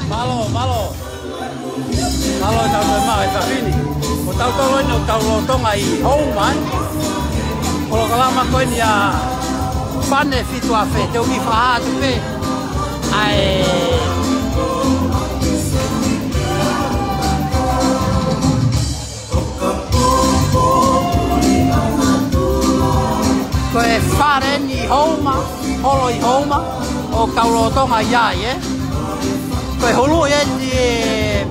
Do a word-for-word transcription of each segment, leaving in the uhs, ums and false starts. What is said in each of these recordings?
Mālō, mālō. Mālō e tau toe maʻu e fafine. Ko tautolu eni ʻoku tau lolotonga ʻi Houma, ē. Polokalama ko eni ʻa Fane Fitu Afe, te u kiʻi fakahā atu pē ʻa e Ko e fale eni ʻi Houma, holo ʻi Houma, ʻoku tau lolotonga ʻi ai, ē. Ko e hulu eni e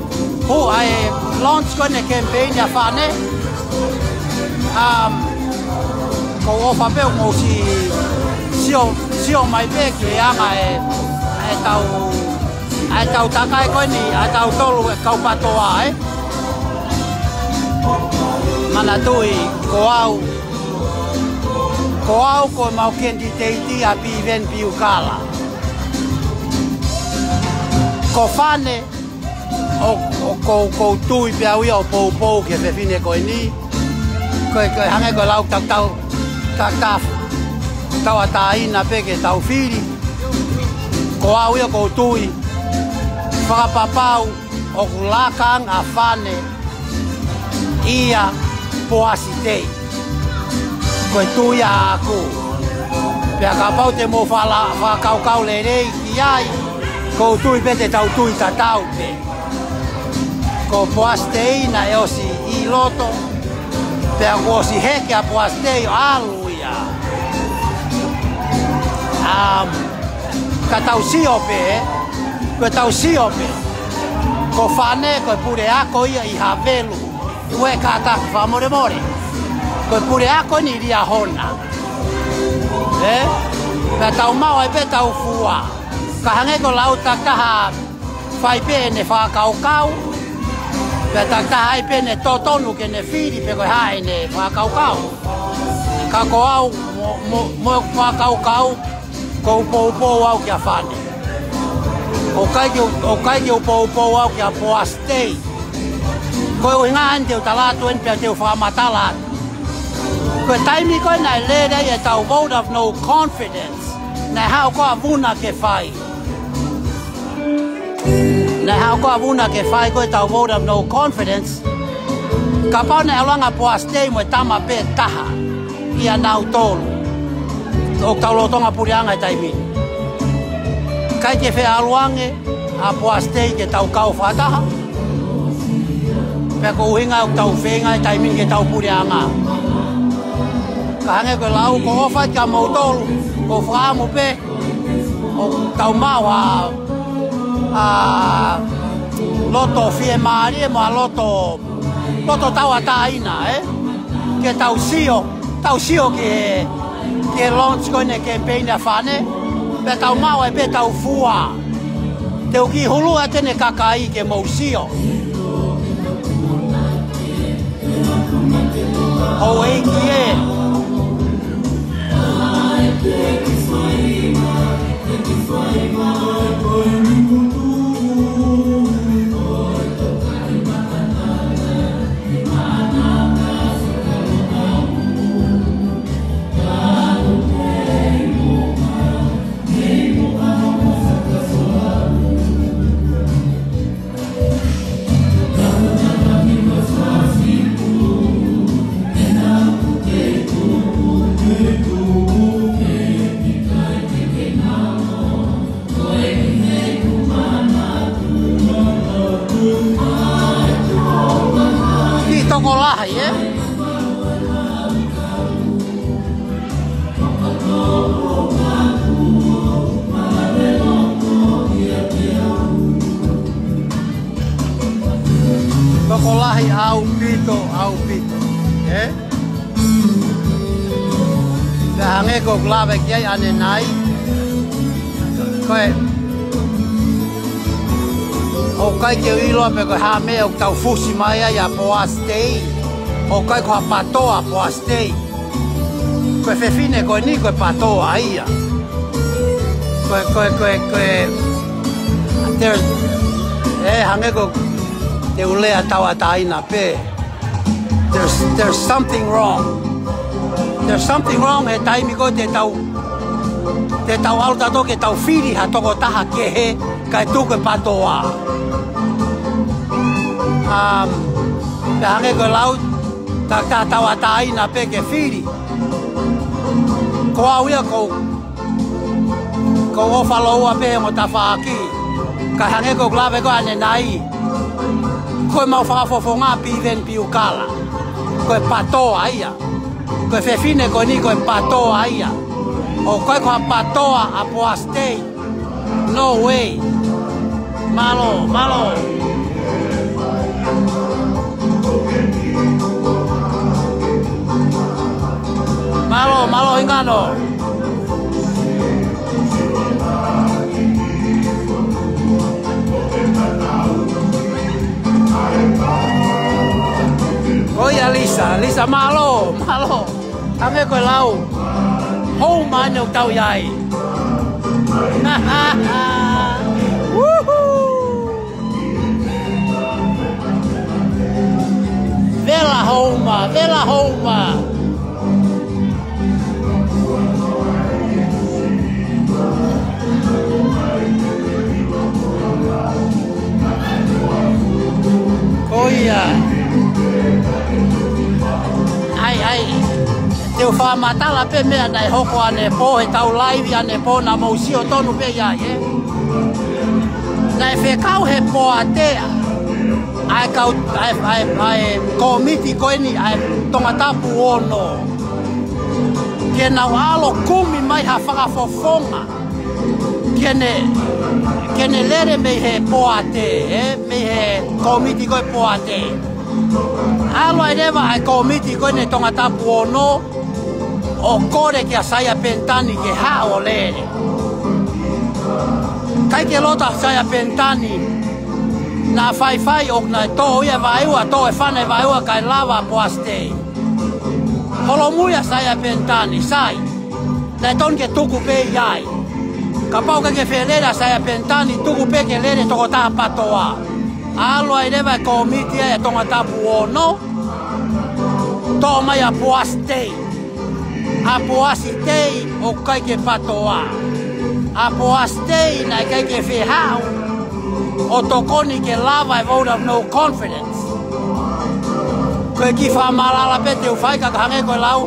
hū ʻa e launch ko eni e campaign ʻa Fane. Um, ʻoku ou ʻofa pē ʻoku mou siʻi sio, sio mai pē ki he anga e, e tau, e tau takai ko eni, ʻa tautolu e kau PATOA, ē. Manatuʻi, ko au, ko au ko ʻemau candidate ʻa Piveni Piukala. Ko Fane, ʻo, ʻoku ou, ʻoku ou tui pē au ia ʻo poupou ki he fefine ko eni. Ko e, ko e hangē ko e lau takitau, takitau tauʻatāina pē ke tau fili. Ko au ia ʻoku ou tui. Fakapapau ʻoku laka ange ʻa Fane ʻia Poasi Tei. Ko e tui ʻaʻaku. Pea kapau te mou fala, fakakaukau lelei ki ai, ʻoku ou tui pē te tau tui tatau pē. Ko Poasi Tei naʻe ʻosi ʻi loto, pea kuo ʻosi heke ʻa Poasi Tei ʻo ʻalu ia. Um, ka tau sio pē, ko e tau sio pē. Ko Fane, ko e puleako ia ʻi Havelu. Ue kātaki fakamolemole. Ko e puleako eni ʻi Liahona. Ē? Pea tau maʻu ai pē tau fua. Ka hangē ko e lau takitaha fai pē ʻene fakakaukau. Pea takitaha ai pē ʻene totonu ke ne fili pe ko e hā ʻene fakakaukau. Ka ko au mo, mo, mo e fakakaukau, ʻoku ou poupou au kia Fane. ʻOku ʻikai ke u, ʻoku ʻikai ke u poupou au kia Poasi Tei. Ko e ʻuhinga eni te u tala atu eni pea te u fakamatala atu. Ko e taimi ko ē naʻe lele ai e tau vote of no confidence, naʻe haʻu ko ā Vuna ke fai. Naʻe haʻu ko ā Vuna ke fai ko e tau vote of no confidence. Kapau naʻe ʻalu ange ʻa Poasi Tei mo e tama pē taha ʻia nautolu, ʻoku tau lolotonga puleʻanga he taimi ni. ʻIkai ke fie ʻalu ange ʻa Poasi Tei ke tau kau fakataha. Pea ko e ʻuhinga ʻoku tau feinga he taimi ni ke tau puleʻanga. Ka hangē ko e lau, ʻoku ou ʻofa atu kia moutolu, ʻoku ou fakaʻamu pē ʻoku tau maʻu ʻa, ʻa loto fiemālie mo ha loto, loto tauʻatāina, ē? Ke tau sio, tau sio ki he, ki he launch ko eni e campaign ʻa Fane, pea tau maʻu ai pē tau fua. Te u kiʻi hulu atu eni e kakai ke mou sio. ʻOku ou ʻeke ē. Kiʻi tokolahi, ē? Tokolahi ʻaupito, ʻaupito. Ē? Pea hangē ko ʻeku lave ki ai ʻanenai. Ko e, ʻoku ʻikai ke u ʻilo pe ko e hā e meʻa ʻoku tau fusi mai ai ʻa Poasi Tei. ʻOku ʻikai ko ha PATOA ʻa Poasi Tei. Ko e fefine ko eni ko e PATOA ia. Ko e, ko e, ko e, ko e, there's, ē, hangē ko e, te u lea tauʻatāina pē. There's, there's something wrong. There's something wrong he taimi ko ē te tau, te tau ʻalu tautolu ke tau fili ha tokotaha kehe, kae tuku e PATOA. Um, pea hangē ko e lau, ta, ta tauʻatāina pē ke fili. Ko au ia ʻoku, ʻoku ou ʻofa lōua pē he ongo tafaʻaki. Ka hangē ko e lave ko ē ʻanenai, ko e mau fakafofonga Piveni Piukala. Ko e PATOA ia. Ko e fefine ko eni ko e PATOA ia. ʻOku ʻikai ko ha PATOA ʻa Poasi Tei. No way. Mālō, mālō. Mālō, mālō, hingano. Ko ia Lisa, Lisa, mālō, mālō. Hangē ko e lau, houma ʻeni ʻoku tau ʻi ai. Woohoo! Vela houma, vela houma. Ko ia. ʻAi, ʻai. Te u fakamatala pē meʻa naʻe hoko ʻanepō, he tau laivi ʻanepō naʻa mou sio tonu pē ʻi ai, ē? Naʻe fekau he poate ʻa e kau, ʻa e, ʻa e, ʻa e kōmiti ko eni, ʻa e Tongatapu ono. Ke nau ʻalu ʻo kumi mai ha fakafofonga. Ke ne, ke ne lele mei he poate, ē, mei he kōmiti ko e poate. ʻAlu ai leva ʻa e kōmiti ko eni Tongatapu ono, ʻo kole kia Saia Penitani ke haʻu ʻo lele. ʻIkai ke loto ʻa Saia Penitani, naʻa faifai ʻo naʻe tō ia e vaeua, tō e fana e vaeua kae lava ʻa Poasi Tei. Holomui ʻa Saia Penitani, sai. Naʻe tonu ke tuku pē ʻi ai. Kapau ʻoku ʻikai ke fie lele ʻa Saia Penitani, tuku pē ke lele tokotaha PATOA. ʻAlu ai leva e kōmiti ʻa e Tongatapu ono, toʻo mai ʻa Poasi Tei. ʻA Poasi Tei ʻoku ʻikai ke PATOA. ʻA Poasi Tei naʻe ʻikai ke fie haʻu ʻo tokoni ke lava e vote of no confidence. Ko e kiʻi fakamatala pē te u fai ka hangē ko e lau,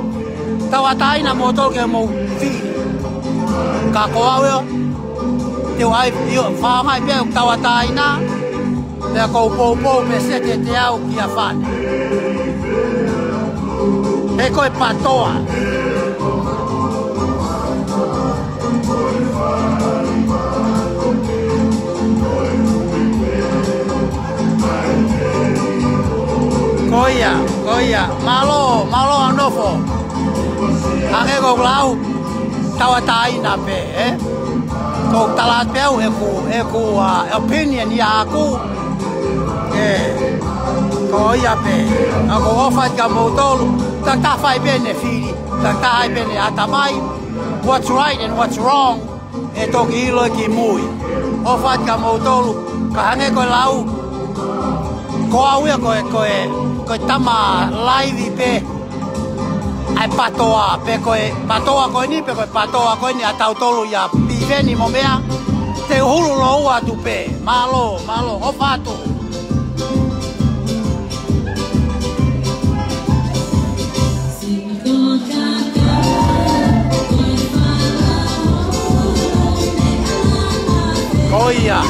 tauʻatāina moutolu ke mou fili. Ka ko au ia, te u ʻai, ʻio, fakaʻaongaʻi pē ʻeku tauʻatāina, pea ʻoku ou poupou pē sete te au kia fani. He ko e PATOA. Ko ia, ko ia. Mālō, mālō ʻa e nofo. Hangē ko e lau, tauʻatāina pē, ē? Ko u tala pē au ʻeku, ʻeku, ʻa, opinion ia ʻaʻaku. Ē, ko ia pē. ʻOku ou ʻofa atu kia moutolu. Takitaha fai pē ʻene fili. Takitaha ʻai pē ʻene ʻatamai. What's right and what's wrong, ʻe toki ʻilo ki mui. ʻOfa atu kia moutolu, ka hangē ko e lau, ko au ia ko e, ko e, ko e tama laivi pē ʻa e PATOA, pe ko e PATOA ko eni, pe ko e PATOA ko eni ʻa tautolu ia Piveni mo meʻa, te u hulu lōua atu pē. Mālō, mālō, ʻofa atu. Ko ia.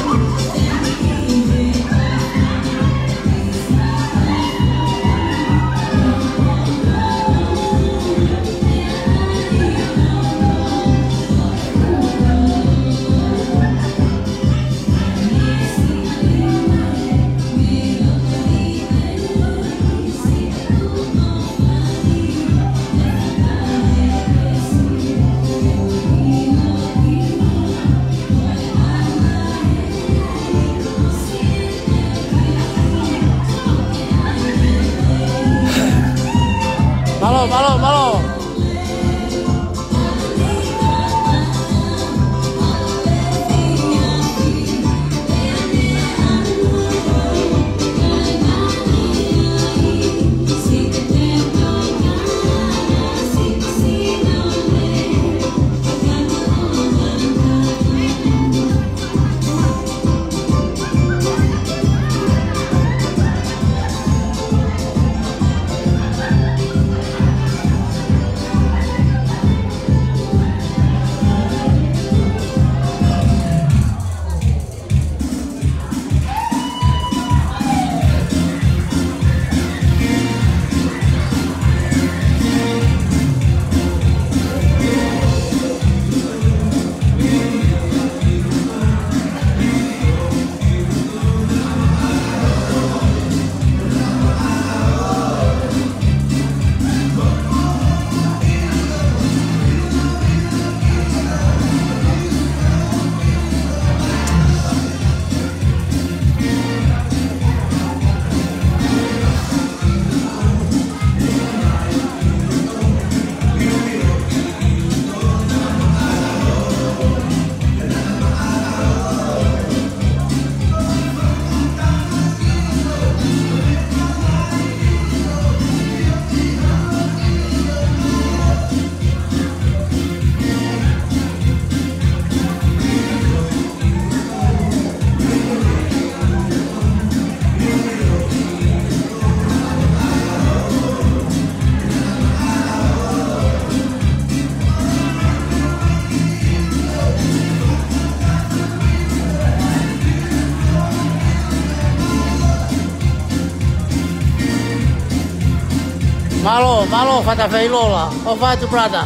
Mālō, mālō Fatafeilola. ʻOfa atu brother.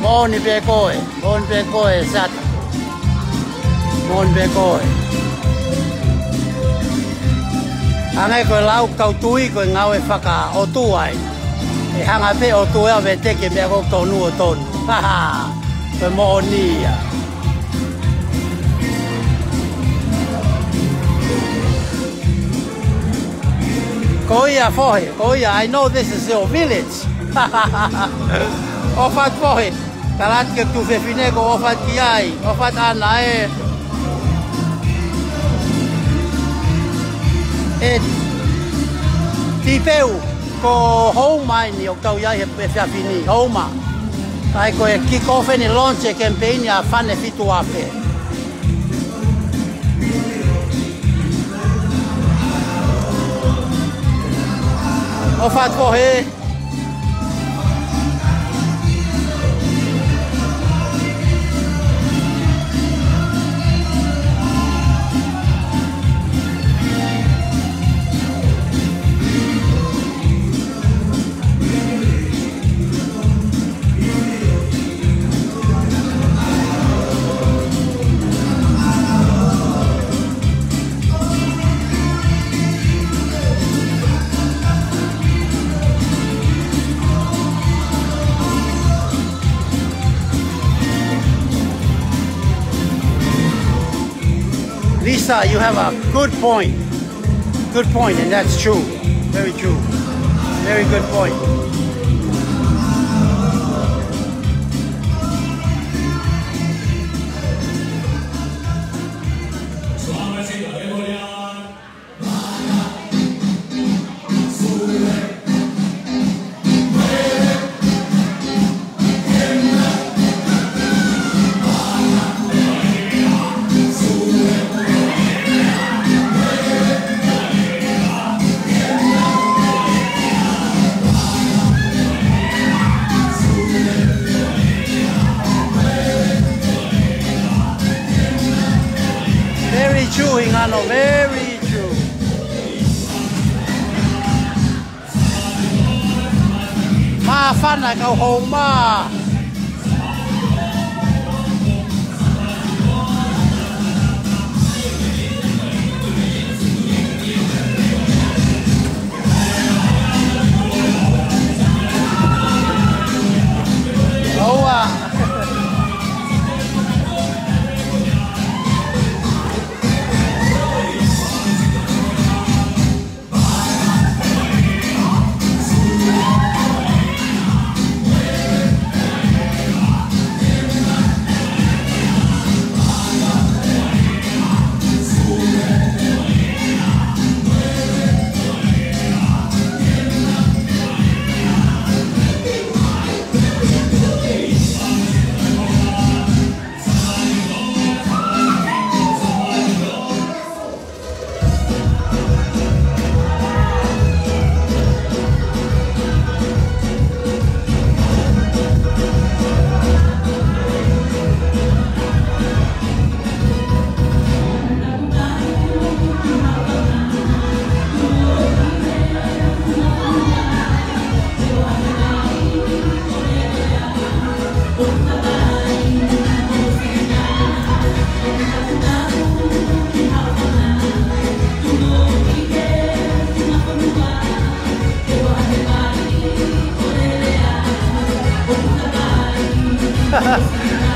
Moʻoni pē koe, moʻoni pē koe Sata. Moʻoni pē koe. Hangē ko e lau ʻa e kau tui ko e ngāue fakaʻotua ē. ʻE hanga pē ʻOtua ʻo veteki e meʻa ʻoku tonu ʻo tonu. Ko e moʻoni ia. Ko ia fohe, ko ia, I know this is your village. ʻOfa atu fohe, tala atu ki he tuofefine ko e ʻofa atu ki ai, ʻofa atu ʻana ē. ʻE Tipeu, ko Houma eni ʻoku tau ʻi ai he efiafi ni, Houma. ʻA ia ko e kick off eni, launch e campaign ʻa Fane Fitu Afe. ʻOfa atu fohe. Lisa, you have a good point. Good point, and that's true. Very true. Very good point. Very true, Hingano, very true. Māfana e kau Houma. ʻOua.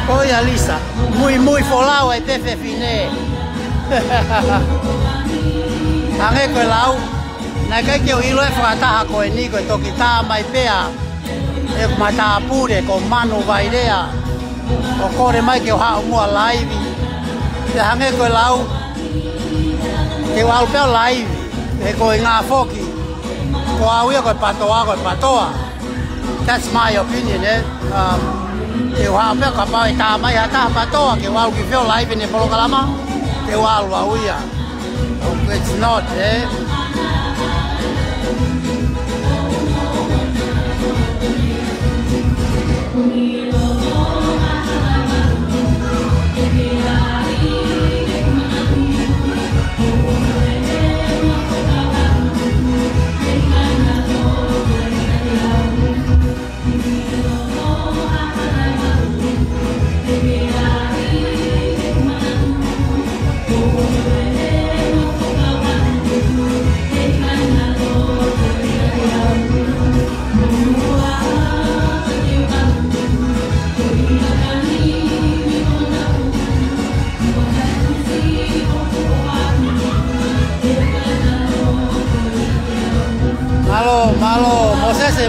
Ko ia Lisa, muimui folau ai pē fefine. Hangē ko e lau, naʻe ʻikai ke u ʻilo e fakataha ko eni ko e toki tā mai pē ʻa ʻeku matāpule ko Manu Vailea, ʻo kole mai ke u haʻu muʻa laivi. Pea hangē ko e lau, ke u ʻalu pē ʻo laivi, he ko e ngā foki, ko au ia ko e patoa, ko e patoa. That's my opinion, eh? Um, ke u haʻu pē kapau ʻe tā mai ha taha patoa, ke u ʻalu ki fē ʻo laivi ʻene polokalama, ke u ʻalu au ia. Oh, it's not, eh?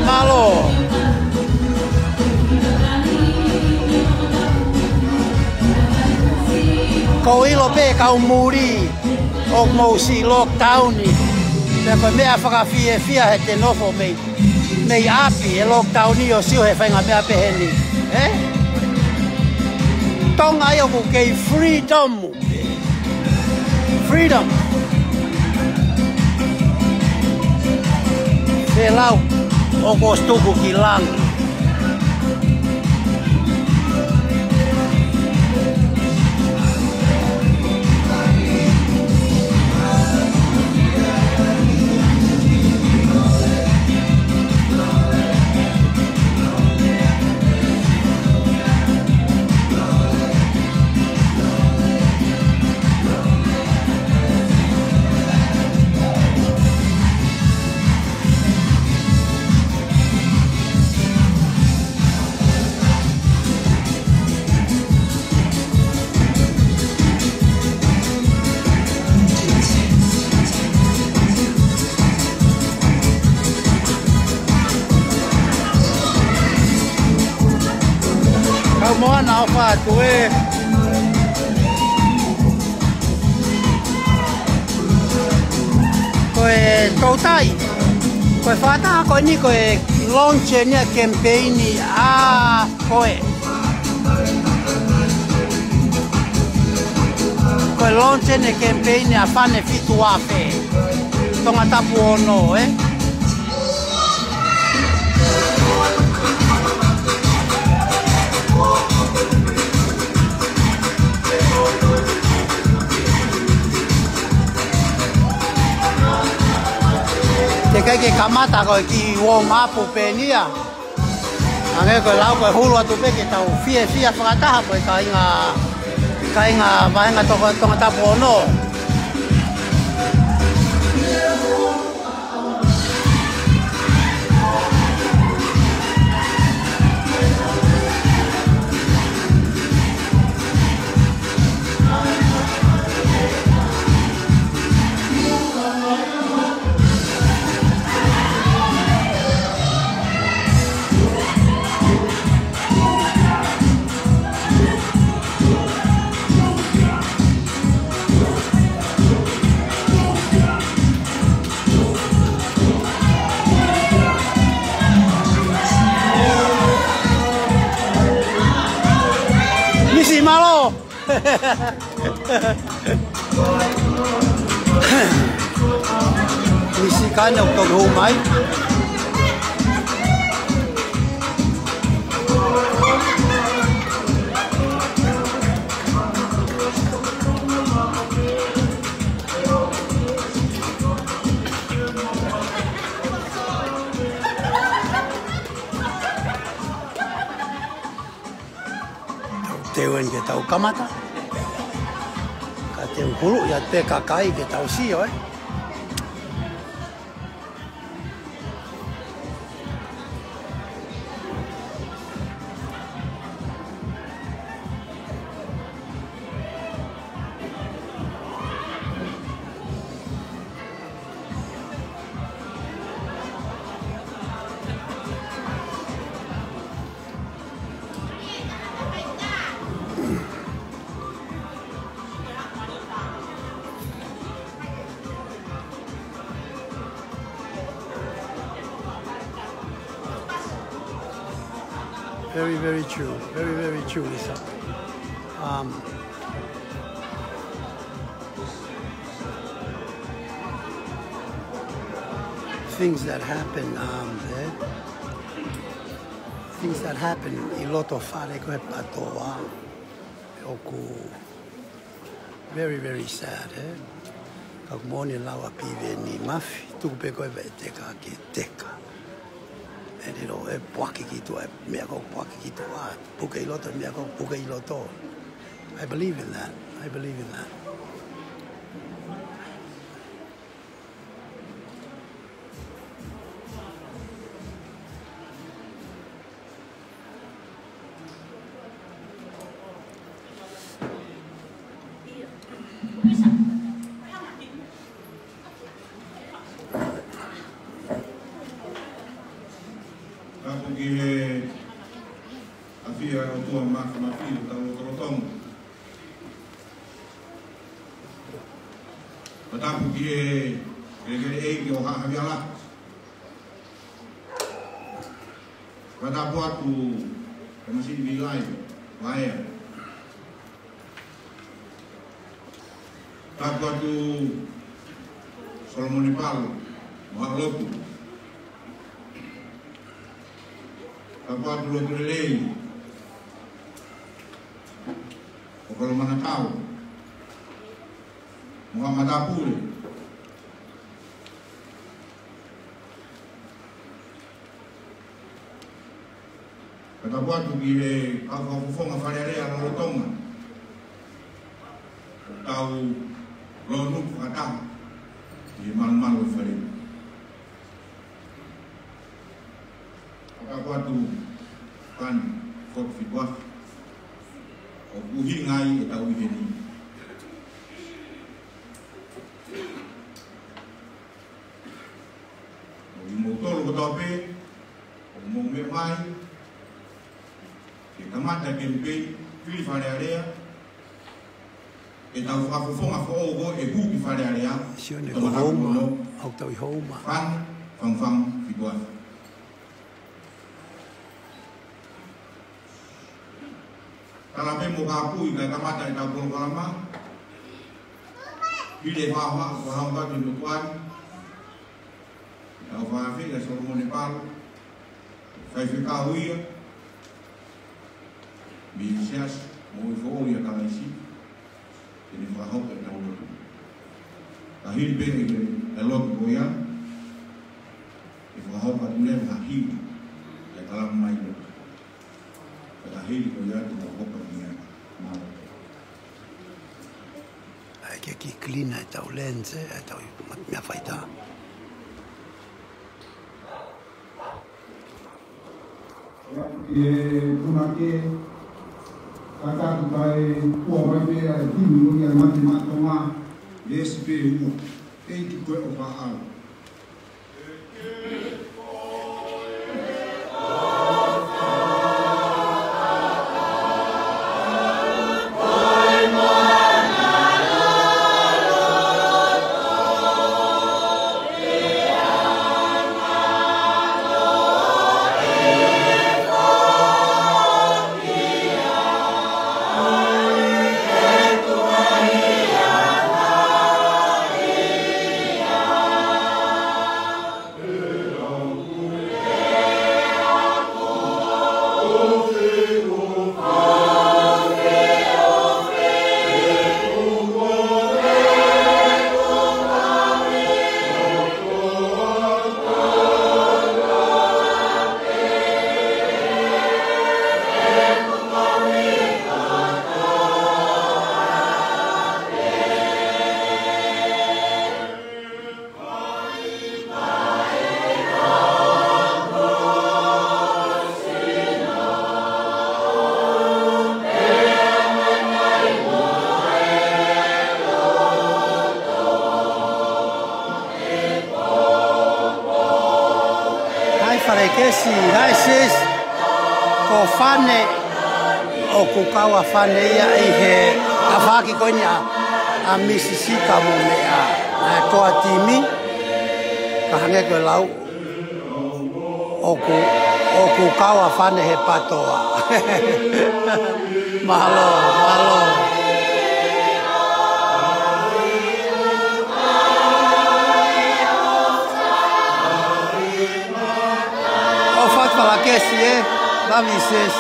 Mālō. Ko e ʻilo pē kau muli ʻoku mou siʻi lockdown ni. Pea ko e meʻa fakafiefia he te nofo mei, mei ʻapi he lockdown ni ʻo sio he faʻahinga meʻa pehē ni. Ē? Tonga ʻoku kei freedom. Freedom. Felau, ʻoku ʻosi tuku ki langi. Kau Moana ʻofa atu ē. Ko e toutai. Ko e fakataha ko eni ko e launch eni ʻa e kemipeini ʻa ko ē. Ko e launch eni e kemipeini ʻa Fane Fitu Afe. Tongatapu Ono, ē? Teʻeki ke kamata ko e kiʻi warm up pē eni ia. Hangē ko e lau ko e hulu atu pē ke tau fiefia fakataha mo e kāinga, kāinga vahenga Tonga, Tongatapu Ono. Misi, mālō. Misi, kāinga ʻoku toki hū mai. Tau teu eni ke tau kamata. Ka teu hulu ia te kakai ke tau sio, ē. Very, very true. Very, very true, Lisa. Um, things that happen, um, eh? Things that happen ʻi loto fale ko e PTOA ʻoku very, very sad, eh? Ka ʻoku moʻoni e lau ʻa Piveni Mafi, tuku pē ko e veʻeteka ke teka. ʻE lilo e puake ki tuʻa, e meʻa ko e puake ki tuʻa, puke ʻi loto, e meʻa ko e puke ʻi loto. I believe in that. I believe in that. Ki he ʻafio ʻa e ʻOtua Mafimafi ʻi hotau lotolotonga. Fakatapu ki he kelekele ʻeiki ʻo Haʻa Havea Laki. Fakatapu atu ki he Masiʻi Vilaʻi, Vaea. Tapu atu Solomone Palu, mo haʻa lotu. Tapu atu Lotulelei, ʻo Kolomanatao, mo haʻa matāpule. Fakatapu atu ki he kau fakafofonga Fale Alea lolotonga. Tau lonu fakataha ki he malumalu ʻo e Fale. Fakatapu atu Pani Fort Fituafa, ʻoku ʻuhinga ai ʻetau ʻi heni. ʻO kimoutolu kotoa pē ʻoku mou meʻa mai ke kamata kemipeini fili Fale Alea, ʻetau fakafofonga foʻou ko ē ʻe hū ki Fale Alea. Sione, ko Houma, ʻoku tau ʻi Houma. Fanga, Fangufangu Fituafa. Tala pē mo kāpui kae kamata ʻetau polokalama. Hili e faʻahinga, ko e hanga atu mo tuan. ʻEtau fakaafeʻi ʻa Solomone Palu, faifekau ia mei he Siasi Moʻui Foʻou ʻia Kalaisi, ke ne fakahoko ʻetau lotu. Ka hili pē ʻe he lotu ko ia, ʻe fakahoko atu leva ha hiva ʻi he kalama mai lotu. Ka hili ko ia te mau hopa ki ai. Mālō. ʻAi ke kiʻi clean ʻetau lens, ē, ʻetau meʻa faitā. ʻI he puna ke, ka taku kai kua mai pē ʻa e timi ko ia Mate Maʻa Tonga, veesi pē ua, ʻEiki ko e ʻofa ʻaʻau. Hai Falekesi, hai sis, ko Fane, ʻoku kau ʻa Fane ia ʻi he ʻaho ko eni ʻa, ʻa Misisika mo meʻa, ʻa e toa timi, ka hangē ko e lau, ʻoku, ʻoku kau ʻa Fane he patoa. Mālō, mālō. ʻOfa atu Falekesi, ē? Love you, sis.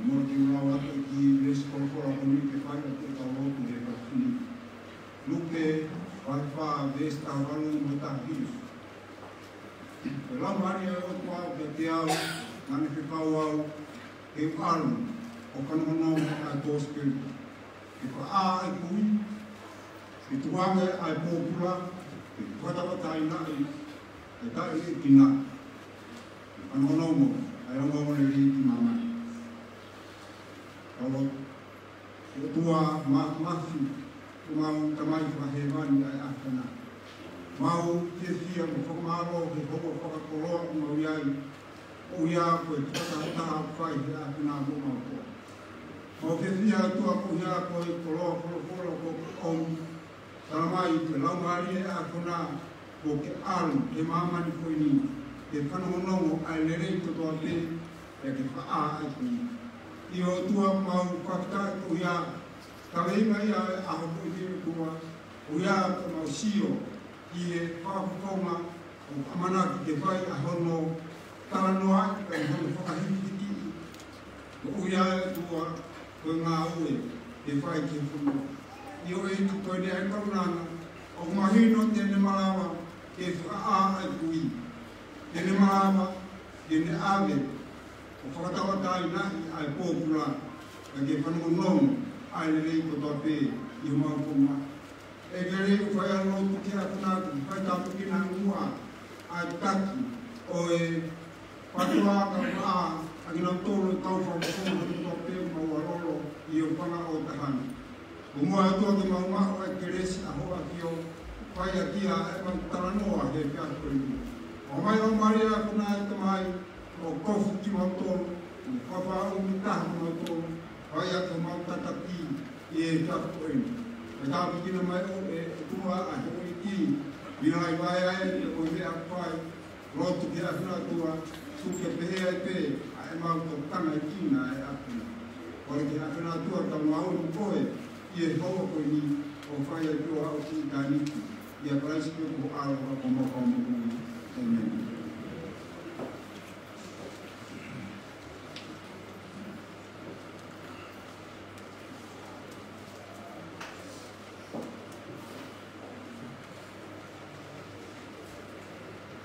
Mo te lau atu ki he veesi folofola ko eni ke fai ʻetau lotu he efiafi ni. Luke vahe fā, veesi taha valu mo e taha hiva. Ko e Laumālie ʻo e ʻOtua ʻoku ʻiate au, naʻa ne fekau au ke u ʻalu ʻo fanongonongo ʻa e kosipeli, ke fakaʻā ʻa e kui, ke tukuange ʻa e pōpula, ke fakatauʻatāinaʻi ʻa e taʻeʻaonga, ke Fanongonongo ʻa e ongoongo lelei ki māmani. ʻOtua Māfimafi, ko homau Tamai Fakahēvani ʻa e ʻAfiona. Mau fiefia mo fakamālō he houa fakakoloa ʻoku mau ʻi ai, ʻoku ʻi ai ko e fakatahataha ʻoku fai he ʻAfiona mo homau koa. Mau fiefia ʻOtua koeʻuhi ko e koloa folofola ʻoku ke ʻomi. Tala mai ko e Laumālie ʻa e ʻAfiona ʻoku ke ʻalu he māmani ko eni ke fanongonongo ʻa e lelei kotoa pē, pea ke fakaʻā ʻa e kui. ʻIo ʻOtua, mau fakafetaʻi koeʻuhi ko e kaveinga ia ʻo e ʻaho ko eni ʻOtua, koeʻuhi ko ʻemau sio ki he fakafofonga ʻoku ʻamanaki ke fai ʻa hono talanoaʻi kae hono fakahīkihikiʻi. Koeʻuhi ʻOtua ko e ngāue ke fai ki he fonua. ʻIo ʻEiki, ko eni ʻa e kaunanga ʻoku mahino te ne malava ke fakaʻā ʻa e kui. Te ne malava ke ne ʻave ʻo fakatauʻatāinaʻi ʻa e pōpula, kae ke fanongonongo ʻa e lelei kotoa pē ʻi homau fonua. ʻEiki, ʻoku fai ʻa e lotu ki he ʻAfiona ke fai tāpuekina muʻa ʻa e taki ʻo e patoa kae ʻumaʻā ʻa kinautolu ʻoku kau fakafofonga kotoa pē ʻoku mau ʻalolo ʻi ho fanga ʻo taha ni. Ko e moʻoni ʻOtua ke mau maʻu ʻa e kelesi ʻa ho ʻAfio, fai ʻaki ʻa ʻemau talanoa he efiafi ko eni. ʻOmai ʻa e Laumālie ʻa e ʻAfiona ʻe Tamai, ʻo kofu kimautolu, ʻo fakaʻumaʻā taha kimautolu, fai ʻaki homau tataki ʻi he efiafi ko eni. Pea tāpuekina mai ʻe ʻOtua ʻa e houʻeiki, mei he vaivai ʻa e ko e meʻa ʻoku fai, lotu ki he ʻAfiona ʻOtua, tuku ke pehē ai pē ʻa ʻemau tokanga ʻi he ʻAfiona. Kole ki he ʻAfiona ʻOtua ke tau maʻu mo koe ʻi he houa ko eni ʻo fai ʻa e tuʻa ʻo ki ʻitāniti. ʻIa Kalaisi ko ho ʻAlo ko homau Fakamoʻui. ʻĒmeni.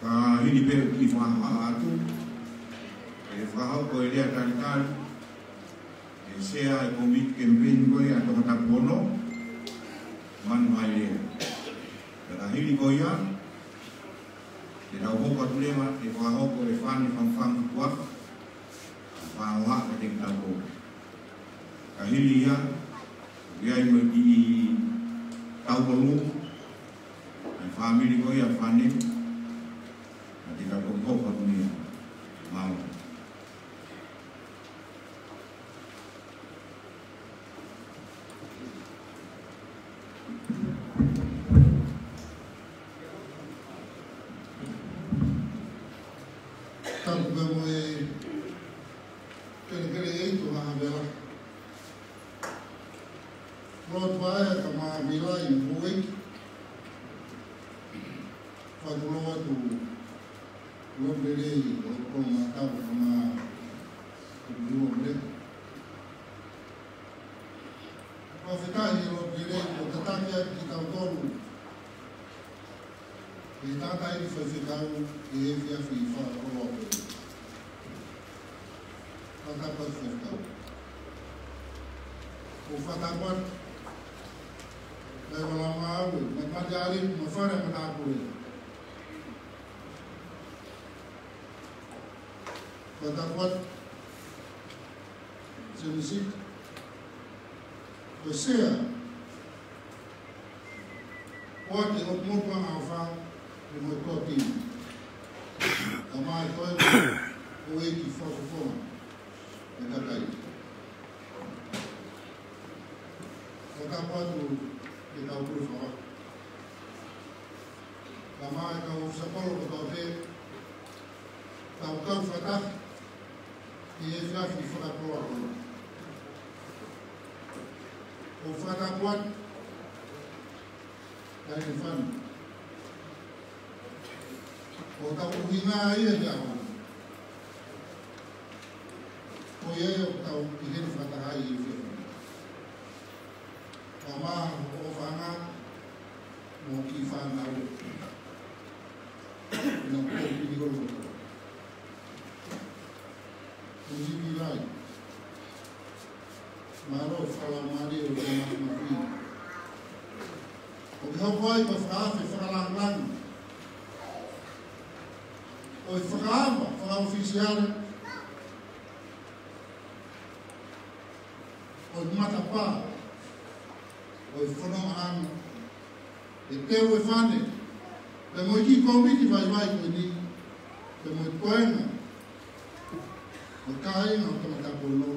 Ka hili pē ʻeku kiʻi fakahā atu, ʻe fakahoko e lea talitali ʻe he Sea ʻo e Kōmiti Kemipeini ko ia ʻa Tongatapu Ono, Manuhailea. Pea ka hili ko ia, te tau hoko atu leva ʻe fakahoko ʻe Fane Fangafanga Kuafu ʻa e fakahohaʻa kiate kitautolu. Ka hili ia, ʻoku ʻi ai mo e kiʻi tautolu ʻa e fāmili ko ia ʻo Fane, ka te tau toki hoko atu ia. Mālō. Tapu mo e kelekele ʻEiki ʻo Haʻavela. Lotu ʻa e Tamai Vila ʻi Houʻeiki. Fakatulou atu lotu lelei ʻo e koloa mātau ʻa e ngaahi kupu ua mele. Fakafetaʻi he lotu lelei kuo tataki ʻaki kitautolu ʻe he tangataʻeiki faifekau ʻi he efiafi fakakoloa ko eni. Fakatapu atu faifekau. ʻOku fakatapu atu. Mai Valamaue, mai Matealeku, mai Fale Matāpule. Fakatapu atu. Semisita. Ko e Sea. Ko e ʻOtu Motu ʻa e ʻAfa, ʻi mo e Tōtini. Ka mai ko e houʻeiki fakafofonga ʻo e kakai. Fakatapu atu ki he kau pule fakavahaʻa. Ka mai kau ʻōfisa kolo kotoa pē, kau kau fakataha ʻi he efiafi fakakoloa ko eni. ʻOku fakatapu atu, kae ke fanu. Ko hotau ʻuhinga ia he ʻaho ni. Ko ia ia ʻoku tau ʻi heni fakataha ai ʻi he efiafi ni. Ka mai hoʻo fānau, mo e kiʻi fānau. Ina ko e pini kolo kotoa. Ko e sivi lai. Mālō e fakalaumālie ʻo e Tamai Mafimafi. ʻOku ke hoko ai ko e fakaafe fakalāngilangi ʻo ʻo e fakaava fakaʻofisiale ʻo e matapā ʻo e fononga ʻana, ʻe teu e fane, pea mo e kiʻi kōmiti vaivai ko eni, pea mo e toenga ʻo e kāinga ʻo Tongatapu ono,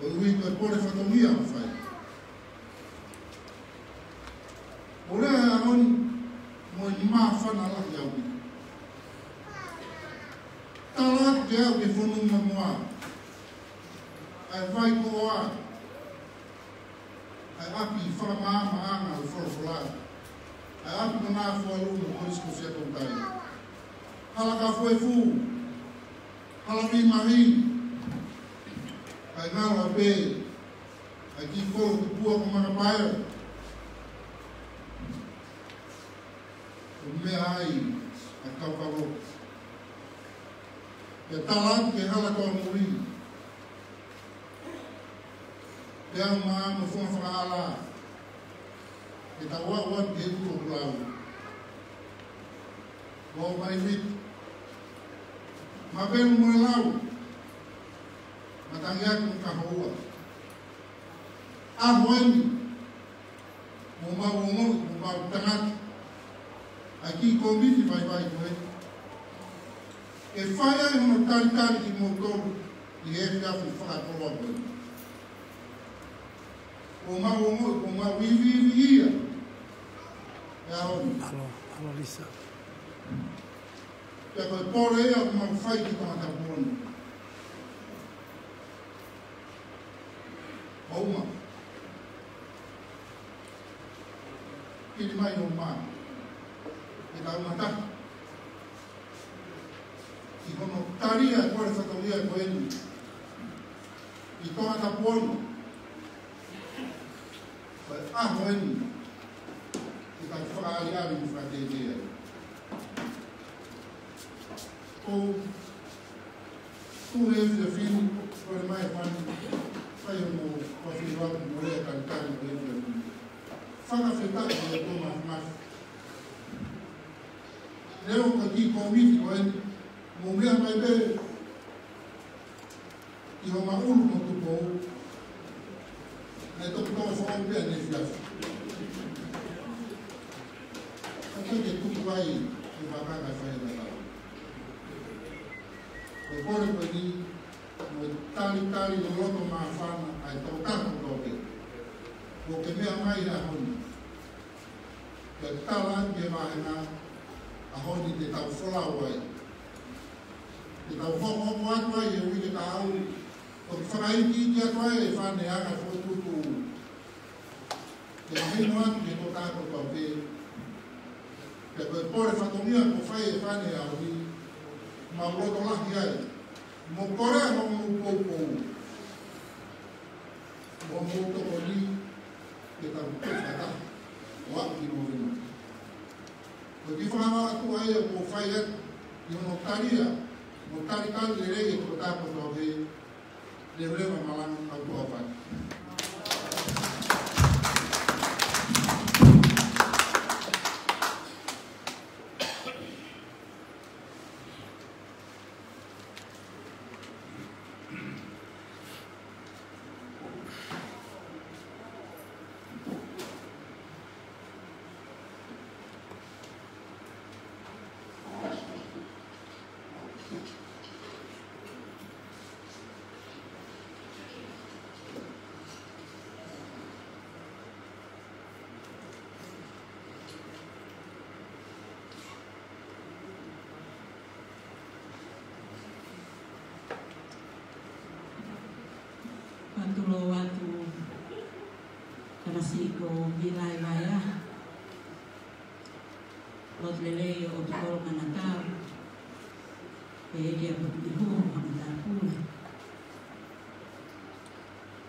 koeʻuhi ko e pole fatongia ʻoku fai. ʻO lea he ʻaho ni, mo e māfana lahi ʻaupito. Tala atu ke aʻu ki he fonu mamoa, ʻa e vai ko ā, ʻa e ʻapi fakamaamaʻanga ʻo e folofola, ʻa e ʻapi ko Nafoalu mo Kolisi ko Siaʻatoutai, Halakāfoefu, Halavīmahi, ʻa e ngalo ʻa pē, ʻa e kiʻi kolo tupua ko Makapaea, ʻo meʻa ai ʻa e kau kalo. Pea tala atu ki he hala ko Mui, pea mo e fonua fakaʻala, ke tau aʻu atu ki he tuʻo lau. Mo mai mit, Mapelu mo e lau, Matangiaki mo Kahoua. ʻAho eni, mo mau ongo, mo mau tangata, ʻa e kiʻi kōmiti vaivai ko ē, ʻe fai ai hono talitali kimoutolu ʻi he efiafi fakakoloa ko ē. Mo mau ongo, mo mau iviivi ia he ʻaho ni. ʻAlo, ʻalo Lisa. Pea ko e pole ia ʻoku mau fai ki Tongatapu ono. ʻOua. Pili mai ʻo mā. Ke tau mata ki hono tali ʻa e pole fatongia ko eni ʻi Tongatapu ono. Ko e ʻaho eni ke tau fakaʻaliʻali mo fakatētē ai. Ko Tuʻu he efiafi ni, kole mai fani, fai hono, ko fili watu mo lea talitali he efiafi ni. Fakafetaʻi he ʻOtua Māfimafi. Leo ka kiʻi kōmiti ko eni, mou meʻa mai pē ki homa ʻulu mo Tupou. Naʻe toki tō foʻou pē ʻa e efiafi. Ka ke tuku ai e vaka ka fai e tatau. Ko e kole ko eni, mo e talitali loloto māfana ʻa e tokotaha kotoa pē ʻoku ke meʻa mai he ʻaho ni. Ke tala atu ki he vāhenga, ʻaho ni te tau folau ai. Te tau hokohoko atu ai he uike kahaʻu, toki fakaikiiki atu ai e fāne anga fokotuʻutuʻu. Ke mahino atu ki he tokotaha kotoa pē, pea ko e pole fatongia kuo fai ʻe he fāne he ʻaho ni, mau loto lahi ai, mo kole hoʻomou poupou, mo hoʻomou tokoni, ke tau toki fakataha ʻo aʻu ki Nōvema. Ko e kiʻi fakahā atu ai ʻoku ou fai atu ʻi hono tali ʻa, mo talitali lelei e tokotaha kotoa pē, leveleva malanga kau tua fai. Pea tulou atu, kalasi ko Vilai Vaea. Lotu lelei ʻo ʻOtukolo Kanatau. ʻEiki ʻa Potu Ihu, Hamatāpule.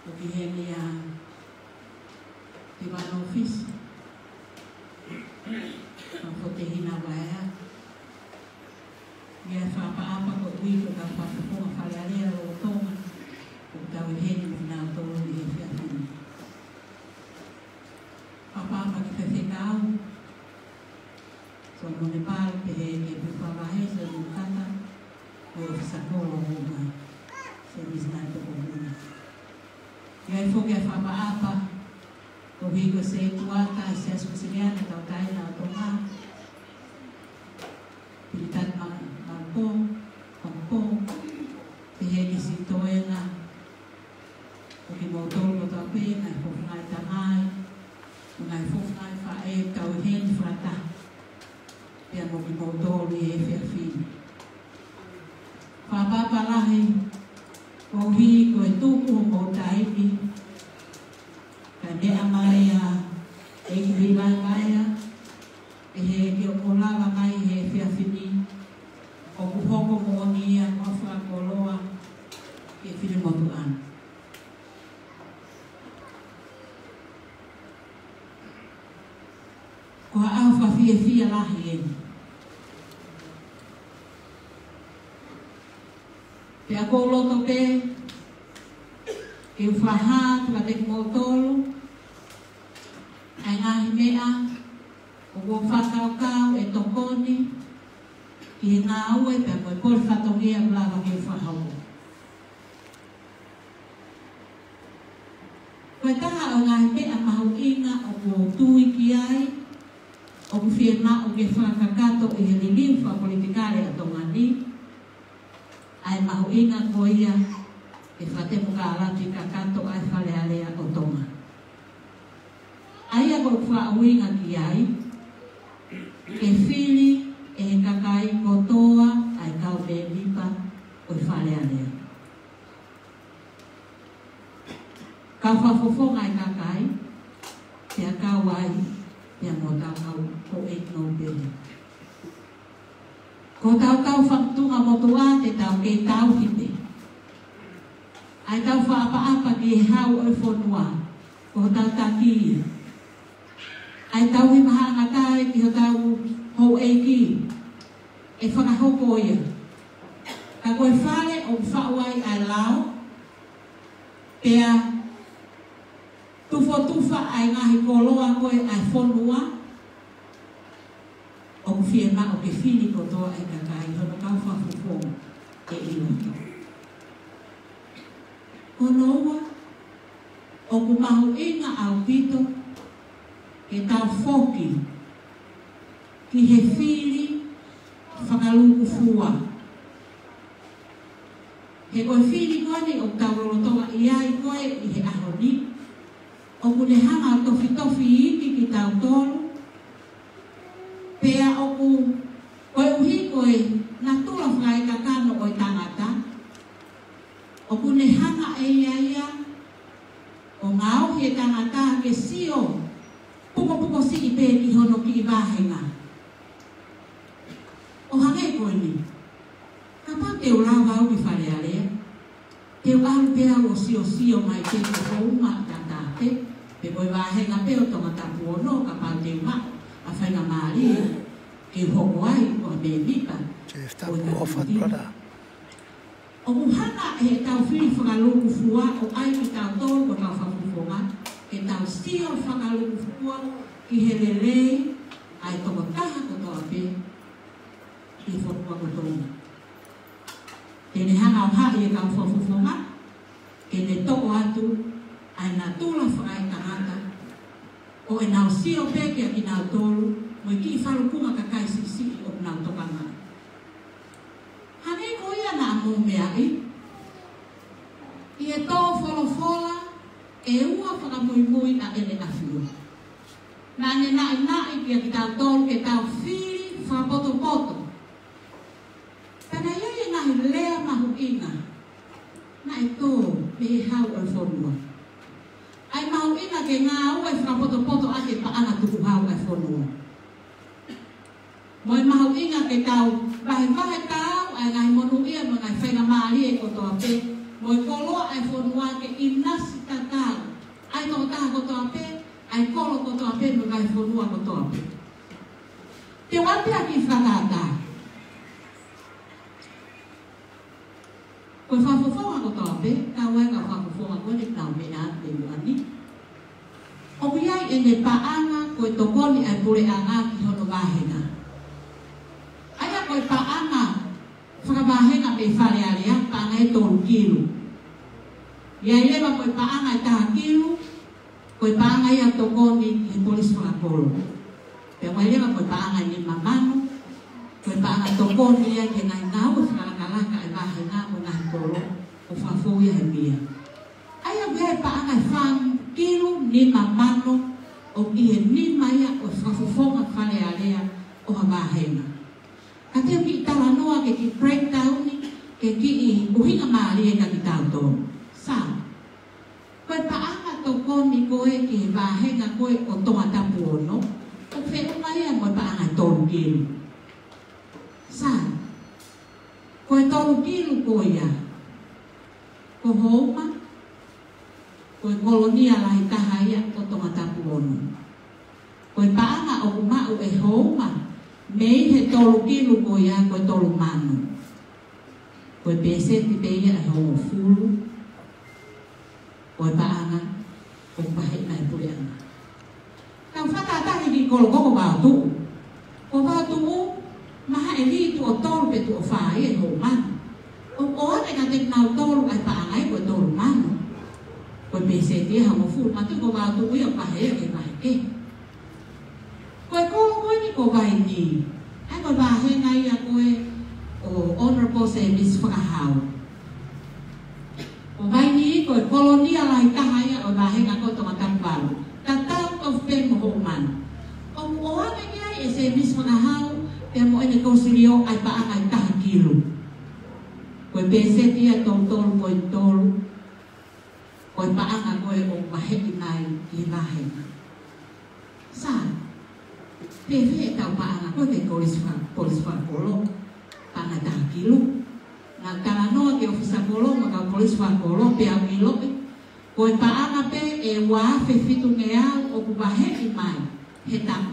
ʻOku ʻi heni ʻa Tevano Fisi, ʻa Fotehina Vaea. Meʻa fakaʻapaʻapa koeʻuhi ko e kau fakafofonga Fale Alea lolotonga ʻoku tau ʻi heni mo kinautolu ʻi he efiafi ni. Fakaʻapaʻapa ki he faifekau, Solomone Palu, pehē ki he Puleʻanga Vahe, Solomone Kata, ʻOfisa Kolo ʻo e Tonga, Semisina Tokoni. ʻI ai foki ʻa e fakaʻapaʻapa koeʻuhi ko e setuata ʻa e Siasi Uēsiliana Tauʻatāina ʻo Tonga, Pilitānia Maʻa-, Maʻapu, Maʻapu, pehē ki he siʻi toenga ʻo kimoutolu kotoa pē, ngaahi fofo ngaahi tamai, mo e ngaahi fofo ngaahi faʻē, tau ʻi heni fakataha pea mo kimoutolu ʻi he efiafi ni. Fakaʻapaʻapa lahi koeʻuhi ko e tuku hoʻomou taimi, kae meʻa mai ʻa e ʻEiki Vaevaea, pehē ke ʻoua lava mai he efiafi ni, ʻoku hoko moʻoni ia ko e fakakoloa ki he finemotuʻa ni. Ko ha ʻaho fakafiefia lahi eni. Pea ʻoku ou loto pē ke u fakahā atu kiate kimoutolu ʻa e ngaahi meʻa ʻoku ou fakakaukau ʻe tokoni ki he ngāue pea mo e pole fatongia ʻoku lava ke u fakahoko. Ko e taha ʻo e ngaahi meʻa mahuʻinga ʻoku ou tui ki ai, ʻoku fiemaʻu ke fakakakato ʻi he liliu fakapolitikale ʻa Tonga ni, ʻa e mahuʻinga ko ia ke fakatemokalati kakato ʻa e Fale Alea ʻo Tonga. ʻA ia ʻoku ou fakaʻuhinga ki ai, ke fili ʻe he kakai kotoa ʻa e kau mēmipa ʻo e Fale Alea. Kau fakafofonga ʻa e kakai, pea kau ai pea mo hotau kau houʻeiki nōpele. Ko hotau kau fakafofonga motuʻa te tau kei tauhi pē. ʻA e tau fakaʻapaʻapa ki he hau ʻo e fonua, ko hotau taki ia. ʻA e tauhi mahangatai ki hotau houʻeiki, ʻe fakahoko ia. Ka ko e Fale ʻoku faʻu ai ʻa e lao, pea tufotufa ʻa e ngaahi koloa ko ē ʻa e fonua, ʻoku fiemaʻu ke fili kotoa ʻe he kakai hono kau fakafofonga ʻi loto. Ko hono ua, ʻoku mahuʻinga ʻaupito ke tau foki ki he fili fakalūkufua. He ko e fili ko eni ʻoku tau lolotonga ʻi ai ko ē ʻi he ʻaho ni, ʻoku ne hanga ʻo tofitofi iiki kitautolu, pea ʻoku, koeʻuhi ko e natula fakaekakano ʻo e tangata, ʻoku ne hanga ʻe ia ia ʻo ngaohi e tangata ke sio pukopuko siʻi pē ki hono kiʻi vāhenga. ʻO hangē ko eni, kapau te u lava au ki Fale Alea, te u ʻalu pē au ʻo siosio mai pē ki hoʻo uma tata pē, pe ko e vāhenga pē ʻo Tongatapu ono, kapau te u maʻu ʻa e faingamālie ke u hoko ai ko ha mēmipa ʻo e Kau Komiti. ʻOku hanga ʻe he tau fili fakalūkufua ʻo ʻai kitautolu ko e kau fakafofonga ke tau sio fakalūkufua ki he lelei ʻa e tokotaha kotoa pē ʻi he fonua ko Tonga. Te ne hanga ʻo haʻi e kau fakafofonga ke ne toʻo atu ʻa e natula fakaetangata ʻo ʻenau sio pē kia kinautolu mo e kiʻi falukunga kakai siʻisiʻi ʻoku nau tokanga. Hangē ko ia naʻa mou meaʻi ʻi he tō folofola ʻe ua fakamuimui ʻa ʻEne ʻAfio. Naʻa ne naʻinaʻi kia kitautolu ke tau fili fakapotopoto. Pea naʻe ʻi ai e ngaahi lea mahuʻinga naʻe tō mei he hau ʻo e fonua. ʻA e mahuʻinga ke ngāue fakapotopoto ʻaki e paʻanga tukuhau ʻa e fonua. Mo e mahuʻinga ke tau vahevahe taau ʻa e ngaahi monūʻia mo e ngaahi faingamālie kotoa pē, mo e koloa ʻa e fonua ke ʻinasi tatau ʻa e tokotaha kotoa pē, ʻa e kolo kotoa pē, mo e ngaahi fonua kotoa pē. Te u ʻoatu pē ha kiʻi fakatātā. Ko e fakafofonga kotoa pē, kau ai e kau fakafofonga ko eni ʻoku nau meʻa atu he ʻaho ni. ʻOku ʻi ai ʻene paʻanga ko e tokoni ʻa e puleʻanga ki hono vāhenga. ʻA ia ko e paʻanga Fakavahenga mei Fale Alea, paʻanga ʻe tolu kilu. ʻI ai leva ko e paʻanga ʻe taha kilu, ko e paʻanga ia tokoni he polisi fakakolo. Pea ʻi ai leva ko e paʻanga ʻe nima mano, ko e paʻanga tokoni ia ki he ngaahi ngāue fakalakalaka ʻa e vāhenga mo e ngaahi kolo, ʻo fakafou ia he mia. ʻA ia ko e paʻanga ʻe fā kilu nima mano, ʻoku ʻi he nima ia ʻo e fakafofonga Fale Alea ʻo ha vāhenga. Ka te u kiʻi talanoa ke kiʻi breakdown, ke kiʻi ʻuhinga mālie kia kitautolu. Sai. Ko e paʻanga tokoni ko ē ki he vāhenga ko ē ʻo Tongatapu ono, ʻoku feʻunga ia mo e paʻanga ʻe tolu kilu. Sai. Ko e tolu kilu ko ia, ko Houma, ko e kolonia lahi taha ia ʻo Tongatapu ono. Ko e paʻanga ʻoku maʻu ʻe Houma mei he tolu kilu ko ia, ko e tolu mano. Ko e pēseti pē ia ʻe hongofulu ko e paʻanga ʻoku vaheʻi mai ʻe he puleʻanga. Tau fakatātā ki he kolo ko Vavaʻu. Ko Vavaʻu, mahalo ʻe lī tuʻo tolu pe tuʻo fā ia ʻe Houma. ʻOku ʻoange kiate kinautolu ʻa e paʻanga ia ko e tolu mano. Ko e pēseti ia ʻe hongofulu, manatuʻi ko Vavaʻu ia ʻoku vahe ia ke vahe kehe. Ko e kolo ko eni ko Vainī. ʻA ia ko e vāhenga ia ko ē ʻo Honourable Sēmisi Fakahau. Ko Vainī ko e kolonia lahi taha ia ʻo e vāhenga ko Tongatapu valu. Tatau tofu pē mo Houma. ʻOku ʻoange ki ai ʻe Sēmisi Fakahau pea mo ʻene kōsilio ʻa e paʻanga ʻe taha kilu. Ko e pēseti ia ʻe tolu tolu poini tolu. Ko e paʻanga ko ē ʻoku vaheʻi mai ʻi he vāhenga. Sai, pehē ʻetau paʻanga ko ē ki he kolisi fa-, kolisi fakakolo, paʻanga ʻe taha kilu. Naʻa ku talanoa ki he ʻōfisa kolo mo e kau kolisi fakakolo, pea u ʻiloʻi ko e paʻanga pē ʻe ua afe fitungeau ʻoku vaheʻi mai he taʻu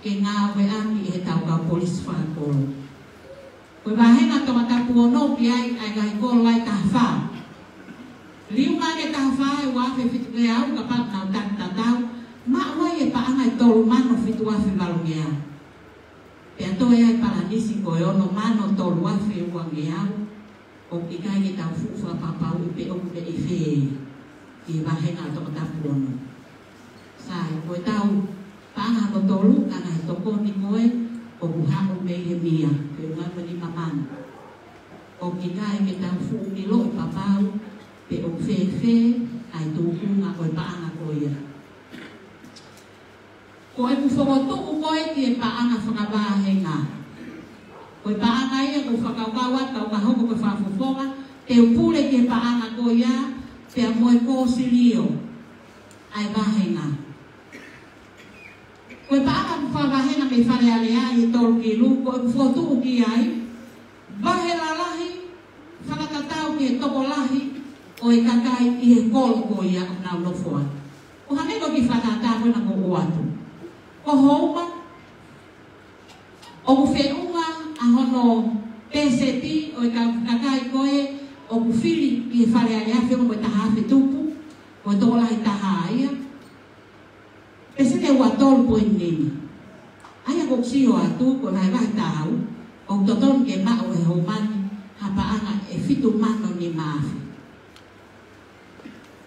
ke ngāueʻaki ʻe heʻetau kau kolisi fakakolo. Ko e vāhenga Tongatapu ono ʻoku ʻi ai ʻa e ngaahi kolo ʻe taha fā. Liunga ʻa e taha fā ʻe ua afe fitungeau, kapau naʻa nau taki tatau, maʻu ai e paʻanga ʻe tolu mano fitu afe valungeau. Pea toe ʻi ai e palanisi ko e ono mano tolu afe uangeau. ʻOku ʻikai ke tau fuʻu fakapapauʻi pe ʻoku leʻi fē ʻi he vāhenga Tongatapu ono. Sai, ko ʻetau paʻanga hono tolu, ʻa e ngaahi tokoni ko ē ʻoku haʻu mei he mia, pe ʻoku ngāue nima mano. ʻOku ʻikai ke tau fuʻu ʻiloʻi papau pe ʻoku fēfē ʻa e tūkunga ʻo e paʻanga ko ia. Ko ʻeku fokotuʻu ko ē ki he paʻanga fakavāhenga. Ko e paʻanga ia ʻoku fakakaukau atu ka hoko ko e fakafofonga, te u pule ki he paʻanga ko ia, pea mo e kōsilio ʻa e vāhenga. Ko e paʻanga ʻoku fakavāhenga mei Fale Alea ʻi he tolu kilu, ko ʻeku fokotuʻu ki ai, vahe lalahi, fakatatau ki he tokolahi ʻo e kakai ʻi he kolo ko ia ʻoku nau nofo ai. Ko e hā e meʻa ko ē ke fakatātā ko ē naʻa ku ʻoatu. Ko Houma, ʻoku feʻunga ʻa hono pēseti ʻo e ka-, kakai ko ē ʻoku fili ki he Fale Alea, feʻunga mo e taha afe tupu, ko e tokolahi taha ia. Pēseti ʻe ua tolu poini nima. ʻA ia ʻoku ou sio atu, ko e vahevahe taha ua, ʻoku totonu ke maʻu ʻe Houma ni ha paʻanga ʻe fitu mano nima afe.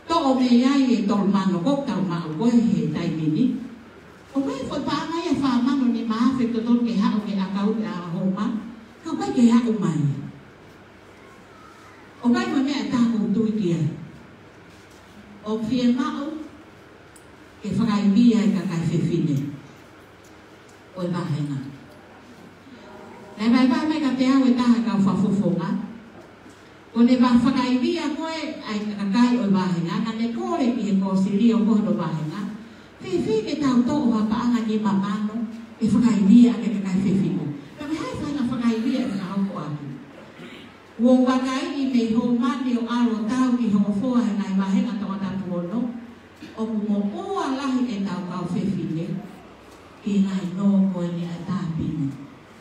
Toʻo mei ai e tolu mano ʻoku tau maʻu ko ē he taimi ni. ʻOku ʻi ai e foʻi paʻanga ia ʻe fā mano nima afe totonu ke haʻu ki he ʻakauni ʻa Houma, ka ʻoku ʻikai ke haʻu mai. ʻOku ʻi ai mo e meʻa ʻe taha ʻoku ou tui ki ai. ʻOku fiemaʻu ke fakaivia e kakai fefine ʻo e vāhenga. Naʻe vahevahe mai kiate au ʻe he taha e kau fakafofonga, ko ʻene fakaivia ko ē ʻa e kakai ʻo e vāhenga, naʻa ne kole ki he kōsilio ko ē hono vāhenga, fēfē ke tau toʻo ha paʻanga nima mano ke fakaivia ʻaki e kakai fefine. Ka ko e hā e faʻahinga fakaivia ʻe fakahoko ʻaki? Kuo u vakaiʻi mei Houma ni ʻo ʻalu ʻo tau ki Hofoa he ngaahi vāhenga Tongatapu ono, ʻoku moʻua lahi ʻetau kau fefine ki he ngaahi nō ko eni ʻa e taha pine.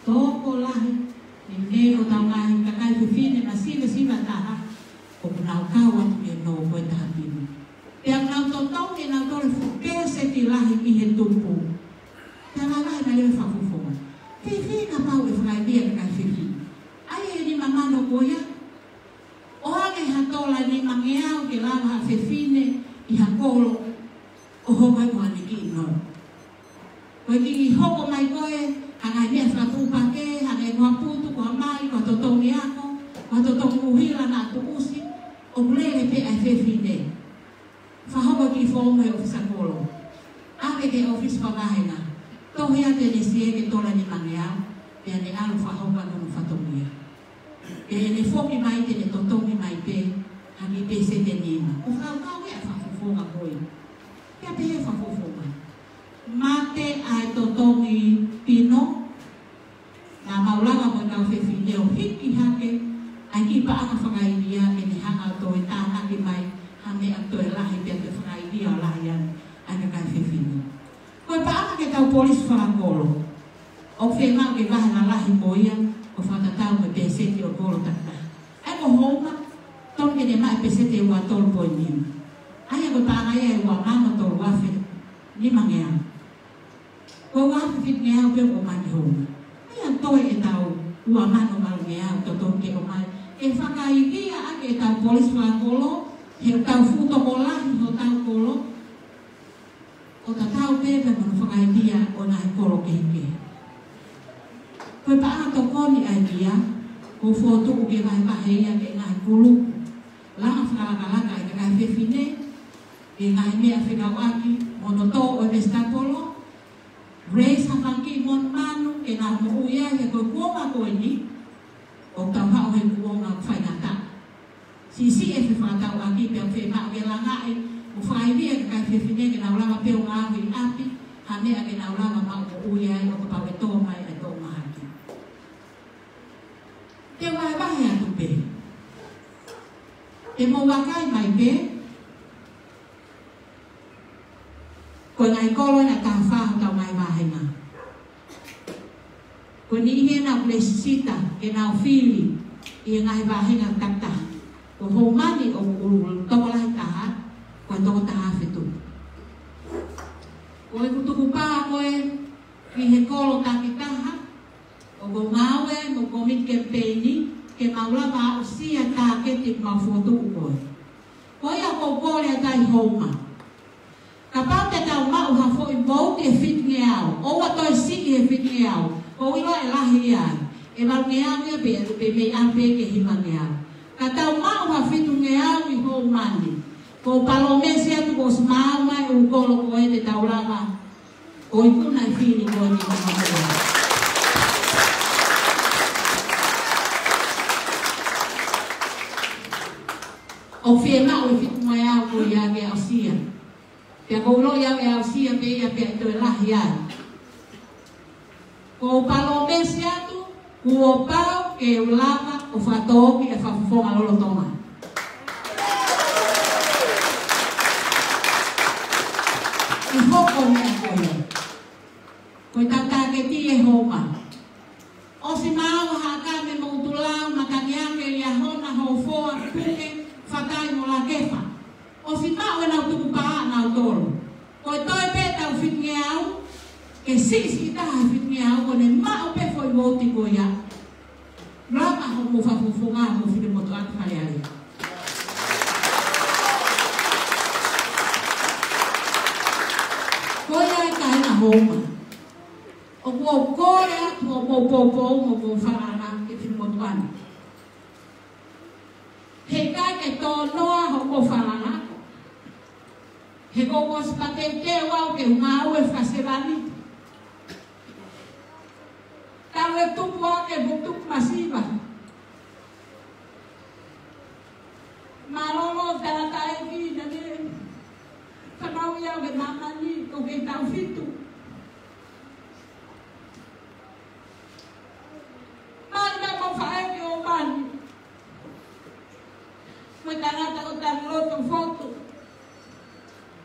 Tokolahi ʻi he nō ʻo ʻetau ngaahi kakai fefine masivesiva taha, ʻoku nau kau atu ki he nō ko e taha pine. Pea nau totongi ʻenau tole fuʻu pēseti lahi ʻi he tupu. Pea lalahi mai leva e fakafofonga. Fēfē kapau ʻe fakaivia e kakai fefine? ʻA ia ʻi he ko ia. ʻOange ha tola ʻe nimangeau ke lava ha fefine ʻi ha kolo ʻo hoko ai ko ʻene kiʻi nō. Ko e kiʻi hoko mai ko ē, hangē ha meʻa fakatuʻupakē, hangē ha putu, ko ha mali, ko ha totongi ako, ko ha totongi ʻuhila naʻa tuʻusi, ʻoku lele pē ʻa e fefine. Fakahoko e kiʻi foomu he ʻōfisa kolo. ʻAve ki he ʻōfisi fakavahenga. Tohi atu ʻene sieke tola ʻe nimangeau, pea ne ʻalu ʻo fakahoko ʻaki hono fatongia. Pea ʻi heʻene foki mai te ne totongi mai pē ha kiʻi peseti ʻe nima. ʻOku fakakaukau ʻa e fakafofonga ko ia. Pea pehē ʻe he fakafofonga: Mate ʻa e totongi pino, naʻa mau lava mo e kau fefine ʻo hiki hake ʻa e kiʻi paʻanga fakaʻilia ke ne hanga ʻo toe tānaki mai ha meʻa toe lahi pea toe fakaʻilia ʻo lahi ange ʻa e kakai fefine. Ko e paʻanga ki heʻetau polisi fakakolo, ʻoku fiemaʻu ke vahe lalahi mo ia ʻo fakatatau mo e peseti ʻo e kolo takitaha. ʻA ia ko Houma, tonu ke ne maʻu e peseti ʻe ua tolu poini nima. ʻA ia ko e paʻanga ia ʻe ua mano tolu afe nimangeau. Ko e ua afe fitungeau pē ʻoku ʻomai ki Houma. ʻA ia toe ʻetau ua mano valungeau totonu ke ʻomai ke fakaʻilia ʻaki ʻetau polisi fakakolo, he ʻoku tau fuʻu tokolahi hotau kolo, ʻo tatau pē pea mo hono fakaʻilia ʻo e ngaahi kolo kehekehe. Ko e paʻanga tokoni ʻa e kia, ʻoku fokotuʻu ke vahevahe ia ki he ngaahi kulupu. Langa fakalakalaka ʻa e kakai fefine, ʻi he ngaahi meʻa fekauʻaki mo hono tō ʻo e vesitapolo, raise ha fanga kiʻi monumanu ke nau moʻui ai he ko e kuonga ko eni, ʻoku tau haʻu he kuonga faingataʻa. Siʻisiʻi e fefakatauʻaki pea ʻoku fiemaʻu ke langaʻi mo fakaivia e kakai fefine ke nau lava pē ʻo ngaohi ʻi ʻapi ha meʻa ke nau lava maʻu moʻui ai ʻo kapau ʻe tō mai ʻa e toʻomahaki. Te u vahevahe atu pē. Te mou vakai mai pē. Ko e ngaahi kolo ena ʻe taha fā hotau ngaahi vāhenga. Ko e niʻihi ena ʻoku lesisita ke nau fili ʻi he ngaahi vāhenga takitaha. Ko Houma ni ʻoku tokolahi taha, ko e toko taha afe tupu. Ko ʻeku tukupā ko ē ki he kolo takitaha, ʻoku ou ngāue mo e kōmiti kemipeini ke mau lava aʻusia e tāketi ʻoku mau fokotuʻu ko ē. Ko ia ʻoku ou kole atu ai Houma. Kapau te tau maʻu ha foʻi vouti ʻe fitungeau, ʻoua toe siʻi he fitungeau, ʻoku ou ʻilo ʻe lahi ia ai. ʻE valungeau ia pea, pea mei ʻapi ki he hivangeau. Ka tau maʻu ha fitungeau ʻi Houma ni, ʻoku ou palōmesi atu kuo ʻosi maau mai ʻū kolo ko ē te tau lava ʻo ikuna e fili ko eni ʻo Houma. ʻOku fiemaʻu e fitungeau ko ia ke aʻusia. Pea ʻoku ou ʻilo ia ʻe aʻusia pē ia pea ʻe toe lahi ai. ʻOku ou palōmesi atu, kuo pau ke u lava ʻo fakatōki e fakafofonga lolotonga. ʻI he hoko e meʻa ko ia, ko ʻetau tāketi ʻe Houma. ʻOsi maau ha ʻakau mei Moʻutulau, Matangi Ake, Liahona, Hofoa, Puke, Fatai mo Lakepa. ʻOsi maʻu ʻenau tukupā ʻanautolu. Ko e toe pē ʻetau fitungeau, ke siʻisiʻi taha e fitungeau, ko ʻene maʻu pē foʻi vouti ko ia. Lava hoʻomou fakafofonga mo Finemotuʻa ki Fale Alea. Ko ia e kāinga Houma. ʻOku ou kole atu hoʻomou poupou mo hoʻomou falala ki Finemotuʻa ni. Heʻikai ke tō noa hoʻomou falala. He kuo u ʻosi mateuteu au ke u ngāue fakasevāniti. Talu e tupu ake mo tupu masiva. Mālō ʻa e tangataʻeiki naʻa ne fanauʻi au ki māmani, ʻoku kei taʻu fitu. Mālō ʻa e mau faʻē ki ʻo mani. Mo e tangata ʻo Taniloto Fotu.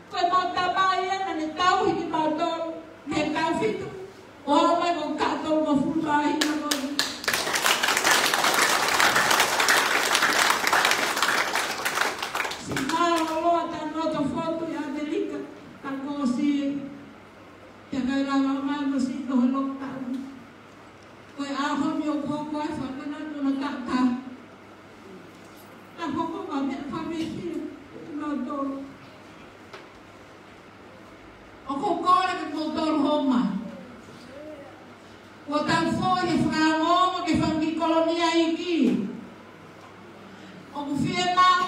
Ko e mau tamai ia naʻa ne tauhi kimautolu mei he taʻu fitu ʻo aʻu mai ko e taʻu tolungofulu mā hiva ko eni. Siʻi mālōlō ʻa Taniloto Fotu ʻi ʻAmelika, ka kuo ʻosi, pea ʻikai lava mai mo siʻi ko e lockdown. Ko e ʻaho ni ʻoku hoko ai e fakamanatu ʻo e taʻu taha. Ke fakaongo, ke fakakiʻi kolonia iiki. ʻOku fiemaʻu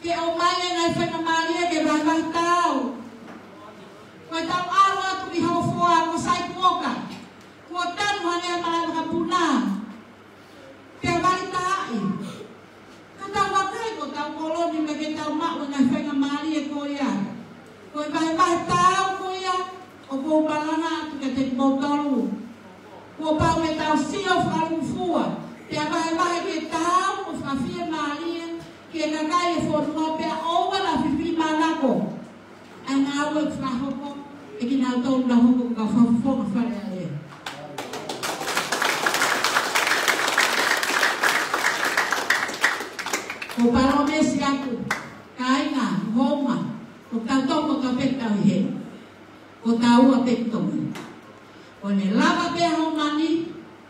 ke ʻomai e ngaahi faingamālie ke vahevahe taau. Ko ʻetau ʻalu atu ki Hofoa, ko Saipuoka, kuo tanu hangē ha malaʻe makapuna. Pea vali taʻi. Ka tau vakai ko ʻetau kolonia, pea ke tau maʻu e ngaahi faingamālie ko ia. Ko e vahevahe taau ko ia, ʻoku ou malanga atu kiate kimoutolu. Kuo pau ke tau sio fakalūkufua, pea vahevahe ke taau ʻo fakafiemālie ki he kakai e fonua pea ʻoua naʻa fifili manako. ʻA e ngāue ʻoku fakahoko ʻe kinautolu naʻa nau hoko ko e kau fakafofonga Fale Alea. ʻOku ou palōmesi atu, kāinga, hounga, ʻoku tau toko tau pē tau ʻi heni. Ko taua pē Tonga. Ko ʻene lava pē ʻa Hōmani,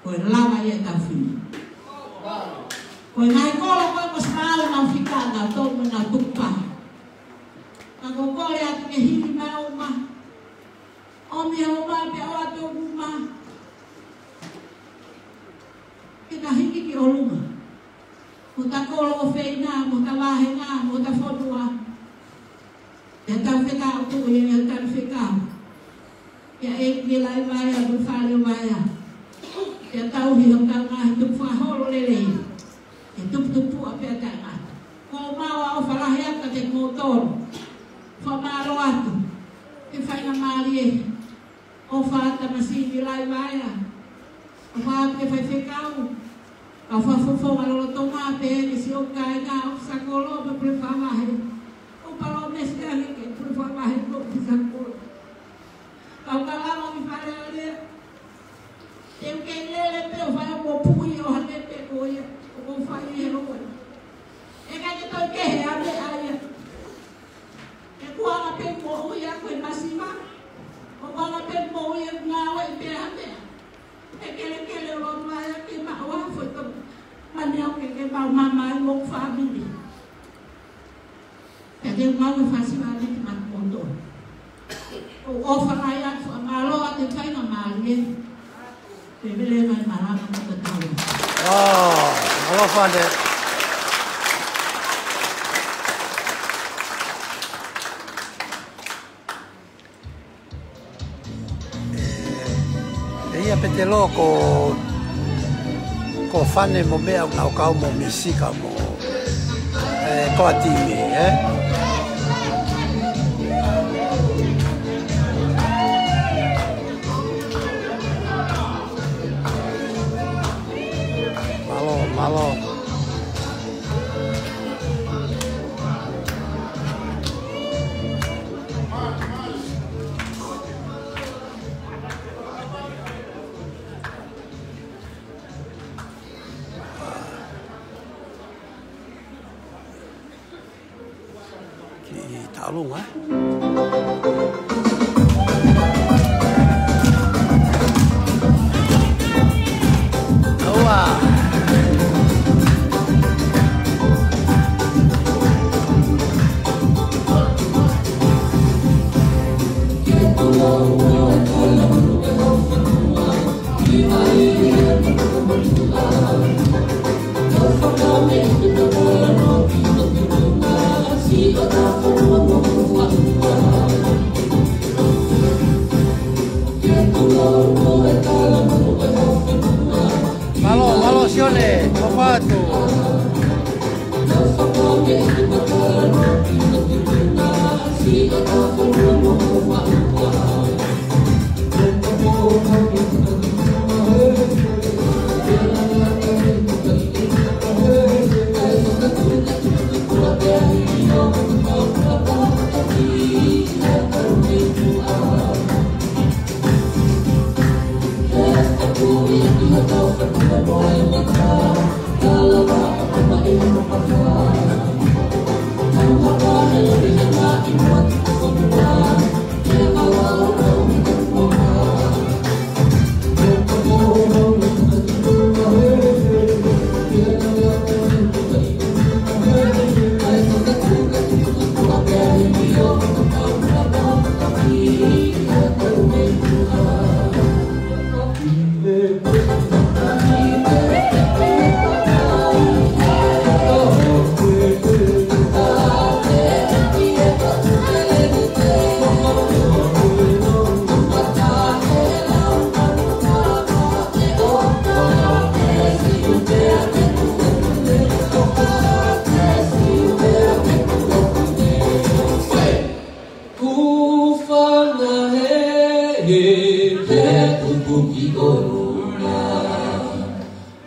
ko e lava ia ʻetau fili. Ko e ngaahi kolo ko ē ko Simaau naʻa nau fika, naʻa nau tō mo naʻa nau tuku pā. Ka ʻoku ou kole atu ke hiki mai ʻo ʻomai. ʻOmi ʻo ʻomai pē ʻo ʻatu ʻo ʻomai. Ke ta hiki ki ʻolunga. Mo ʻeta kolo ʻofeina, mo ʻeta vāhenga, mo ʻeta fonua. Pea tau fekau atu ʻi he ngaahi tali fekau. Pea ʻe ki Laivaea, mo Fale Vaea. Pea tau ʻi hotau ngaahi tupu fakaholo lelei. ʻE tuputupuʻa pea taʻengata. Ko ʻemau ʻofa lahi atu kiate kimoutolu. Fakamālō atu. Ke faingamālie. ʻOfa atu tamasiʻi Laivaea. ʻOfa atu ki he faifekau. Kau fakafofonga lolotonga pea ki he siʻi kāinga ʻo Sakolo pea pule fakavahe. ʻOku ou palōmesi ange ke pule fakavahe ko ʻofisa kolo. Kau ka lava ʻi Fale Alea. Te u kei lele pē ʻo fai ʻo puʻi ʻo hake pē ko ia. ʻOku ou fai ʻi he loa. ʻE ʻikai ke toe kehe ʻa e meʻa ia. ʻE kuanga pē moʻui ʻa ko e masiva. ʻO kuanga pē moʻui ʻa e ngāue pē ʻa meʻa. ʻE kelekele ʻo loto ai ʻa ke maʻu ʻa foʻi tau. Mani au ke ke mau mamahi mo fāmili. Pea te u maʻu e fasi vale ki maʻu koto. ʻOku ou ʻofa mai atu fakamālō atu e faingamālie. Pea vele mai malama mo tatau. ʻĀ, mālō Fale. ʻE, ʻe ia Petelo ko, ko Fane mo meʻa ʻoku nau kau mo misika mo, ʻe, ko ʻa timi, ē? Mālō, mālō. Ki Taulunga. Aua. Mālō, mālō Sione, ʻofa atu.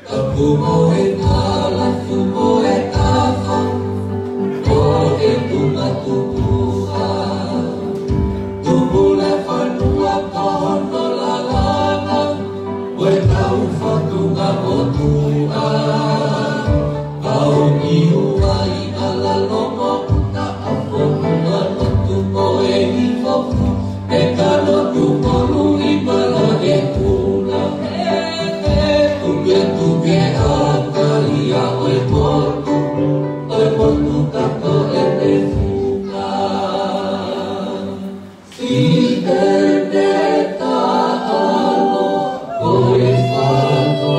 Tapu mo e tala, tapu mo e tafa, ʻo e tuʻunga tupuʻa. Tupu le fanua ko hono lalanga, mo e tau fatunga motuʻa. Kau ki uai ala lomo, ka a fonua lotu ko e hifo, e kano tuʻu ko lui mala e kula. Tuke tuke a kalia ʻo e motu, ʻo e motu ka ko e mefuka. Si te ne taʻalo ko e fano.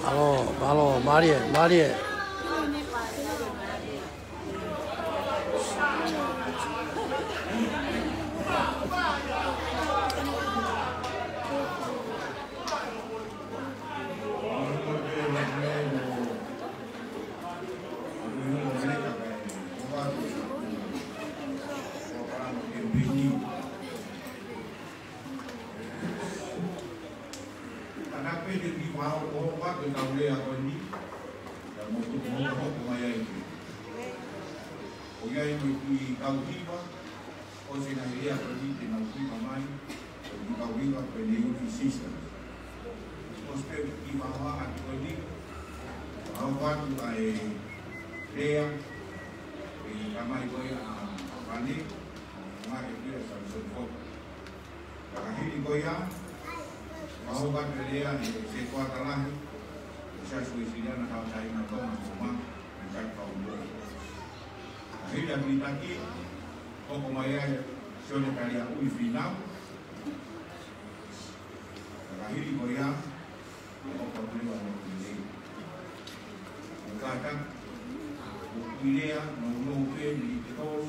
Mālō, mālō, mālie, mālie. Ana pē te ki wao ko wa ke kau lea ko ni. Ka mo tu mo ko mai ai. ʻO ia i mo ki kau hiva. ʻO se ngai lea ko ni te nau hiva mai. ʻO ki kau hiva ko ni ʻo ki sisa. ʻO se ki wao a ki ko ni. Wao wa tu ai lea. E kamai ko ia a Vane. Ngā e pia sa so ko. Ka ka hili ko ia, ma ho ka te lea ni se kua talahi, o sa sui sila na kau tai na tona ko ma, ni ka kau mo. Ka hili a mitaki, ko ko mai ai, so ne kali a ui finau. Ka ka hili ko ia, ʻo ka pule wa mo kule. ʻO ka ta, ʻo kuilea, no no pe ni te tolo,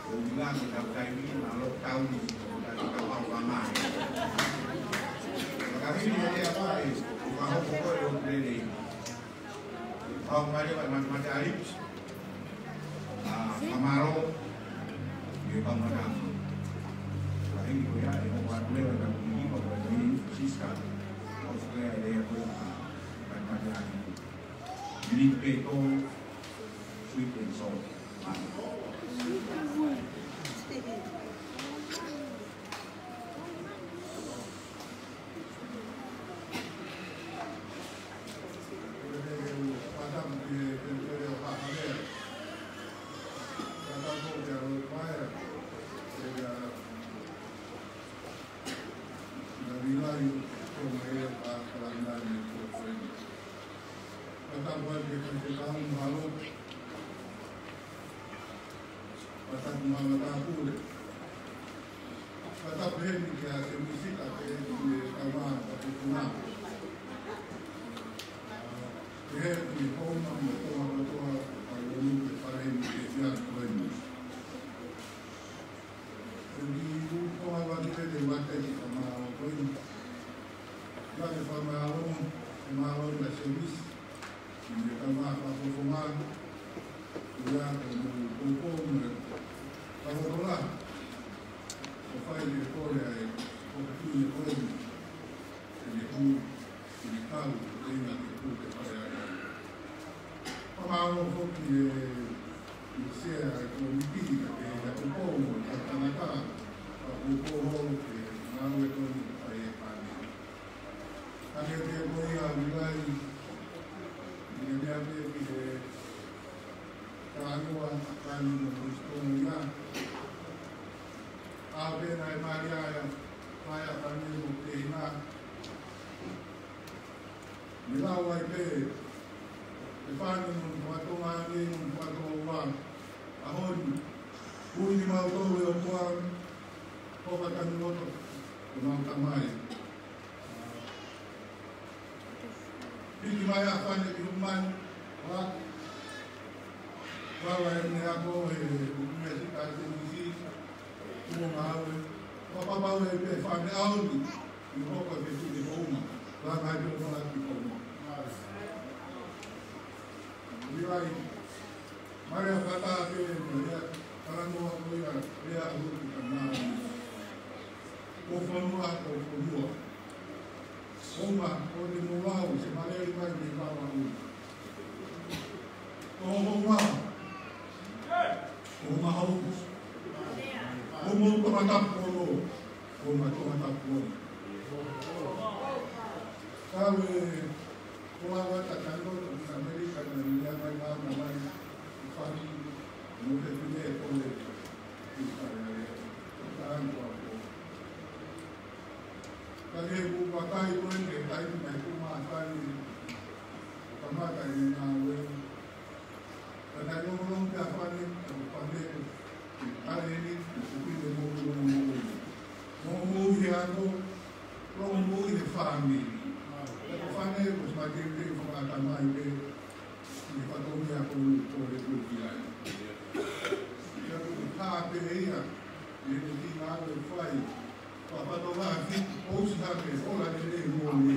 ʻo ui ngā ke tau taimi, na lo tau ni, ʻo ka te tau hau ka mai. Ka ka hili e te apai, ʻo ka hoko ko e ʻo kule. Hau mai le wa mate mate ai. ʻA, kamaro, ʻe kamara. Ka hili ko ia, e ko ka kule wa ka kuli ko ka kuli, siska. ʻO kule e le ko ia, mate mate ai. Mili pe to, sweet and sour. Patapu heni kia Semisi ka pehē ki he kaumā ka putuna. Pehē ki he houma mo e toa kotoa ka lonu ke fale ni ke fia koeni. Pehē ki he toa wa ki he te wate ki he kaumā koeni. Ia ke fakamālō, ke mālō kia Semisi. Fakafofonga, ia ko e poupou mo e fakatokanga ʻoku fai ke kole ai ʻa e fefine ko eni ke ne hū, ke ne kau, ke ne hū ke pule Fale Alea. Fakamālō foki ʻi he sea ʻa e kōmiti, ʻa e poupou mo e tangata, ʻa e poupou holo ke ngāue ko eni ʻoku fai ʻe he fāmili. Hangē pē ko ia ʻa Vilai, ʻi he meʻa pē ki he talanoa ʻa Kani mo Misitongia. ʻA pē naʻe mālie ʻa e, ʻa e fāmili mo Kena. Mei lau ai pē, ʻe fānau mo Fatonga ni mo Fatoa. ʻAho ni, ui ni mau tolu ʻe ʻOtua, ko ka tanu loto, ko mau tamai. Piki mai ʻa Fane ki Humani, wa, wa wa e ne ako he University of Tennessee, mo ngāue, wa papau e pē Fane ʻaho ni, ʻi hoko e pē ki te kouma, wa ngai pē kola ki kouma. Ui ai, Maria Fata ke, Maria, talanoa ko ia, ia ʻahu ki ka nā. Ko fonua, ko fonua. Oma, ko te molau, se maleli mai me lava u. Ko oma, ko oma hau. Ko mo ko matapono, ko ma ko matapono. Kawe, ko awa ta kano, ko Amerika, na ni a mai, na mai, faki, mo te tune, ko le, ko le, ko le, Ka ke kupakai ko e ke kai mai ku mā kai, kamata i ngā ue. Ka kai longolongo pē ʻa Fane, ka ko Fane ko e kai eni, ko e pine mo ku longolongo. Mo ku i he ako, longolongo i he fāmili. Ka ko Fane, ko e mate pē, ko mā tamai pē, ʻi he fatongia ko e ko e ko e ki ai. Ia ko e kā pē ia, ʻi he ki ngā ue fai, Papa to la fi, o si ha ke, o la le le mo le.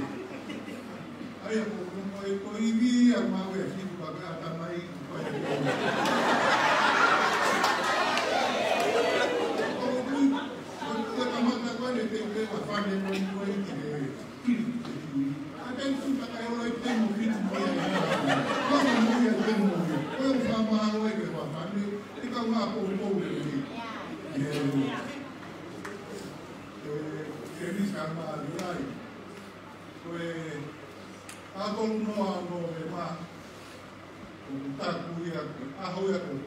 Ai ko ko ko e ko i vi a ma we fi ko ka ta mai ko e. Ko ko ko ka mata ko le te te wa fa le mo ko e ki le. A te tu ka ka o le te mo fi mo e. Ko mo mo e te mo. Ko fa ma o e ke wa fa le. Te ka ma ko ko le. Ē, ē, ʻe Misa Maliai. Ko e ʻaho tolu noa ʻo Nōvema, ʻoku taku ia ko e ʻaho ia ko e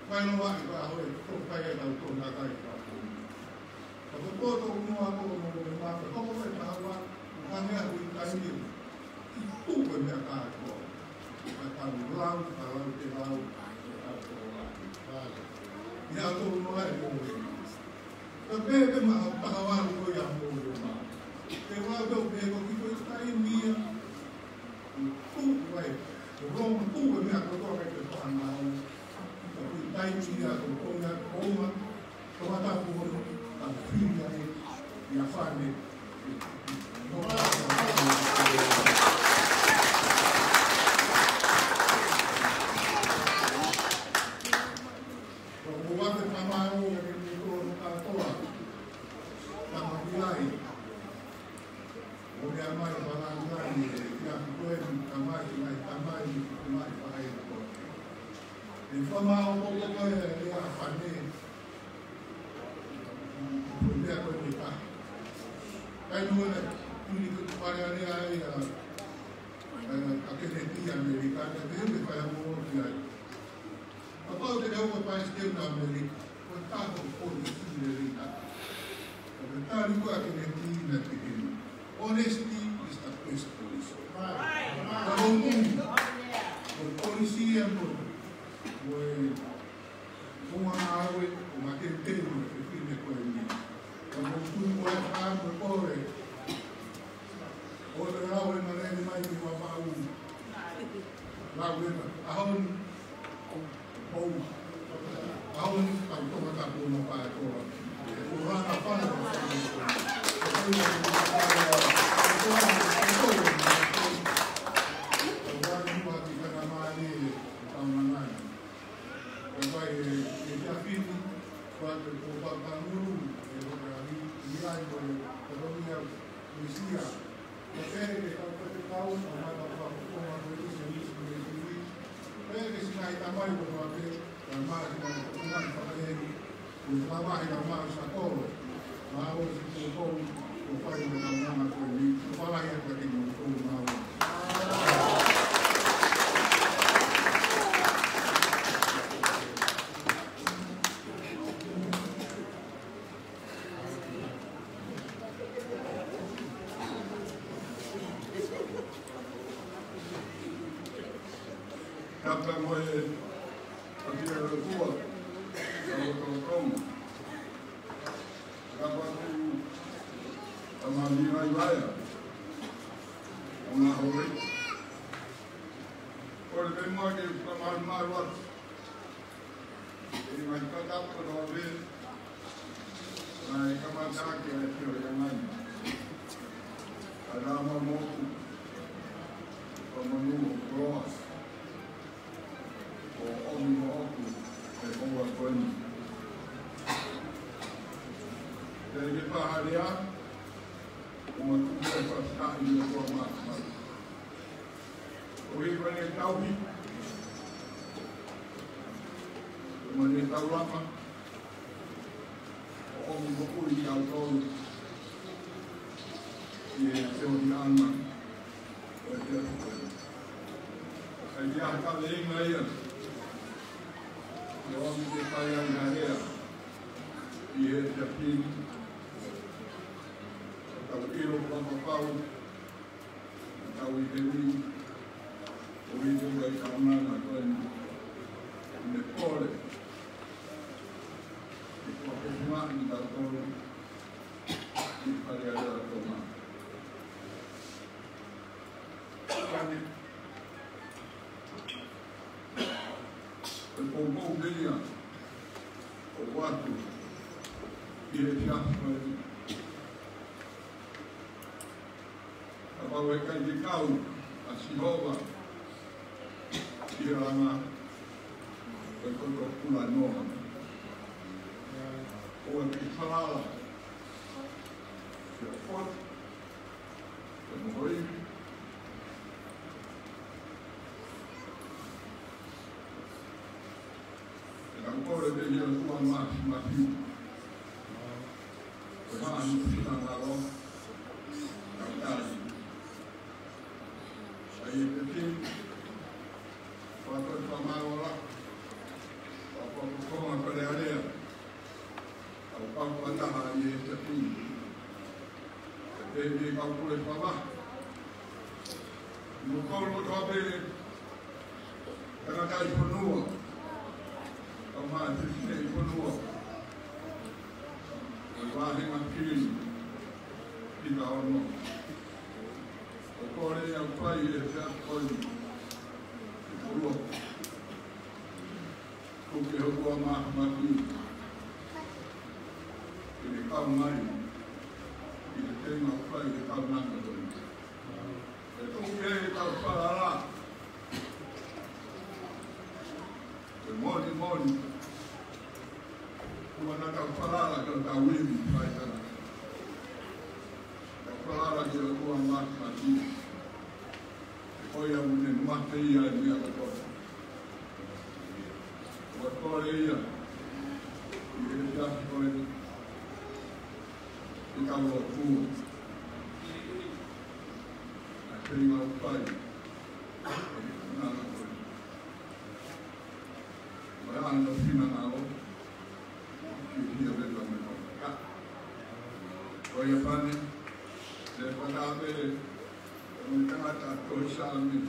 fai noa ʻi he ʻaho ʻe toko fai ʻe tau tō na kai ka ko. Ka ko e pō tolu noa ʻo Nōvema, ko e hoko e taha ua, ʻo hangē ʻa e hui taimi ʻi tuku e meʻa kātoa. Ka tau lau, ka lau te lau, ka tau lau. Ia tolu noa e ko e. Ka pehē pē maha taha ua ko ia mo ia ma. Ke ua pē ʻo pehē ko ki ko e taimi ia. Tuku ai. Ko Roma tuku e meʻa kotoa kai ke fānau. Ka ko e taimi ia ko Roma, Roma, Roma tapu hono, ka fili ai, ia Fane. Roma, Roma, Roma. Ko ko ua ke kamau ke ke ko no katoa. Tama ki ai. O le amai palani ai e ia ko e kamai mai kamai mai pae ko. E fama o ko ko e ia Fane. Ko ia ko e ka. Kai no e tuli ko Fale Alea ai a. A ke ne ki Amerika, ka te ule fai a mo ki ai. Kapau te ke ʻalu ʻo palesiteni ʻo ʻAmelika, ko e taha ʻo e polisī lelei taha. Ko e tali ko ē ʻa Kennedy naʻe pehē ni, "Honesty is the best policy." Ka ko e mui, ko e polisī ia mo, mo e, mo e ngāue, mo e matete, mo e fefine ko eni. Ka ko e tuʻu ko ē ʻa mo e kole. ʻO te lau e maleni mai ki Papau. Lau e ma, ʻaho ni. Ou. ʻAho ni, kau tonga tapu ma pa e toa. E ʻulanga pale. Kae tamai kotoa pē, kae ʻumaʻā kinautolu ʻoku nau fakaʻehiʻehi, ʻo fakavahe ʻa e ngaahi sakolo, maʻa ʻo si kotoa, ʻo fai ʻa e kaunanga ko eni, ʻo fakalahi atu kiate kimoutolu, maʻa ʻo. Tapu mo e ʻafio ʻa e ʻOtua, ʻa e ʻOtua Tonga. Tapu atu ʻa Mani Vaivai, ʻa Ngahoi. Kole pē muʻa ke u fakamālō atu. ʻI he ngaahi fakatapu kotoa pē, naʻe kamata ʻaki ʻa e ʻafio ʻa e ngaahi. Kae ʻumaʻā mo ʻeku fakamonū ʻo koloa, ʻo ʻomi moʻoku ʻi he houa ko eni. Pea ʻi he fakalea, ʻoku mau tuku ʻa e fakafetaʻi ʻi he ʻOtua Māfimafi. ʻOku ʻi ai ʻene tauhi, ʻoku ʻi ai ʻene taulama, ʻo ʻomi moʻui kiate kitautolu ʻi he feohiʻanga ʻo e efiafi ko eni. ʻIkai ke ʻi ai ha kaveinga ia ke ʻomi ke fai ai ha lea ʻi he efiafi ni. Tau ʻilo fakapapau ʻetau ʻi heni, ʻo ʻi he kaunanga ko eni, ʻi he kole, ʻi he fakafeʻunga ni tautolu, ʻi he Fale Alea ʻo Tonga. Kane, ʻe poupou pē ia, ʻo ʻoatu, ʻi he efiafi ko eni. Kapau ʻe ʻikai ke kau ʻa Sihova ʻi he langa ʻo e koto kulanoa, ʻoua te ke falala ki ha potu, ki ha moʻui. Pea ʻoku ou kole pē ki he ʻOtua Māfimafi, ko e hā hono finangalo, tau tali. ʻA ia te te, ʻoatu e fakamālō lahi, ʻa e Fakafofonga Fale Alea, ʻa e kau fakataha ʻi he efiafi ni. Pea pehē ki he kau pule fakavahe. Mo e kau kotoa pē, tangataʻi fonua, kae ʻumaʻā e fefine ʻi fonua, ʻo e vāhenga fili, Pita Ono. ʻOku ou kole ia ʻoku fai ʻi he efiafi ko eni, ʻi he ʻOtua. Tuku ke ʻOtua Māfimafi ke ne kau mai ʻi he feinga ʻoku fai ʻi he kaunanga ko eni. Pea tuku ke tau falala ke molimoli, ʻoua naʻa tau falala ki hotau ivi fai tangata. Tau falala ki he ʻOtua Māfimafi. Ko ia ʻoku ne mafeia e meʻa kotoa. ʻOku ou kole ia ʻi he efiafi ko eni, ke tau lotua ʻa e feinga ʻoku fai ʻe he kaunanga ko eni. Mo e ʻAlo finangalo, ke hia veta me kau. Ko ia pē eni, te u fakatapu pē, mo e tangata ko e Saame.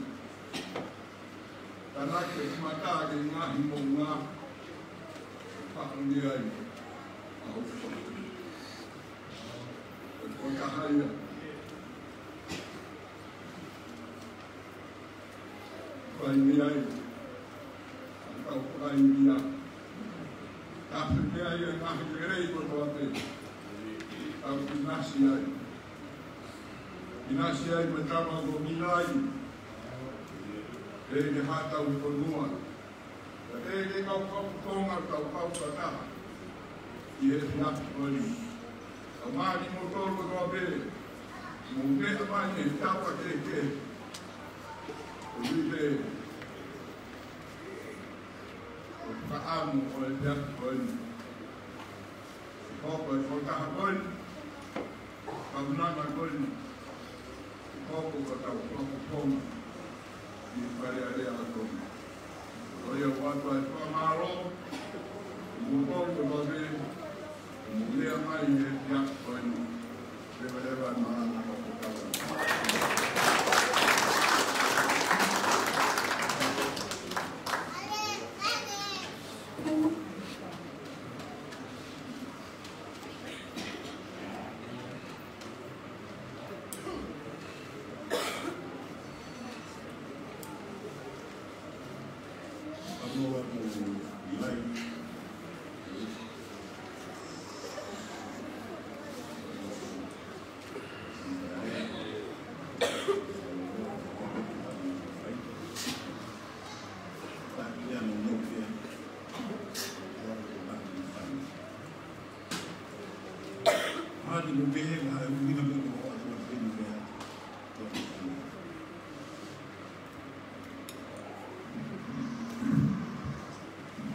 Tānaki e mata ki he ngaahi moʻunga, pea ʻomi ai ʻa hoku fakamoʻoni. Ko e tokotaha ia. Fai mei ai ʻa e kau fakaivia. Tafe mei ai e ngaahi lelei kotoa pē. Tau ʻinasi ai. ʻInasi ai mo e tama ko Milai. Pea ki he haʻa tauhi fonua. Pea ki he kau fakafofonga, kau fakataha ʻi he efiafi ko eni. Kae ʻumaʻā kimoutolu kotoa pē, mou meʻa mai he tapa kehekehe. ʻOku ou pehē, Mo e peaki ko eni. Hoko e fotaha ko eni. Kaunanga ko eni. Hoko ko tau hoko ponga. Ni pare ale ala tonga. Ko ia ua tua e fakamālō. Mo ko ko vave. Mo lea mai e peaki ko eni. Leva leva e malanga ko tau.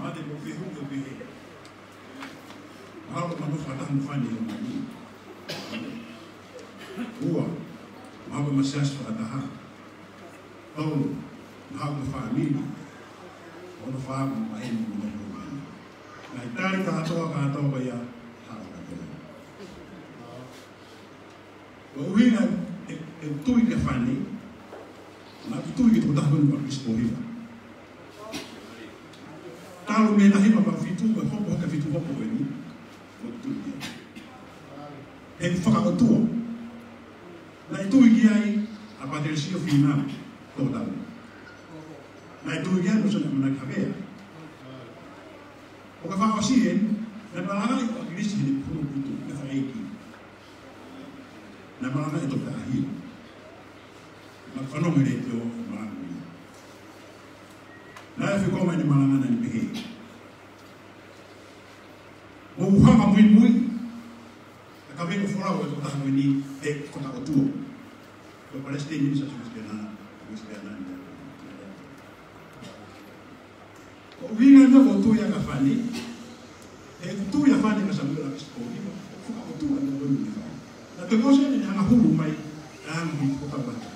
Mate mo fehuʻi ʻo pehē. Mahalo ko e mano fakataha mo fani ʻo mani. Ua, mahalo ko e masiasi fakataha. Tolu, mahalo ko e fāmili. Ono, fā, mo e ʻaho ni mo e mani. Naʻe tali kātoa, kātoa ia, hala kātoa. Ko e ʻuhinga ʻeku, ʻeku tui kia fani, naʻá ku tui ki he tokotaha ko eni ko ʻAkilisi Pōhiva. Talu mei he taha hiva afe fitu, ko e hopo, hopo fitu hopo ko eni, ʻoku ou tui ki ai. He ʻoku fakaʻotua. Naʻe tui ki ai ʻa Pātelisia Fīnau, tokotaha. Naʻe tui ki ai mo Sione ʻAmanaki Havea. ʻO ka fakaʻosi eni, naʻe malangaʻi ʻa ʻAkilisi heʻene puputuʻu, ʻene fakaʻeiki. Naʻe malanga ʻe Toketā ʻAhia. Naʻá ku fanongo he letiō ʻene malanga. Naʻe fekau mai ʻene malanga naʻá ne pehē: Mou hanga muimui, ʻa e kaveinga folau ʻa e tokotaha ko eni, he ko e fakaʻotua. Ko e palesiteni ʻo e Siasi Uēsiliana, Uēsiliana ni. Ko e ʻuhinga ia ʻoku ou tui ai kia fani, he ʻoku tui ʻa fani kia Samuela ʻAkilisi Pōhiva, ʻoku fakaʻotua ʻene ʻalu ʻo ne fai. Naʻe toe ʻosi ʻene hanga ʻo hulu mai, ʻa e anga ʻo e fakaʻotua.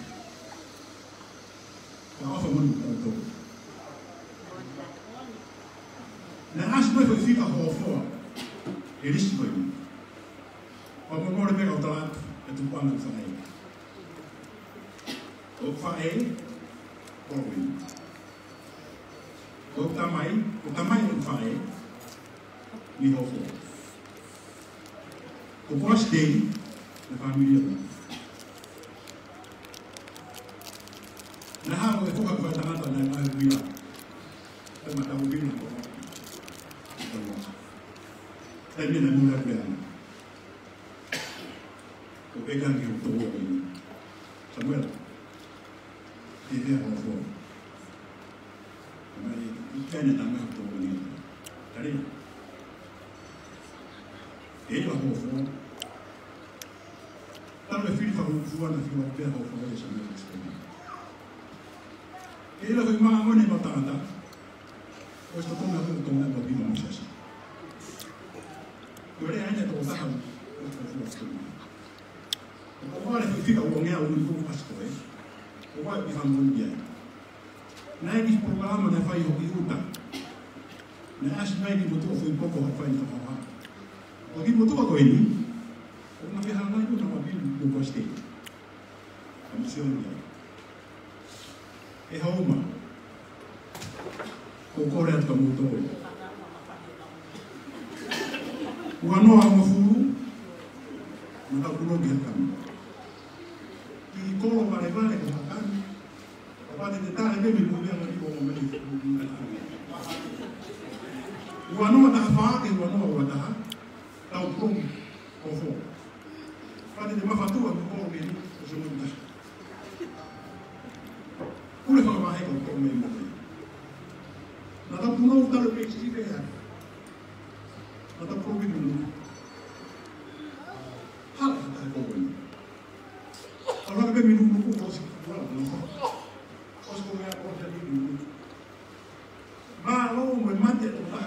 Ka ʻofa mo ni ʻoku tau tō. Naʻe ʻasi mai foʻi fika hofoa, ʻe lisi mai ni. Ko e momole pē kau tala atu, ʻe tuku ʻa e faʻē. Ko e faʻē, ko eni. Ko e tamai, ko e tamai ʻo e faʻē, ni hoko. Ko Poasi Tei, na fāmili ʻo. Naʻe haʻu e foha ko e tangata naʻe ʻai vila. Te ma tau vila ko. Te ma tau vila ko. Ko e kangi ʻo tō eni. Samuela. Te te ho fo. Mai, ʻi kene tama ʻo tō eni. Tari. Te te ho fo. Tau le fili fakafua na fua pea ho fo e Samuela Kristo. Te te ho i mangone mo tangata. ʻOsi tokoni ʻa e Tonga mo Pino mo Siasi. Ko e lea ʻa e tokotaha ʻo e fakafuafua. ʻO vale he fika ʻo ngea ʻo ni ko Pasiko ē. ʻO vale ʻi Hangoni ai. Naʻe ʻi ai e polokalama naʻe fai ʻi ʻuta. Naʻe ʻasi mai ki motu ʻo fai poko ha fai fakahā. ʻO ki motu ko eni. ʻO na ke hanga ʻi ʻuta ma Pino mo Pasiko. Ka misiona ia. ʻE hauma. Ko kore atu ka mutoi. Ua noa hongofulu. Mata kulo ki hakami. Ki kolo vale vale ko hakami. Kapate te tale memi mo mea mani ko meni. Ua noa taha fā ke ua noa ua taha. Tau kumi. Ko fo. Pati te mafatua ko ko meni. Ko se mo taha. Kule fakavahe ko ko meni mo te. Na tau puno talo pe si pe ya. Na tau kumi mo. Hala ta ko meni. Hala ke meni mo ko si. Hala mo. Ko si ko ya ko ya ni. Mālō mo e mate ʻo taha.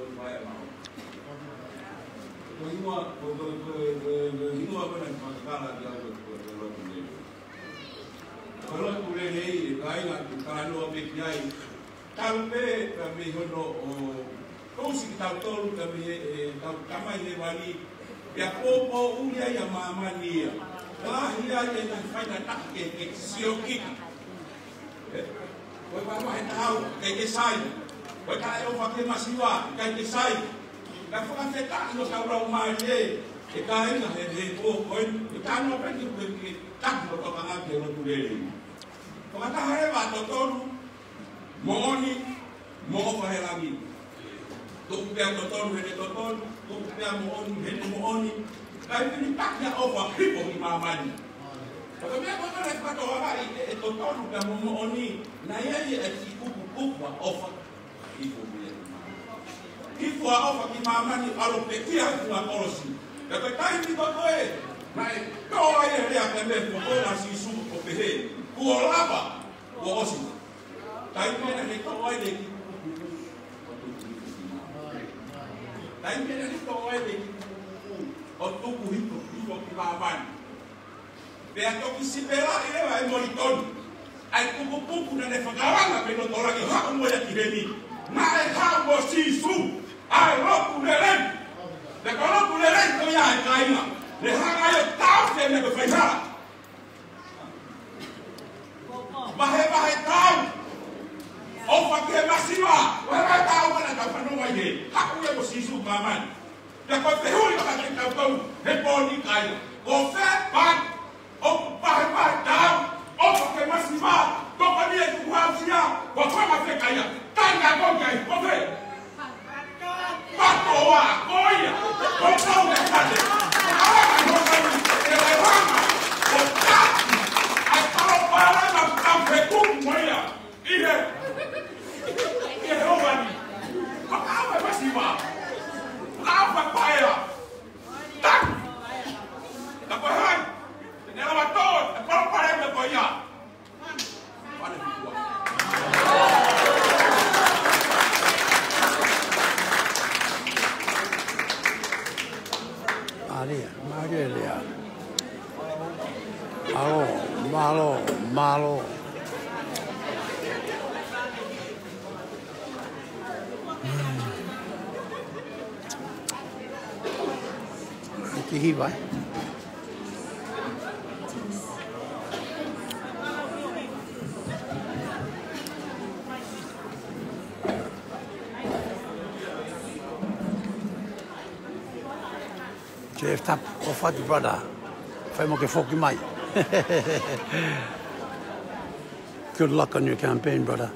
ʻo e vaʻe mau. Ko e hingoa, ko, ko, ko, ko, ko e hingoa ko ena ʻoku ou fakakakato ki ai ko e, ko e, ko e lotu lelei. Ko e lotu lelei, ʻe kāinga, ʻoku ou talanoa pē ki ai. Talu pē, ka mei hono, ʻo, ʻosi kitautolu, ka mei he, ʻetau Tamai Hēvani. Pea poupou ʻuli ai ʻa māmani ia. Lahi ai ʻene faingataʻa ke, ke sio kita. Ē? Ko e vahevahe taau, ʻikai ke sai. Ko e taʻeʻofa ki he masiva, ʻikai ke sai. Ka fakafetaʻi hotau laumālie, ʻe kāinga, he, he pō ko eni, ʻe tano pē ke, ke, ke taki ko tokanga ki he lotu lelei. Fakataha leva ʻa totonu, moʻoni, mo ʻofa he langi. Tuku pē ʻa totonu heʻene totonu, tuku pē ʻa moʻoni heʻene moʻoni. Kae pili taki ʻa ʻofa hifo ki māmani. Ka ko e meʻa ko ē naʻe fakatokangaʻi ʻe, ʻe totonu pea mo moʻoni, naʻe ʻi ai e kiʻi kupukupu ʻa ʻofa hifo ki māmani. Hifo ʻa ʻofa ki māmani, ʻalu pē ia ki he funga kolosi. Ka ko e taimi ko ē, naʻe toʻo ai e lea pē mei he fofonga ʻo Sīsū ʻo pehē, kuo lava, kuo ʻosi. Taimi naʻe toʻo ai e kiʻi kupukupu ʻo tuku hifo ki māmani. Taimi naʻe toʻo ai e kiʻi kupukupu ʻo tuku hifo, hifo ki māmani. Pea toki sipelaʻi leva ʻe Molitoni ʻa e kupukupu naʻe fakalanga mei loto langi ʻo haʻu mo ia ki heni. Naʻe haʻu mo Sīsū ʻa e lotu lelei. Pea ko e lotu lelei ko ia ʻe kāinga, ne hanga ai ʻo taʻofi e meʻa ko e faihala. Vahevahe taau. ʻOfa ki he masiva. Vahevahe taau ʻa ena ʻoku tau fanongo ai he haʻu ia mo Sīsū ki māmani. Pea ko e fehuʻi ʻoku ʻikai ke tau tau he pō ni kāinga. Ko fē pē ʻoku vahevahe taau, ʻofa ki he masiva, tokoni e tukuhausia, ko fē pē kāinga. Kāinga ko e kai, ko fē? Patoa, ko ia, ko tau ne kane. Awa ka no kane, e le rama, ko taki, ai kalo pala na ka feku mo ia. ʻI he, ʻi he ʻOvani. Ko ka awa e masiva. Ko ka awa paea. Taki. Ka ko e hā? Ne lava tō, e palopalema ko ia. Mālie, mālie lea. Mālō, mālō, mālō. Ki hiva, ē? Jeff Tapu, ʻofa atu brother. Fai mo ke foki mai. Good luck on your campaign, brother.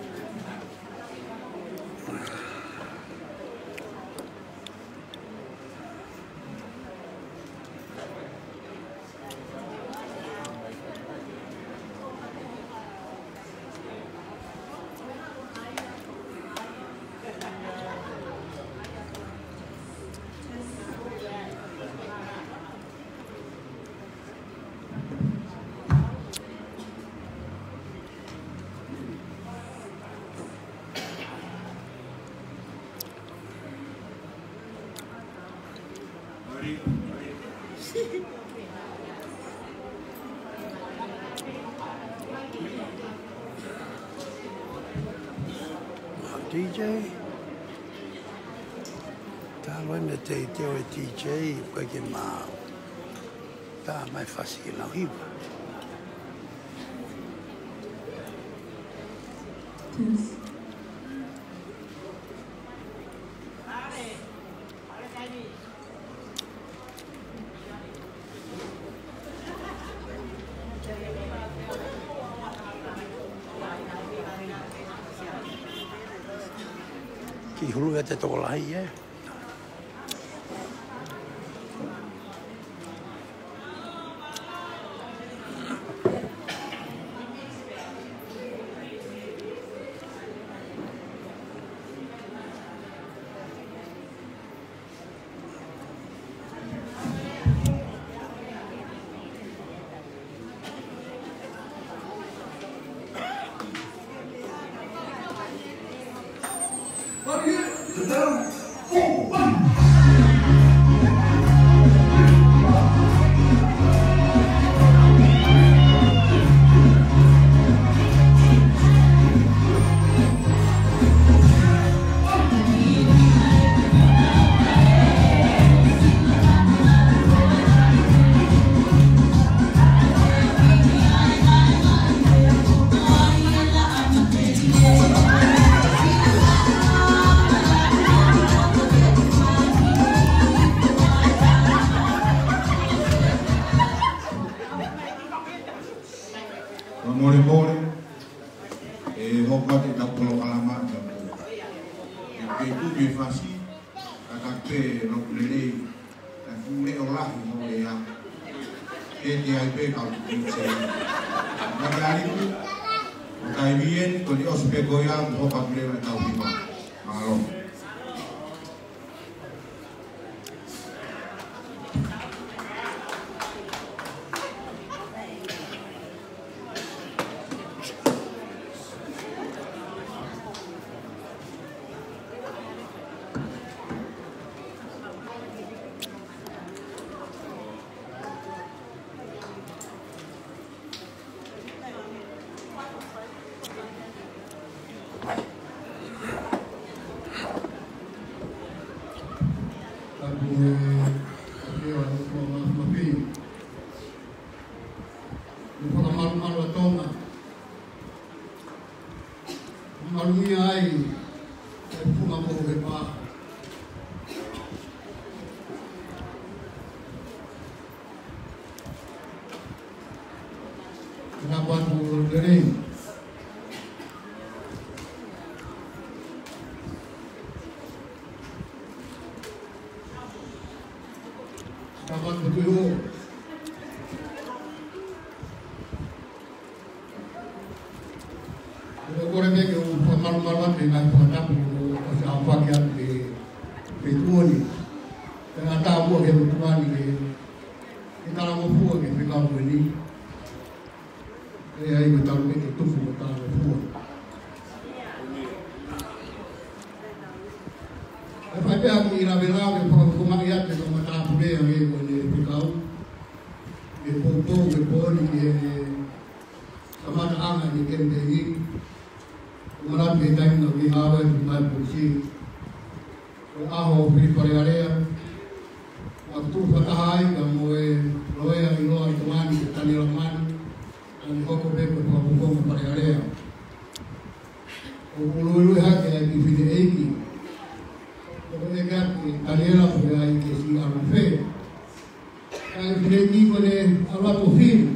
D J. Talo e mea teitei ʻo e D J, ʻoku ʻikai ke maau. Tā mai fasi ke nau hiva. Kiʻi hulu ia te tokolahi, ē. Fakamolemole, ʻe hopo atu ʻetau polokalama ʻi he ʻaho ni. ʻE tuku e fasi, ka ka pē loku lelei, ka fuʻu leʻo lahi mo e a. Ke ke ai pē kau tuku se. Ka ke aliku, ʻo kai vien, ko ni ʻosi pē ko ia, mo hopo atu leva ʻetau hiva. Mālō. Tapu e, ʻa e ʻOtua Māfimafi. Mo e fakamalumalu ʻa Tonga. Malumalu ai, e funga ko e pā. Ka patu lelei. Ka patu lelei. ʻOku ou kole pē ke u fakamalumalu atu he ngaahi fakatapu kuo ʻosi ʻaofaki atu ki he feituʻu ni. Pea ngata muʻa ki he ʻOtua ni ke, ke talangofua ki he fekau ko eni. ʻE ʻi ai mo e talu pē ke tupu mo talangofua. ʻE fai pē ʻa e kiʻi lavelave fakafofongaʻi atu e kau matāpule ʻa e ko eni fekau. Ke poupou, ke pō ni, ke kamataʻanga ʻi he kemipeini. ʻOku ou manatu ki he taimi naʻa ku ngāue ai ʻi he Polisi. Ko e ʻaho ʻo Filipa Lealea. Naʻa ku tuʻu fakataha ai pea mo e loea ʻiloa ʻi Tonga ni ko Taniela Manu. Naʻa ne hoko pē ko e fakafofonga Fale Alea. ʻOku ou luelue hake ai ki he fineʻeiki. ʻOku ʻeke atu kia Taniela pe ʻe ʻi ai ke siʻi ʻalu fē. Ka ʻi he fineʻeiki ko ʻene ʻalu atu ʻo fili.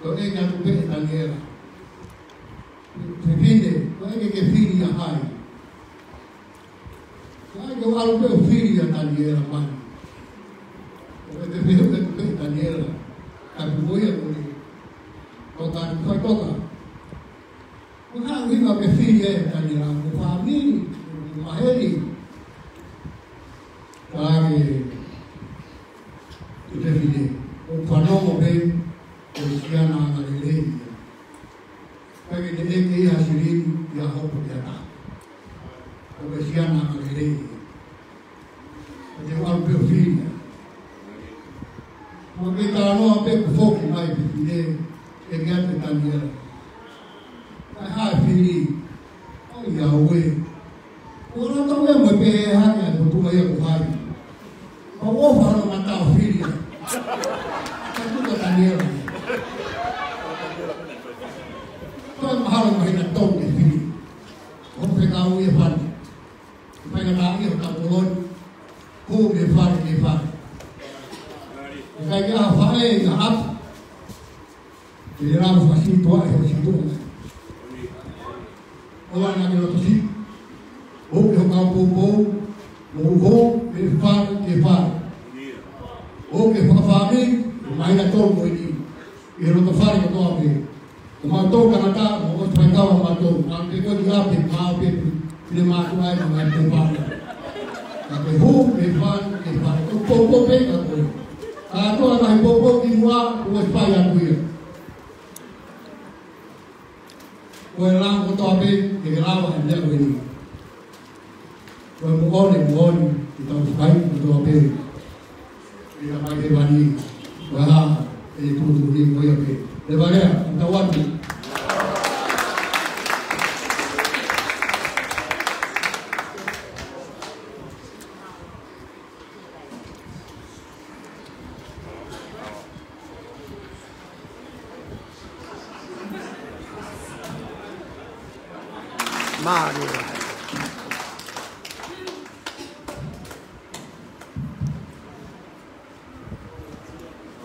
Ko e ʻeke atu pē ʻe Taniela. Fefine, ko e ke ke fili ʻa hai? Ko e ke ʻalu pē ʻo fili ʻa Taniela mai. Ko e ke fili ʻa Taniela. Ka tu mo ia ko e. Ko ka tu fai ko ka. Ko ka ui ka ke fili ʻa Taniela, ko fāmili, ko maheli. Ka ke, ke fili. Ko fanongo pē, ko e siana anga lelei ia. Ka ke te ʻeke ia silini, ia hopo ia ta. Ko e siana anga lelei ia. Ko te ʻalu pē ʻo fili. Mo ke talanoa pē kuo foki mai pē fili, ʻeke atu Taniela. Ka hai fili, ʻo ia ue. Ko la tau e mo pē hake atu tu ia ko hai. Ka ʻofa hano mata ʻo fili. Ka tu ka Taniela. Ka mahalo mahina tau e fili. ʻO fekau ia fani. Fai ka tā ia ka koloni. Ko me fale, me fale. Ka ia fale ia atu. Ke lava fasi tua e fasi tua. ʻO ana ke loto si. ʻO ke hoka poupou. ʻO ho, ke fale, ke fale. ʻO ke fakafale, mai na tolu ko ini. Ke loto fale kotoa pē. Ko mātou tangata, mo o fai kau a mātou. Ka ke ko ki ape, mā o pepe. Pile mātou ai, mo ngai te fale. Ka ke hu, ke fale, ke fale. Ko poupou pē ka ko. Ka ko a ngai poupou ki mua, ko e fai a kuia. Ko e lango kotoa pē, ke ke lava e meʻa ko eni. Ko e moʻoni, moʻoni, ke tau fai kotoa pē. Ke ka fai ke vani, ko e hā, e tuʻutuʻuni ko ia pē. Te valea, tau atu. Mālō.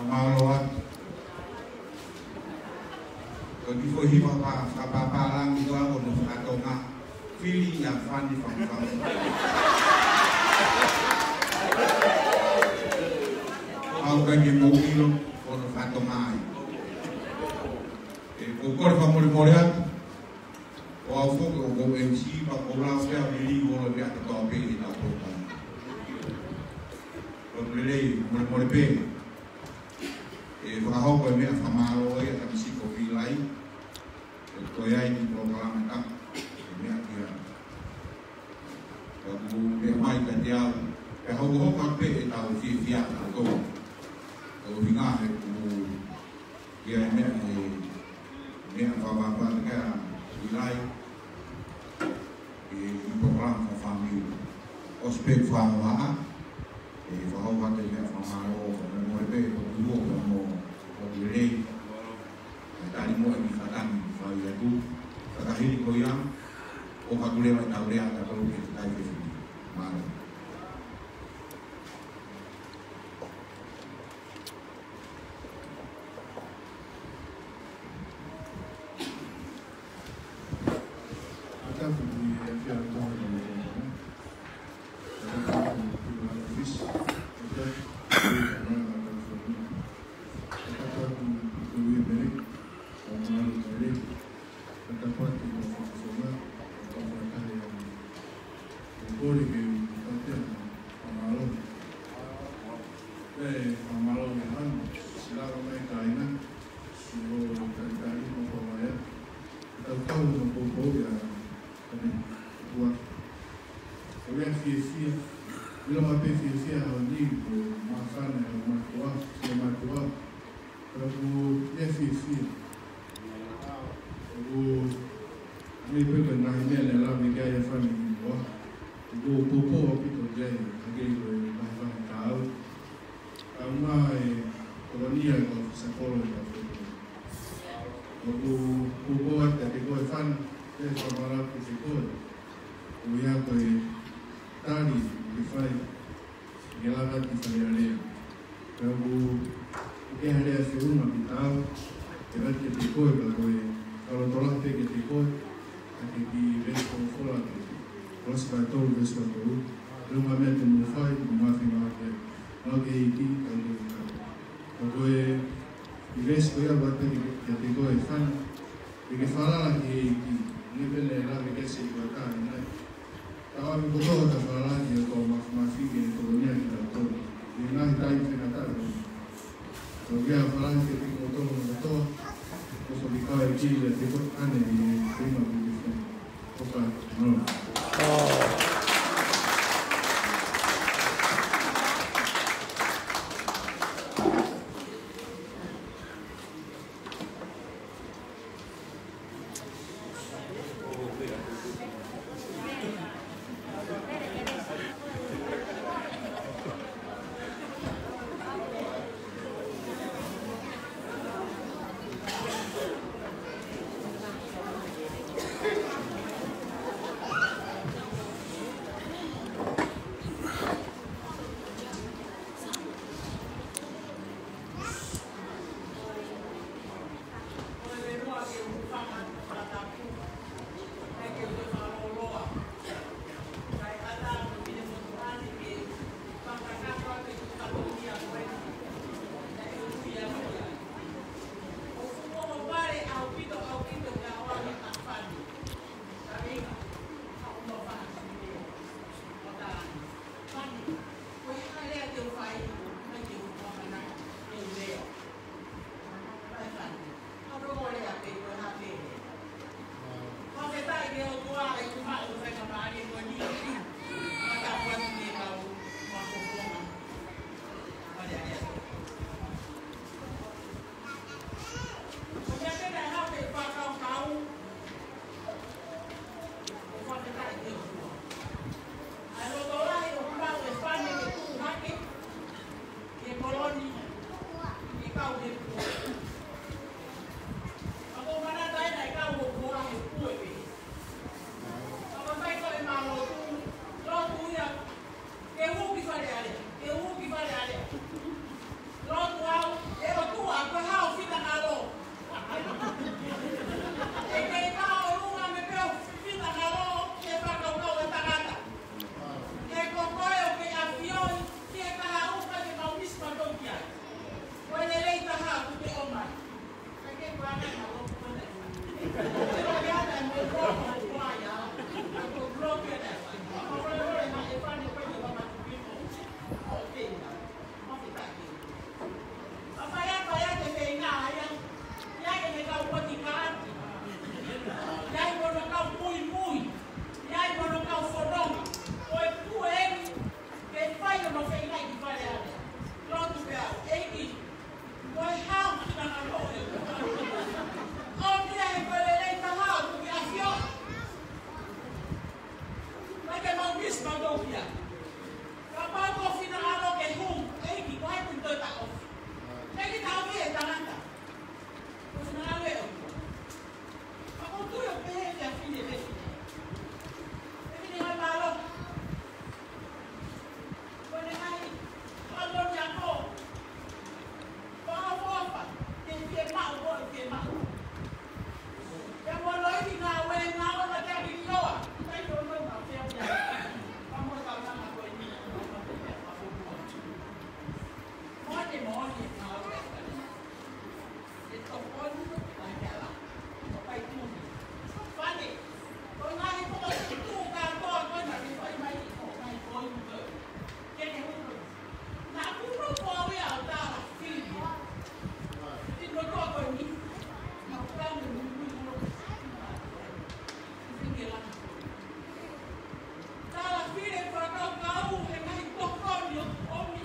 Mālō atu. Ko e kiʻi foʻi hiva fakapapālangi ko ē ʻo e fakatonga. Fili ia fani fakatonga. ʻOku ʻikai ke mou ʻilo ko e fakatonga ia. ʻE, ko e kole fakamolemole atu. ʻO au foki ʻoku ou M C pea ʻoku ou lau pē ʻa e liliu ʻo e meʻa kotoa pē ʻi heʻetau polokalama. Ko e lelei, molemole pē. ʻE fakahoko e meʻa fakamālō ia ʻa Tamisiko Vilai. ʻE toe ai ki he polokalama ʻe taha. ʻE meʻa kia. Ka ʻoku meʻa mai kiate au. Pea hokohoko atu pē ʻetau fiefia ʻa kotoa. Ko e ʻuhinga he ʻoku ʻi ai e meʻa, e meʻa fakapapālangi ʻa Vilai, e, e polokalama fakafāmili. ʻOsi pē fakahohaʻa, e, fakahoko atu e meʻa fakamālō, fakamolemole pē, ko e tuʻu pē mo, ko e lelei. E tali mo e kiʻi fakatangi, fai atu. Fakahili ko ia, ʻo ka tule mai tau lea, ka tau ke tai ke fili. Mālō. Ka tapuaki mo fakafofonga, mo fakafofonga ʻa e kole ke u tapuaki mo fakamālō. Pea fakamālō ki he hanu, siʻi lava mai kāinga, siʻi hoʻo talitali mo fakamālō. Tau kau mo poupou ia, kane, ua. Ko ia fiefia, ʻilo mai pē fiefia hau ni, ko māfana, ko mātuʻa, ko mātuʻa. Ka ʻoku ou fiefia. ʻOku ʻi ai pē ko e ngaahi meʻa naʻe lave ki ai ʻa Fani ʻi muʻa. ʻOku ou poupou ʻaupito ki ai, hangē ko e vahevahe ʻa au. Ka ʻoku ou maʻu e kolonia ko Fisakolo ʻi Taupotu. ʻOku ou poupou atu kiate koe Fani, ke fakamālō atu kiate koe. ʻOku ʻi ai ko e tali ke fai. Ke lava ki Fale Alea. Pea ʻoku ʻi ai ha lea feʻunga ki ai, ke lava ke te koe ka ko e Fakalotolahi pē kiate koe, ʻa e kiʻi veesi folofola ki he Kolose vahe tolu veesi tolu tolu. Leo ngā meʻa te mou fai, mou mafai ngā ke, ngā ke iti, ka te ngā. Ka ko e, ʻi veesi ko ia ʻoku ʻoatu pē kiate koe ʻe Fani, ke ke falala ki he ʻEiki, neongo pē ʻene lave ki he ʻoku ʻikai ke ʻi ai ha taha ʻi nai. Tau ʻalu kotoa ʻo tau falala ki he ʻOtua Māfimafi ke ne tokoniʻi kitautolu ʻi he ngaahi taimi faingataʻa ko eni. Tau ʻalu ʻo falala kiate kimoutolu kotoa, ʻoku ou fakaʻapaʻapa kiate koe ʻanenai ʻi he taimi ko eni. ʻOfa, mālō. Ke hū ki Fale Alea, ke hū ki Fale Alea. Lotu au, ʻe ʻOtua, ko e hā hoʻo finangalo? ʻE kei taha ʻolunga mei pē ho finangalo, ke fakakaukau e tangata. He ko koe ʻoku ke ʻafioʻi, ke kahaʻu ka ke mau misi matou ki ai. Ko e lelei taha ʻoku ke ʻomai. Ke fai hono feinga ki Fale Alea. Lotu pē au, ʻEiki, ko e hā hoʻo finangalo? ʻOmi ia he ko e lelei taha ʻoku ke ʻafioʻi. Naʻa ke mau misi matou ki ai. Kapau ko ho finangalo ke hū, ʻEiki, ko hai te u toe taʻofi? ʻEiki, taʻofi e tangata. Ko ho finangalo ʻe ʻOtua. Ka ʻoku ou tui ʻoku pehē ki he fefine, fefine. Fefine ngaahi mālohi. Ko ʻene ngaahi, ʻa e loni ako. Ko e ʻofa, ke fiemaʻu, ko e fiemaʻu. Ke mo loi ki ngāue, ngāue ma te aki loa. Kai tō loi ma fea fea. Ka mo ka ngana ko e ni, ka mo te fea ka mo. Mo te mo ni ngāue. E tokoni ʻa e ala. Ko kai tū. Fane. Ko e ngaahi foʻi tuʻu kātoa ko ena ke fai mai ko e ngaahi foʻi tuʻu. Ke ke hū. Naʻa ku nofo au ia ʻo tala fili. Ti no toa ko eni. Naʻa ku tala me mui mui mo. Fili la. Tala fili fakakaukau he ngaahi tokoni ʻoku ʻomi.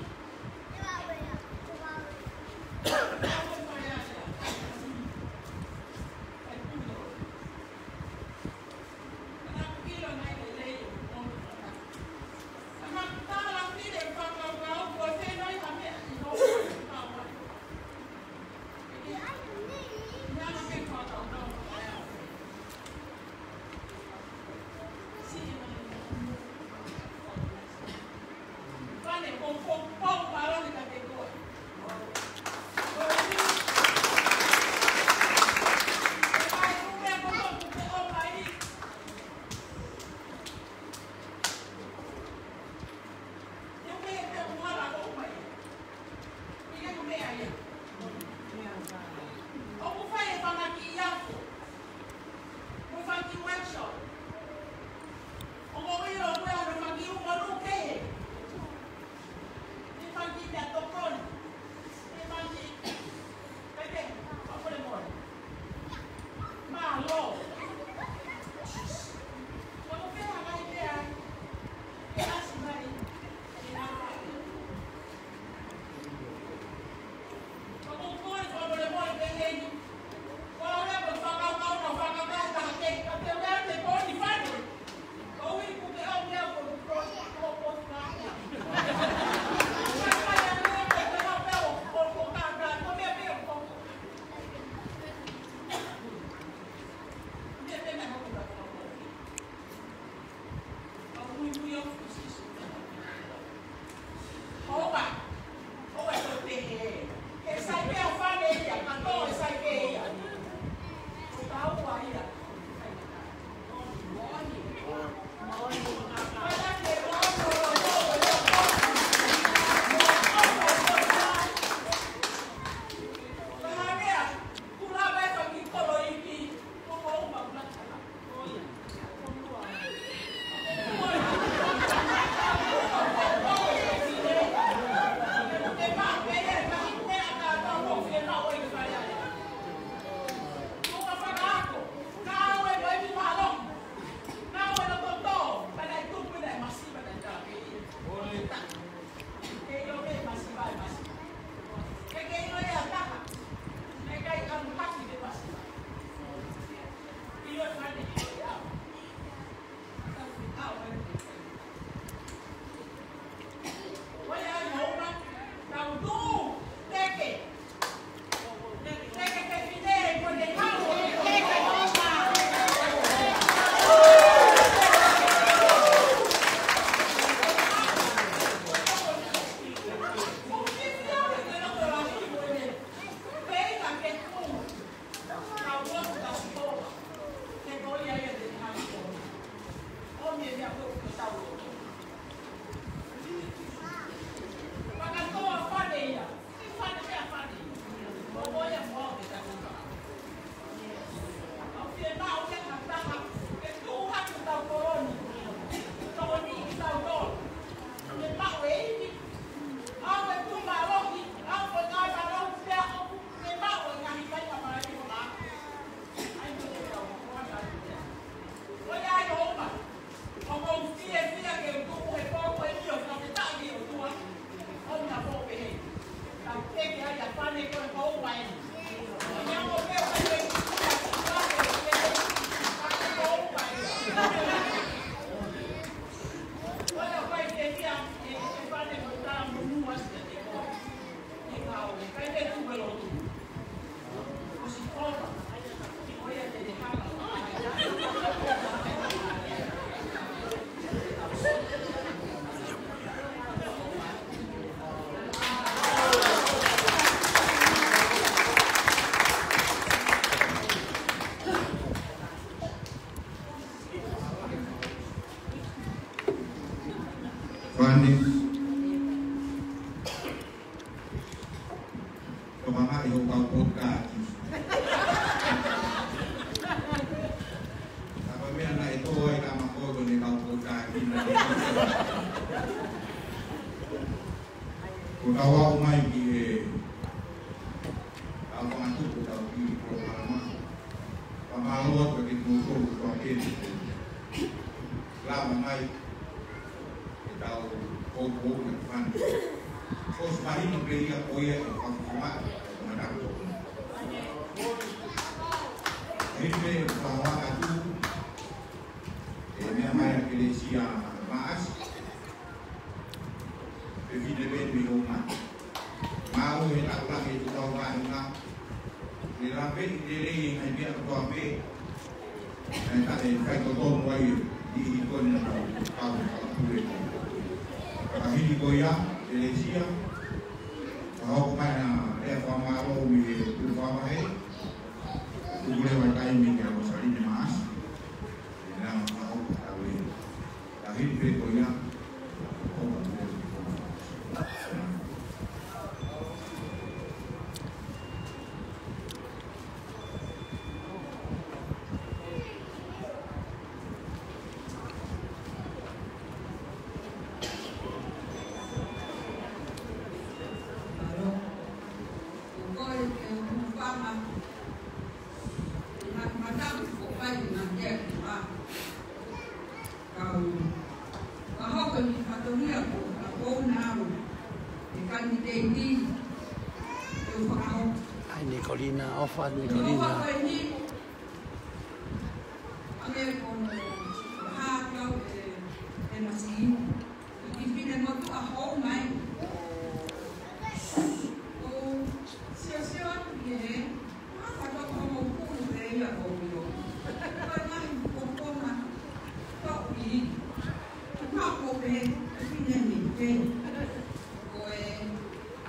Mātuku tau ki polokalama. Fakamālō atu kiate kimoutolu kotoa pē. Lava mai ʻetau poupou na fani. Ko e mahino pē ia ko ia ʻe fakafofonga ʻo mataku. Hei pē ʻe fakafofonga atu ʻe meʻa mai ʻa Kelesia Maasi. Pea fine pē mei Houma. Mālō he taulahi ʻetau vāhenga. Ke lave lelei e ngaahi meʻa kotoa pē. Naʻe taʻe fai totonu ai ʻi he ko eni naʻa tau kau fakapule. Ka hili ko ia, Kelesia. Ka hoko mai ʻa e fakamālō mei he tuʻu fakavahe. Tuku leva e taimi kia Rosaline Maasi. Ina ka hoko atu e. Ka hili pē ko ia. Kau, ka hoko ni fatongia ko, ka ko nau, e kani teiti, e u fakahoko. ʻAi Nikolina, ʻofa Nikolina. Ko eni, ʻa e ko, ha kau e, e masi. ʻI he finemotuʻa Houma. ʻO, sio, sio atu ki he, ʻa e fatongia mo kulu pē ia ko io. Ko e ngaahi poponga toʻi. Ko e ngaahi pope, e fine ni, pē. Ko e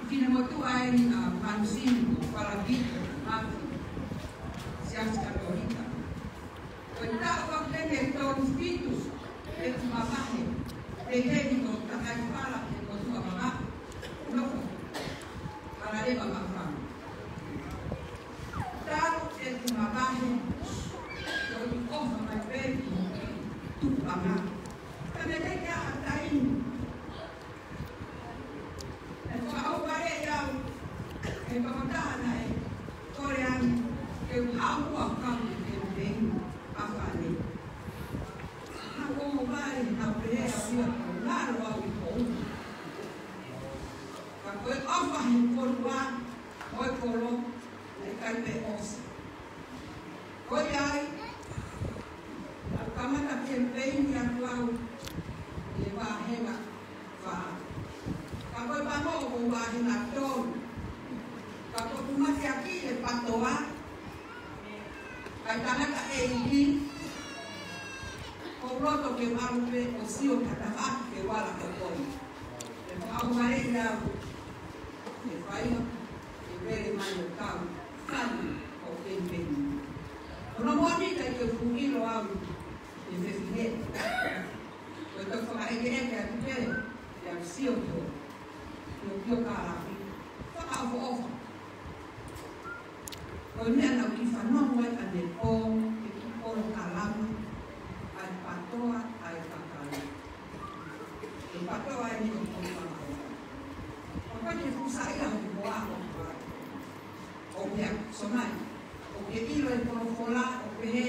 finemotuʻa eni ʻa Mansini, ko Palakito, Mati, Siasi Katolika. Ko e taʻu ʻa Kene Tolu Fitu, ʻeku mavahe, pehē ni ko e takai fala he motuʻa mavahe, nofo, ala leva mafana. Talu ʻeku mavahe, ko e ʻofa mai pē ki he tupuʻanga. Ka ne teke ʻa taimi. ʻE fakaʻaufale au, ʻe kamataha naʻe kole ange, ke u haʻu ʻo kau ki he kemipeini ʻa fale. Naʻa ku ongo vale, naʻa ku pehē au ia, ko e ngalo au ʻi Houma. Ka ko e ʻofa he koloa, mo e kolo, naʻe ʻikai pē ʻosi. Ko ia ai, naʻa ku kamata kemipeini atu au, ʻi he vāhenga fā. Ka ko e pango ʻo vāhenga tolu. Ka ko e kumate ʻaki e patoa. ʻA e tangata ʻeiki. Ko u loto ke malu pē ʻo sio ka tafaʻaki ke u ala ko koe. ʻE fakaʻaufale au. ʻE fai. ʻE vele mai ʻo kau. Kani ʻo kemipeini. Ko hono moʻoni ʻikai ke u fuʻu ʻilo au. ʻE fefine. Ko e toki fakaʻekeʻeke atu pē, ʻe au sio ki ho, ki ho kiʻi kalafi. Fakaʻofoʻofa. Ko e meʻa naʻa ku kiʻi fanongo ai ʻanepō, he kiʻi polokalama, ʻa e patoa, ʻa e kakai. ʻE patoa eni ʻo polokalama. ʻO pake fusa ia ʻo pua ʻo pua. ʻO pea, somai. ʻOku ke ʻilo e folofola, ʻo pehē.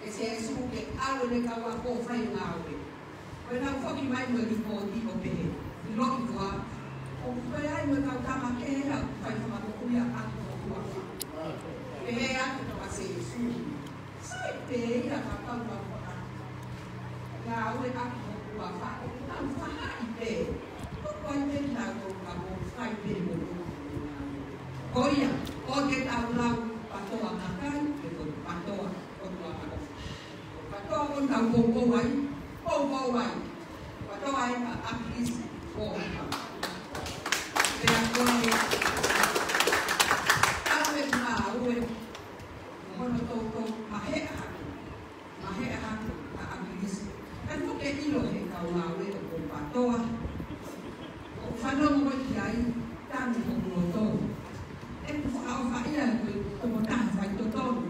ʻE Sēsū ke ʻalu ʻene kau ako ʻo fai ngāue. Ko ʻenau foki mai mo e lipooti ʻo pehē. ʻIloʻi koā. ʻOku pehē ai mo e kau tama kehe ʻoku fai fakamoʻui ʻaki hoku huafa. Pehē atu ʻa Sēsū. Sai pē ia kapau ʻoku fai ngāue ʻaki hoku huafa. ʻOku nau faʻahi pē. ʻOku ʻi ai pē kinautolu ka mou fai pē mo. Ko ia, ʻoku tau lau patoa kakai, pe ko e patoa ʻo e ʻOtua. Patoa ʻoku tau poupou ai, poupou ai. Patoa ʻa e ʻAkilisi ʻo e ʻOtua. Pea ko e, ʻa e ngāue, hono toutou maheʻa hake. Maheʻa hake ʻa ʻAkilisi. Kae toki ʻilo he kau ngāue ʻo patoa. ʻOku fanongo ki ai, tangi hoku loto. ʻOku fakaʻofa ia ko e tokotaha faitotonu.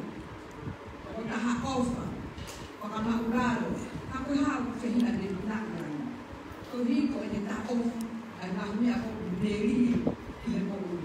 Tokotaha ʻofa. Fakamaʻulalo. Ka ko e hā ʻoku fehiʻanekinaʻi ai. Ko e hiko ʻene taʻofi. ʻA e ngaahi meʻa ʻoku melie ki he moʻui.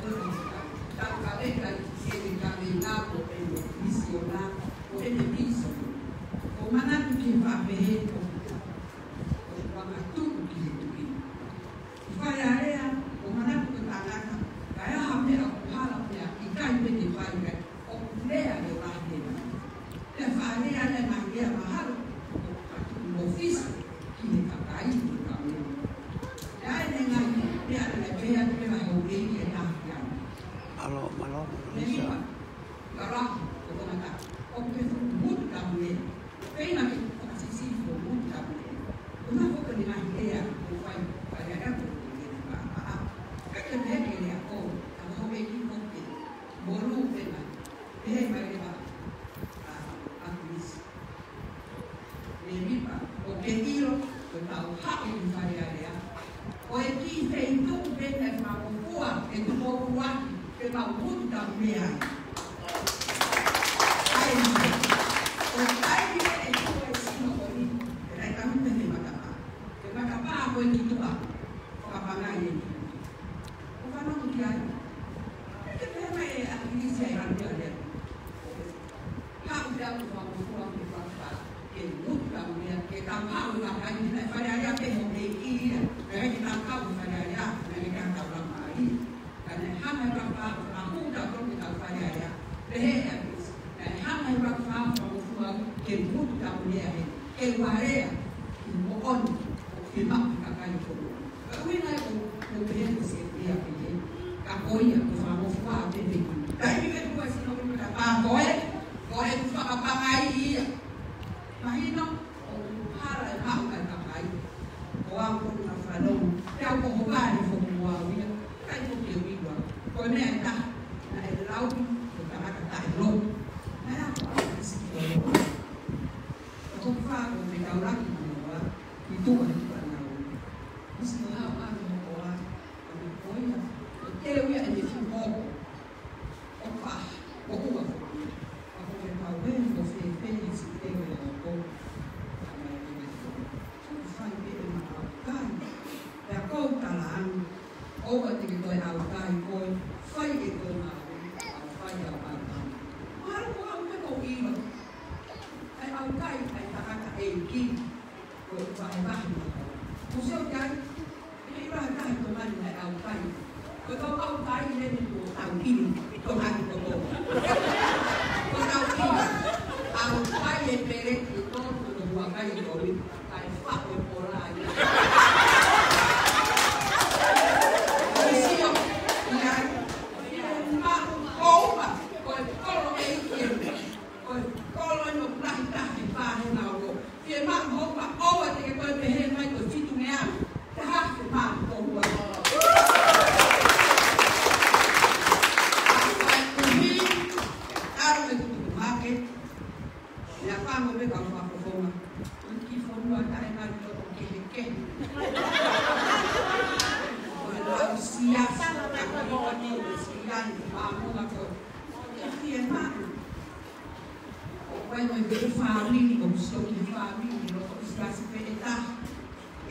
ko e tau, tau kaveinga ki heʻene kaveinga ko ʻene misiona, ko ʻene misiona. ʻOku ou manatu ki he faʻa pehē ko, ko e fanga tuʻu ki he tuʻi. ʻI Fale Alea, ʻoku ou manatu ko e tangata, ka ʻi ai ha meʻa ʻoku hala pea ʻikai pē ke fai, ʻoku lea ʻo lahi ena. Pea faʻa lea ʻene ngaahi lea mahalo, ʻo ka tuʻu mo fisi ki he kakai, ki he kameʻa. Pea ʻi ai ʻene ngaahi lea ʻene pehē atu pē ngaahi houʻeiki ʻe taha ki ai. Mālō, mālō, mālō, Lelisa. Ka lahi, ʻo tangata, ʻoku ke fuʻu mutu tamu e. Pea ʻi ai ke fakasisi fuʻu mutu tamu e. ʻOku na foki ni ngaahi lea, ʻo fai, fai lea ko e lea pāpā. Ka ke pehē ke lea ko, ka houʻeiki ko ke. Molu pē na. Pehē mai leva. ʻA, ʻa Chris. Lelipa, ʻoku ke ʻilo, ko e tau haʻu ʻi Fale Alea. Ko e kiʻi feituʻu pē naʻe fakafua, ʻe tuʻu ʻuluaki, ke mau mutu tamu mei ai. ʻAi, ko e taimi ʻe tuʻu e sino ko eni, ʻe ʻai tamu pē he matapā. He matapā ko e ki tuʻa, fakapangai e ki tuʻa. ʻO fanongo ki ai. ʻE ke pehē mai ʻe ʻAkilisi ʻa e ʻalu ia lea. Haʻu pea u fakamoʻua ke fakafa, ke mutu tamu ia, ke tau haʻu ʻi he kakai ni, naʻe Fale Alea pē houʻeiki ia, naʻe ʻikai ke tau kau ʻi Fale Alea, naʻe ʻikai ke tau lama ai. Ka naʻe hanga ʻe he fakafa, fakahū tautolu ke tau Fale Alea, pehē ʻe ʻAkilisi, naʻe hanga ʻe he fakafa, fakamoʻua, ke mutu tamu ia he, ke u alea, ke moʻoni, ke maʻu ʻe he kakai ʻo e fonua. Ka ʻuhinga ia ʻoku, ʻoku pehē ko e sēpia pehē. Ka ko ia, ko e fakamoʻua pē pē. Ka ʻi he kua sino ko e matapā ko ē, ko e fakapangai ia. Mahino, ʻoku hala e maʻu ʻa e kakai. Ko au ko na fanongo, pea ko ho vale foki mo au ia. Kai ko ke uiwa. Ko e meʻa ʻe taha, naʻe lau, ko e tangata taʻelotu. Naʻe ako ʻa e siki o loa. Ka ko fā ko e taulaki mo loa, ki tuʻa ki tuʻa nau. Misi ko hao ʻa e hokoa, ʻa e ko ia, ʻo teu ia ʻene fuʻu hoko. ʻO fā, ko ua foki. ʻA ko e kau ē, ko fēfē, he si teu e hoko. ʻA mai e hoko. Ko fai pē e maʻau kai. Pea ko u tala anu. ʻOua te Ko e ʻaukai ko ē, fai e ko e ngāue, ʻa e fai ʻa e ʻaukai. Mahalo ko au pē ʻoku ou ʻilo. ʻA e ʻaukai, ʻa e tangataʻeiki, ko e vahevahe mo ko. Mou sio ki ai, ʻe ʻilo ha taha ʻoku tokanga ki he ʻaukai. Ko e kau ʻaukai lelei ʻoku tau ʻilo, tokanga ki he koko. Ko e kau ʻaukai, ʻaukai e peleti ko, ko e huakai ko ē. Kae faʻo e pola ia. Sio, ia, ia, ma, ʻoua, ko e kolo ʻeiki ē. Ko e kolo ʻeni ʻoku lahi taha he vāhenga ʻo. Fiemaʻu ʻoua, ʻoua te ke toe pehē mai ko e fitungeau. Taha ke ma ko ua. ʻA e kuhi, ʻalu e tuku hake. Ia pango pē kau fakafofonga. Ko e kiʻi fonua taʻengata loto kehekehe. Ko e lau siasi, ka ko e lau siasi, māmonga ko e. Ko e fiemaʻu. Ko e ʻuhinga ia e fāmili, ʻoku sio ki he fāmili, loto siasi pē ʻe taha.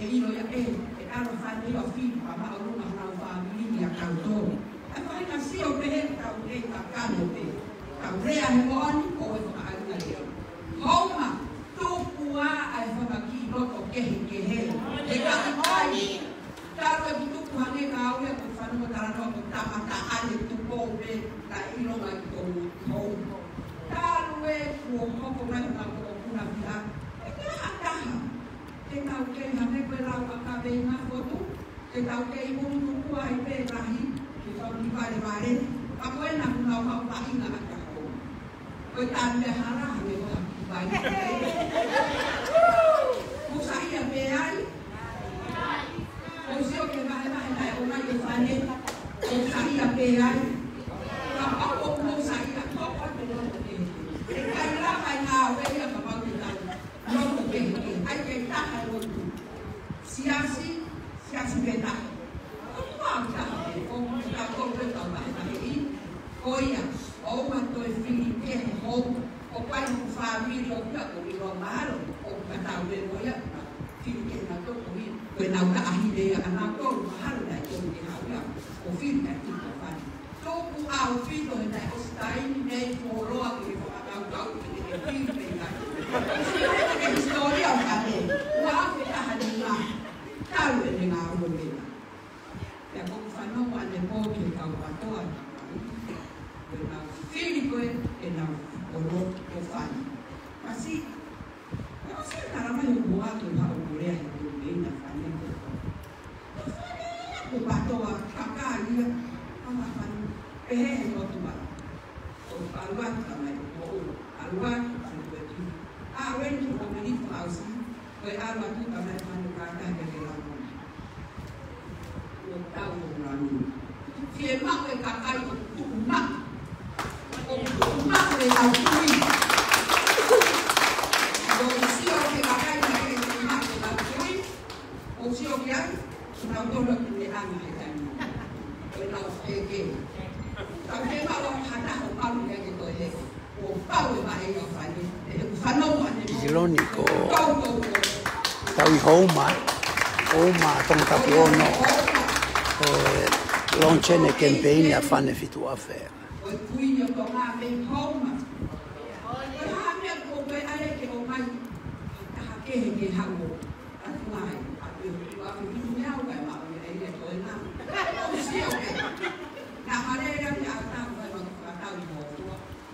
ʻE ʻilo ia ē, ʻe ʻalu fale ia ʻo fili, pea māʻolunga honau fāmili ia kau tō. ʻE fai ka sio pehē, tau lea kakano pē. Tau lea he moʻoni, ko e fakaʻalu ia. Houma, tuku ā ʻa e fanga kiʻi loto kehekehe. He ka ʻikai, talu ʻeku tuku hangē ka au ia ko e fanongo talanoa ko Tama Taʻane Tupou pē, ka ʻilonga ʻi tō hou. Talu ē kuo hoko mai honau mokopuna fiha. ʻE taha taha. Te tau kei hangē ko e lau ʻa Kaveinga Fotu, te tau kei ʻunu tuku ai pē lahi, ke tau ki valevale, ka ko ena ʻoku nau maʻu paʻinga ʻa taha. Ko e talu e hala, hangē ko ha kiʻi vai. Mou saiʻia pē ai. Mou sio ki he vahevahe naʻe ʻomai ʻe Fane. Mou saiʻia pē ai. Kapau ʻoku mou saiʻia, toko atu e loto kehekehe. ʻE ʻikai lava e ngāue ia kapau te tau loto kehekehe. ʻAi ke taha e lotu. Siasi, siasi pē taha. ʻOtua taha pē, ʻoku tau kau pē tau vahevaheʻi. Ko ia, ʻoua toe fili kehe hou. ʻOku ʻi ai hoku fāmili ʻoku ʻikai ke u ʻilo mahalo, ʻoku ka tau pē mo ia, fili kehe nautolu ko ia. Ko e nau taʻahine ia ʻanautolu mahalo naʻe tonu ke haʻu ia. ʻO fili naʻe tuku ʻa Fane. Tuku ʻaupito he naʻe ʻosi taimi nei fuoloa ke fakakaukau ke te ke fili pē ia. Sio ki he hisitōlia ʻo Fane. Ua afe taha nima. Talu ʻene ngāue mena. Pea ko e fanongo ʻanepō ki he kau PATOA. Ko ʻenau fili ko ē, ʻenau ʻolo ko Fane. Kasi, ʻosi e talamai ʻoku ʻoatu ha ʻoku lea he ko e meina Fane ko. Ko Fane ia ko e PATOA kakai ia, ʻa ma Fane, pehē he motuʻa. ʻO ʻalu atu ka mai, ʻo ʻalu atu, ʻalu atu. ʻA weni ki ʻo meni ko ʻausi, ko e ʻalu atu ka mai Fane ka ka ke ke lau. ʻO tau ʻo lanu. Fiemaʻu e kakai ʻo tuʻu maʻu. ʻO tuʻu maʻu e lau kui. ʻO sio ki he kakai naʻe tuʻu maʻu e lau kui. ʻO sio ki ai, nautolu ʻoku ne anga he taimi. Ko e lau ʻeke. Tau ke maʻu ha taha ʻo malu ia ke toe heke. ʻIloni ko Tauhi Houma, Houma Tongatapu ono, ʻe launch ʻene campaign ʻa Fane Fitu Afe.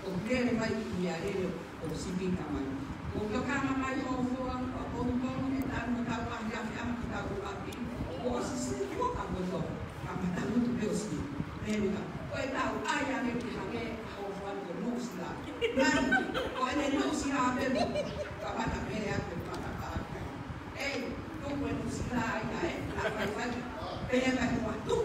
ʻO lele mai ki ʻIalele ʻo sipi ka mai. ʻO tokanga mai Hōfoa, ʻo pongipongi e tanu mo tau ahi afi ama ki tau ʻapi. ʻO ʻosi sio ka moto, ka mata mutu pē ʻosi. Lele ka, ko e tau ai ane ki hake, Hōfoa ko Nuʻusila. Nani, ko ʻene Nuʻusila pē mo, ka mata pē atu, mata pā. Ei, tuku e Nuʻusila ai, ai, a fai fai. Pea ka hua, tuku.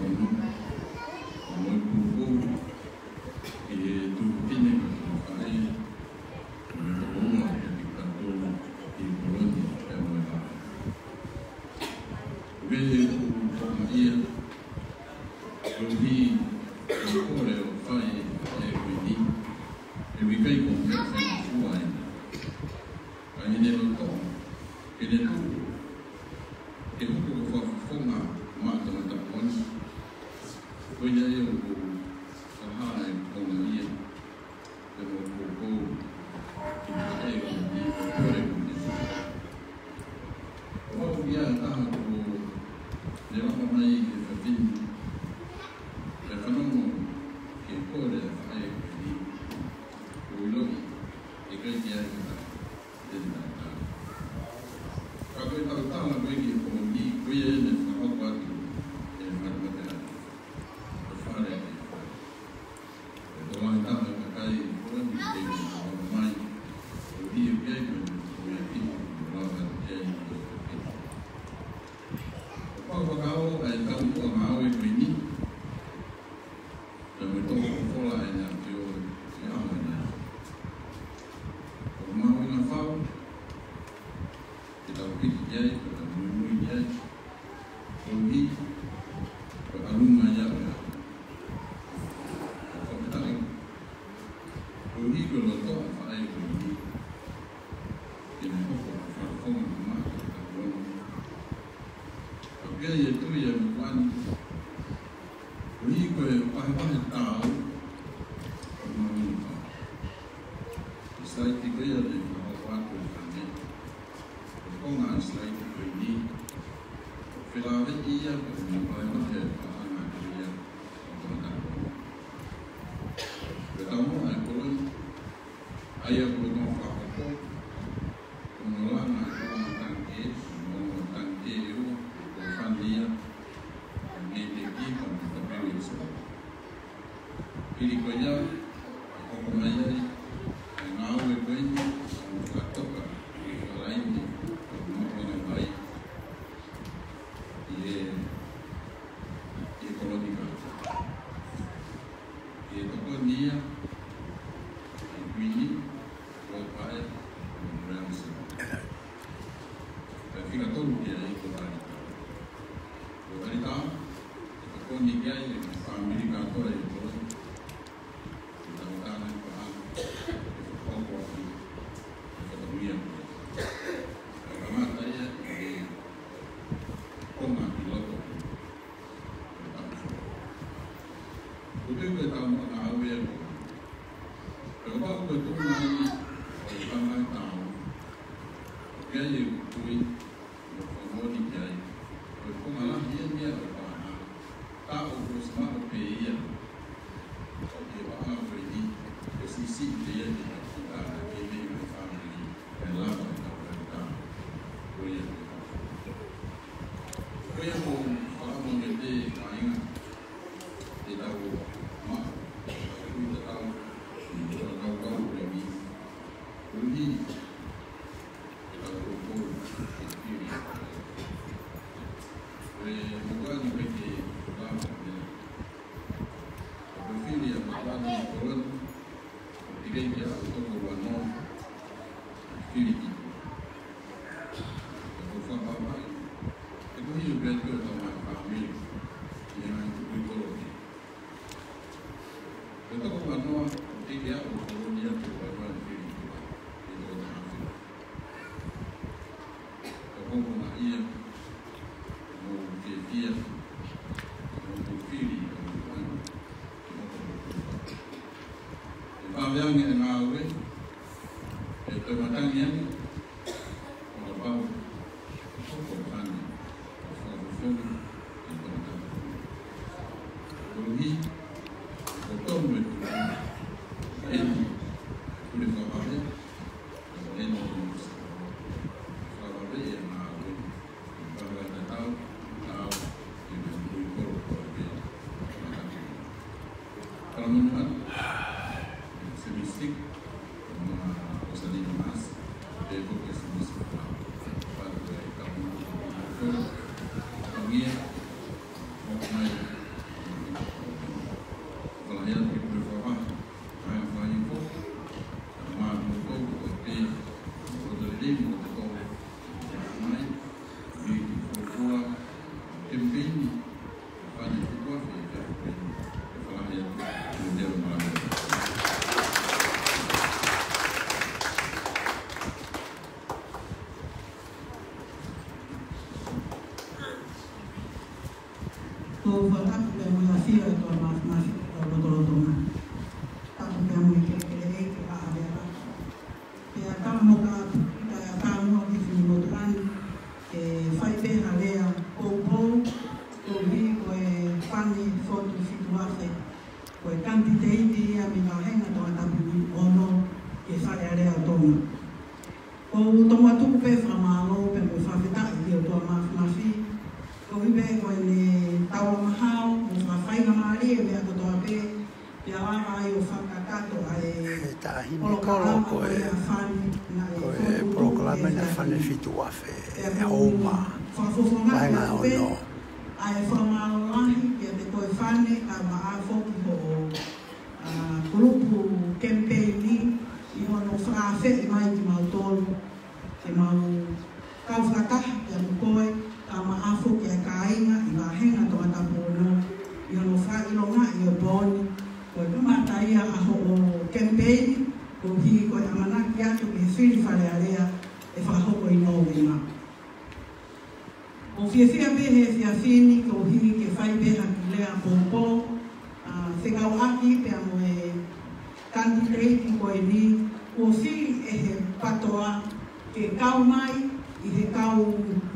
Ono, ʻa Moʻui Poupou, ki he tuofefine mo e faʻē, mo e tokoua ʻiate kitautolu ʻi Kolonia pea mo e faʻē. Ko e meʻa ʻoku ou fakamālō ai, koeʻuhi ko e kole ʻo fai ʻe he Kuini, ʻe ʻikai ko e meʻa faingofua ʻeni. Ka ʻi heʻene loto, ke ne tuʻu ke hoko ko e fakafofonga ʻo e Maʻa Tongatapu ni, ko ia ai ʻoku ou fakahā ʻa e fakamālō ia, pea mo e poupou ki he faʻē ko eni, ko e kole ko eni. ʻOku ou ʻi ai ha taha kuo ne lava mai ki he fefine, pea fanongo ki he kole ʻa e faʻē ko eni, ʻoku ou ʻiloʻi ʻe ʻikai ke ʻi ai ha taha te ne tautala. Ka ko e tautala ko ē ki he pooni, ko ia ʻe ne fakahoko atu ʻe he matemateʻaki ʻo e fale ki he fale. Ko e tokolahi taha ʻo e kakai ʻi Kolonia ʻoku nau ʻomai, ʻo hiki ai ko e, ko e kiʻi lava atu ai ʻi he kiʻi. ʻOku ou fakakaukau ʻa e taumuʻa ngāue ko eni, pea mo e toko folofola ʻa ʻEne ʻAfio ʻi he ʻaho ni. ʻOku mahuʻinga fau ke tau piki ki ai, ke tau muimui ki ai, koeʻuhi ko e ʻalunga ia ʻo e ʻaho. Ko e fakafetaʻi, koeʻuhi ko e loto ʻa e faʻē ko eni, ke ne hoko ko e fakafofonga ʻo e Maʻa Tongatapu ni. Ka ʻoku ou tui ʻe motuʻa ni, koeʻuhi ko e vahevahe taau, ʻoku mahuʻinga fau. Ko e selaiti ko ia naʻe fakahoko atu ʻe Fane, ko e konga ʻo e selaiti ko eni, ʻoku felāveʻi ia pea mo e vahevahe ʻa e paʻanga ko ia ʻo Tongatapu. Ko e taumuʻa ʻa e koloni, ʻa ia ko e konga fakahoko, ko hono langa ʻa e konga tangikē, mo e konga tangikē ʻe ua, ko e Fane ia, ʻa e Neitekī pea mo e Tapiueso. Hili ko ia, ʻe hoko mai ai ʻa e ngāue ko eni ʻo fakatoka ʻa e fakalaine ʻo e maʻuʻanga vai ʻi he, ʻi he koloni ka. ʻI he tokoni ia ʻa e Kuini, ko e faʻē, Pea ʻi heʻeku tui, mo fakamoʻoni ki ai, ko e konga lahi eni ia ʻo e pāhā. Taʻu kuo ʻosi maʻu pē ia. ʻOku ou ʻaʻahi ni, ko e siʻisiʻi pē ia ki he, ʻa, ki he meʻa ʻa e fāmili, ʻe lava ʻetau ʻai tā. Ko ia ko e pāhā. Ko ia ʻoku ou fakamoʻoni ki he kāinga, ʻetau maʻu, ʻetau ui tatau, ʻetau kau kau ʻi he meʻa. Koeʻuhi, ʻetau kau kau, ʻetau fili. Ko e motuʻa ni pē ke lava ʻo meʻa. Ko e fili ʻa e motuʻa ni Koloni, ʻo tikeiki ʻa e toko uanoa, fili ki tuʻa. Ko e fakapapau, ʻe koeʻuhi pē ko e tau mai fāmili, ʻi he ngaahi kupu kolo ki. Ko e toko uanoa, ʻo tikeiki ʻa e Koloni ʻa e toko uanoa ni fili ki tuʻa, ʻi he toko taha fili. Ko hono ʻuhinga ia, mo fiefia, mo fili, mo anu, mo hopo hopo. ʻE pāveange ʻa e ngāue, ʻe tomatangi ange, ʻo la pau, hopo tani, ʻo fakafofonga, ʻe tomatangi. Koeʻuhi, ko tonu e tuna, eni, tuli fakapale, Ko e fakatapu pea mo e ʻafio ʻa e ʻOtua Māfimafi ʻi hotau lotolotonga. Tapu pea mo e kelekele ʻeiki ʻa e ʻAfiona. Pea tau mo ka pita ʻa e tau mo ki fini motuʻa ni, ke fai pē ha lea poupou, koeʻuhi ko e fane fotu fitu afe, ko e kanititeiti ia mei he vāhenga Tongatapu ni ono, ke fai ʻa e lea ʻo Tonga. ʻOku ou tomuʻa tuku pē fakamālō pea mo e fakafetaʻi ki he ʻOtua Māfimafi, koeʻuhi pē ko ʻene taulanga hao, mo fakafaingamālie e meʻa kotoa pē, pea lava ai ʻo fakakakato ʻa e He taʻahine polokalama kolo ko ko e, ia ʻa e fane, naʻe ko e fokotuʻu polokalama ʻe he ʻa e fane fitu afe, pea ʻoku ou houma, fakafofongaʻi atu pē ʻa e fakamālō lahi kiate koe fane, kae ʻumaʻā foki hoʻo, ʻa, kulupu kemipeini, ʻi hono fakaafeʻi mai kimautolu ke mau kau fakataha pea mo koe, kae ʻumaʻā foki ʻa e kāinga ʻi he vāhenga Tongatapu ono, ʻi hono fakaʻilongaʻi ʻo e pō ni, ko e kamata ia ʻa hoʻo kemipeini, koeʻuhi ko e ʻamanaki atu ki he fili Fale Alea ʻe fakahoko ʻi Nōvema. ʻOku ou fiefia pē he efiafi ni koeʻuhi ke fai pē ha kiʻi lea poupou, ʻa, fekauʻaki pea mo e kanititeiti ko eni, kuo fili ʻe he PATOA ke kau mai ʻi he kau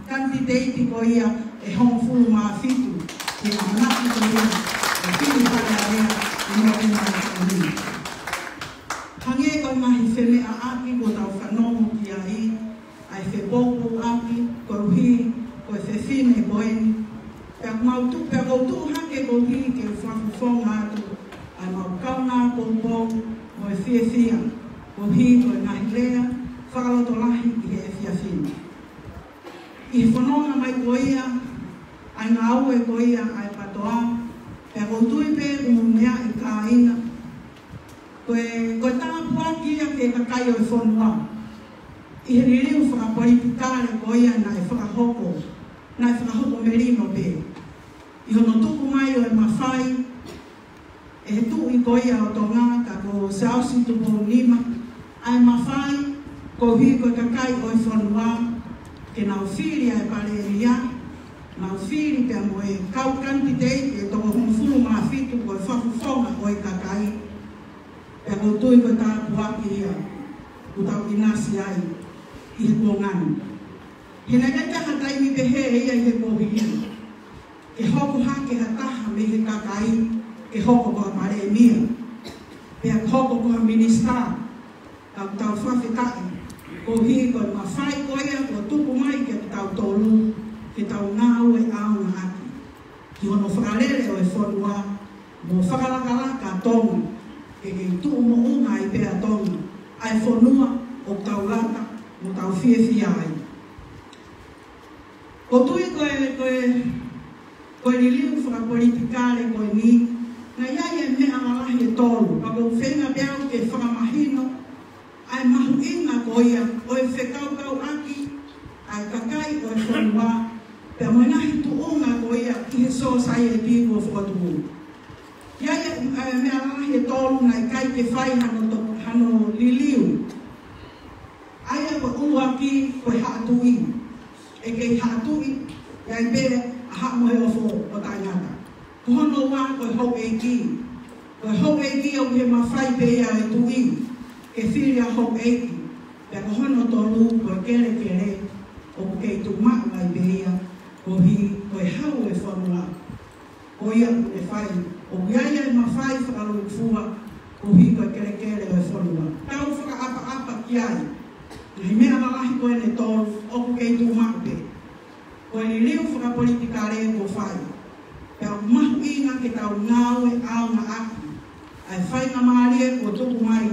kanititeiti ko ia ʻe hongofulu mā fitu ke ʻamanaki ko ia ʻe fili Fale Alea ʻi Nōvema ni. Hangē ko e ngaahi femeʻaʻaki kuo tau fanongo ki ai, ʻa e fepōpouaki koeʻuhi ko e fefine ko eni. Pea mau tu, pea kou tuʻu hake koeʻuhi ke fakafofonga atu ʻa e mau kaungā poupou mo e fiefia koeʻuhi ko e ngaahi lea fakalotolahi ʻi he efiafi ni. ʻI he fononga mai ko ia ʻa e ngāue ko ia ʻa e PATOA, pea kou tui pē ʻoku meaʻi kāinga, ko e, ko e tāpuaki ia ki he kakai ʻo e fonua. ʻI he liliu fakapolitikale ko ia naʻe fakahoko, naʻe fakahoko melino pē. ʻI hono tuku mai ʻo e mafai ʻe he tuʻi ko ia ʻo Tonga, ka ko Siaosi Tupou Nima, ʻa e mafai koeʻuhi ko e kakai ʻo e fonua ke nau fili ʻa e Palēmia, nau fili pea mo e kau kanititeiti ʻe toko hongofulu mā fitu ko e fakafofonga ʻo e kakai. Pea kou tui ko e tāpuaki ia ʻoku tau ʻinasi ai. ʻi he kuonga ni. He naʻe ʻikai ke ʻi ai ha taimi pehē ia ʻi he kuohili ke hoko hake ha taha mei he kakai ke hoko ko ha palēmia, pea ke hoko ko ha minisitā. Ka ʻoku tau fakafetaʻi koeʻuhi ko e mafai ko ia kuo tuku mai kiate kitautolu ke tau ngāue ʻaonga ʻaki ki hono fakalele ʻo e fonua mo fakalakalaka ʻa Tonga, ke kei tuʻu moʻunga ai pē ʻa Tonga, ʻa e fonua ʻoku tau lata mo tau fiefia ai. ʻOku ou tui ko e, ko e, ko e liliu fakapolitikale ko eni, naʻe ʻi ai e meʻa lalahi ʻe tolu, ka ʻoku ou feinga pē au ke fakamahino ʻa e mahuʻinga ko ia ʻo e fekaukauʻaki ʻa e kakai ʻo e fonua, pea mo e ngaahi tuʻunga ko ia ʻi he sōsaieti kuo fokotuʻu. ʻI ai e, e meʻa lalahi ʻe tolu naʻe ʻikai ke fai hano to-, hano liliu. ʻA ia ko e ʻuluaki ko e haʻa tuʻi. ʻE kei haʻa tuʻi, ʻi ai pē ʻa e haʻa moheofo ʻo taʻengata. Ko hono ua ko e houʻeiki. Ko e houʻeiki ʻoku ʻi he mafai pē ia ʻo e tuʻi ke fili ʻa e houʻeiki. Pea ko hono tolu ko e kelekele, ʻoku kei tuʻu maʻu ai pē ia koeʻuhi ko e hau ʻo e fonua. Ko ia ʻoku ne fai, ʻoku ʻi ai ʻa e mafai fakalūkufua koeʻuhi ko e kelekele ʻo e fonua. Tau fakaʻapaʻapa ki ai. Ngaahi meʻa lalahi ko eni ʻe tolu ʻoku kei tuʻu maʻu pē. Ko e liliu fakapolitikale kuo fai. Pea ʻoku mahuʻinga ke tau ngāue ʻaonga ʻaki ʻa e faingamālie kuo tuku mai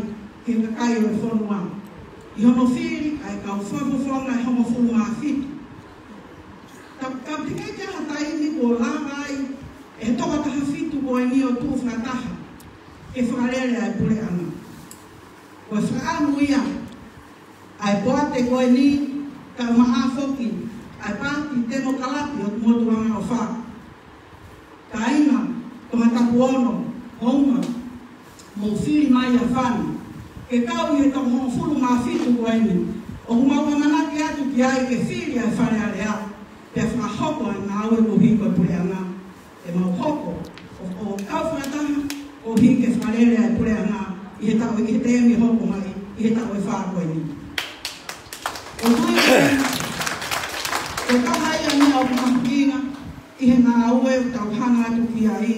ki he kakai ʻo e fonua ʻi hono fili ʻa e kau fakafofonga ʻe hongofulu mā fitu. Ka, ka ʻoku teʻeki ai ke ʻi ai ha taimi kuo lava ai ʻe he toko taha fitu ko eni ʻo tuʻu fakataha ke fakalele ʻa e puleʻanga. Ko e fakaʻamu ia ʻa e poate ko eni, kae ʻumaʻā foki ʻa e Paati Temokalati ʻo Motu Angaʻofa. Kāinga Tongatapu Ono, hounga, mou fili mai ʻa Fani ke kau ʻi he toko hongofulu mā fitu ko eni, ʻoku mau ʻamanaki atu ki ai ke fili ʻa e Fale Alea, pea fakahoko ʻa e ngāue koeʻuhi ko e puleʻanga. ʻE mau hoko ʻo, ʻo kau fakataha koeʻuhi ke fakalele ʻa e puleʻanga ʻi he taʻu, ʻi he teemi hoko mai, ʻi he taʻu ʻe fā ko eni. ʻOku ou tui ko e taha ia ʻa e meʻa ʻoku mahuʻinga ʻi he ngāue ʻoku tau hanga atu ki ai,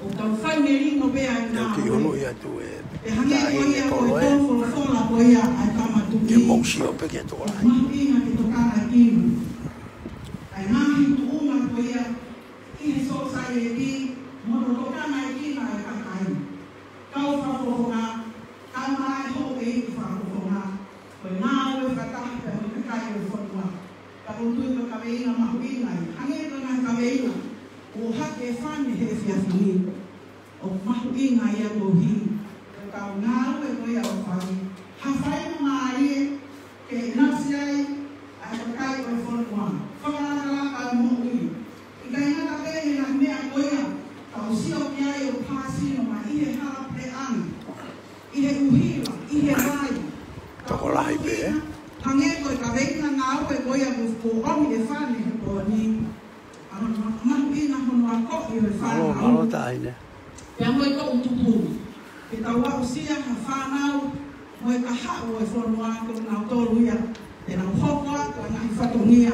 ʻoku tau fai melino pē ʻa e ngāue. ʻOku ou tui ʻoku ʻi ai atu e, ʻe hangē ko ia ko e tō folofola ko ia ʻa e Tama Tuʻi. Ke mou sio pē ki he tokolahi. Mahuʻinga ke tokangaʻi ʻa e ngaahi tuʻunga ko ia ʻi he sōsaieti, mo hono tokangaʻi ʻa e kakai. Kau fakafofonga, kae ʻumaʻā e houʻeiki fakafofonga, ko e ngāue fakataha pea mo e kakai ʻo e fonua. Ka ʻoku ou tui ko e kaveinga mahuʻinga ia, hangē ko e ngaahi kaveinga ʻoku ʻohake ʻe Fani he efiafi ni. ʻOku mahuʻinga ia koeʻuhi ko e kau ngāue ko ia ʻoku fai, ha faingamālie ke ʻinasi ai ʻa e kakai ʻo e fonua, fakalakalaka ʻa e moʻui. ʻIkai ngata pē he ngaahi meʻa ko ia, ka ʻoku sio ki ai ʻoku pāsino mai ʻi he hala puleʻanga, ʻi he ʻuhila, ʻi he vai. Tokolahi pē, ē? Hangē ko e kaveinga ngāue ko ia kuo, kuo ʻomi ʻe Fani he pō ni. ʻA hono ma-, mahuʻinga hono akoʻi ʻo e fānau. Mālō, mālō Taʻahine. Pea mo e toʻutupu. Ke tau aʻusia ha fānau mo e kahaʻu ʻo e fonua ko kinautolu ia. Te nau hoko atu ʻa e ngaahi fatongia,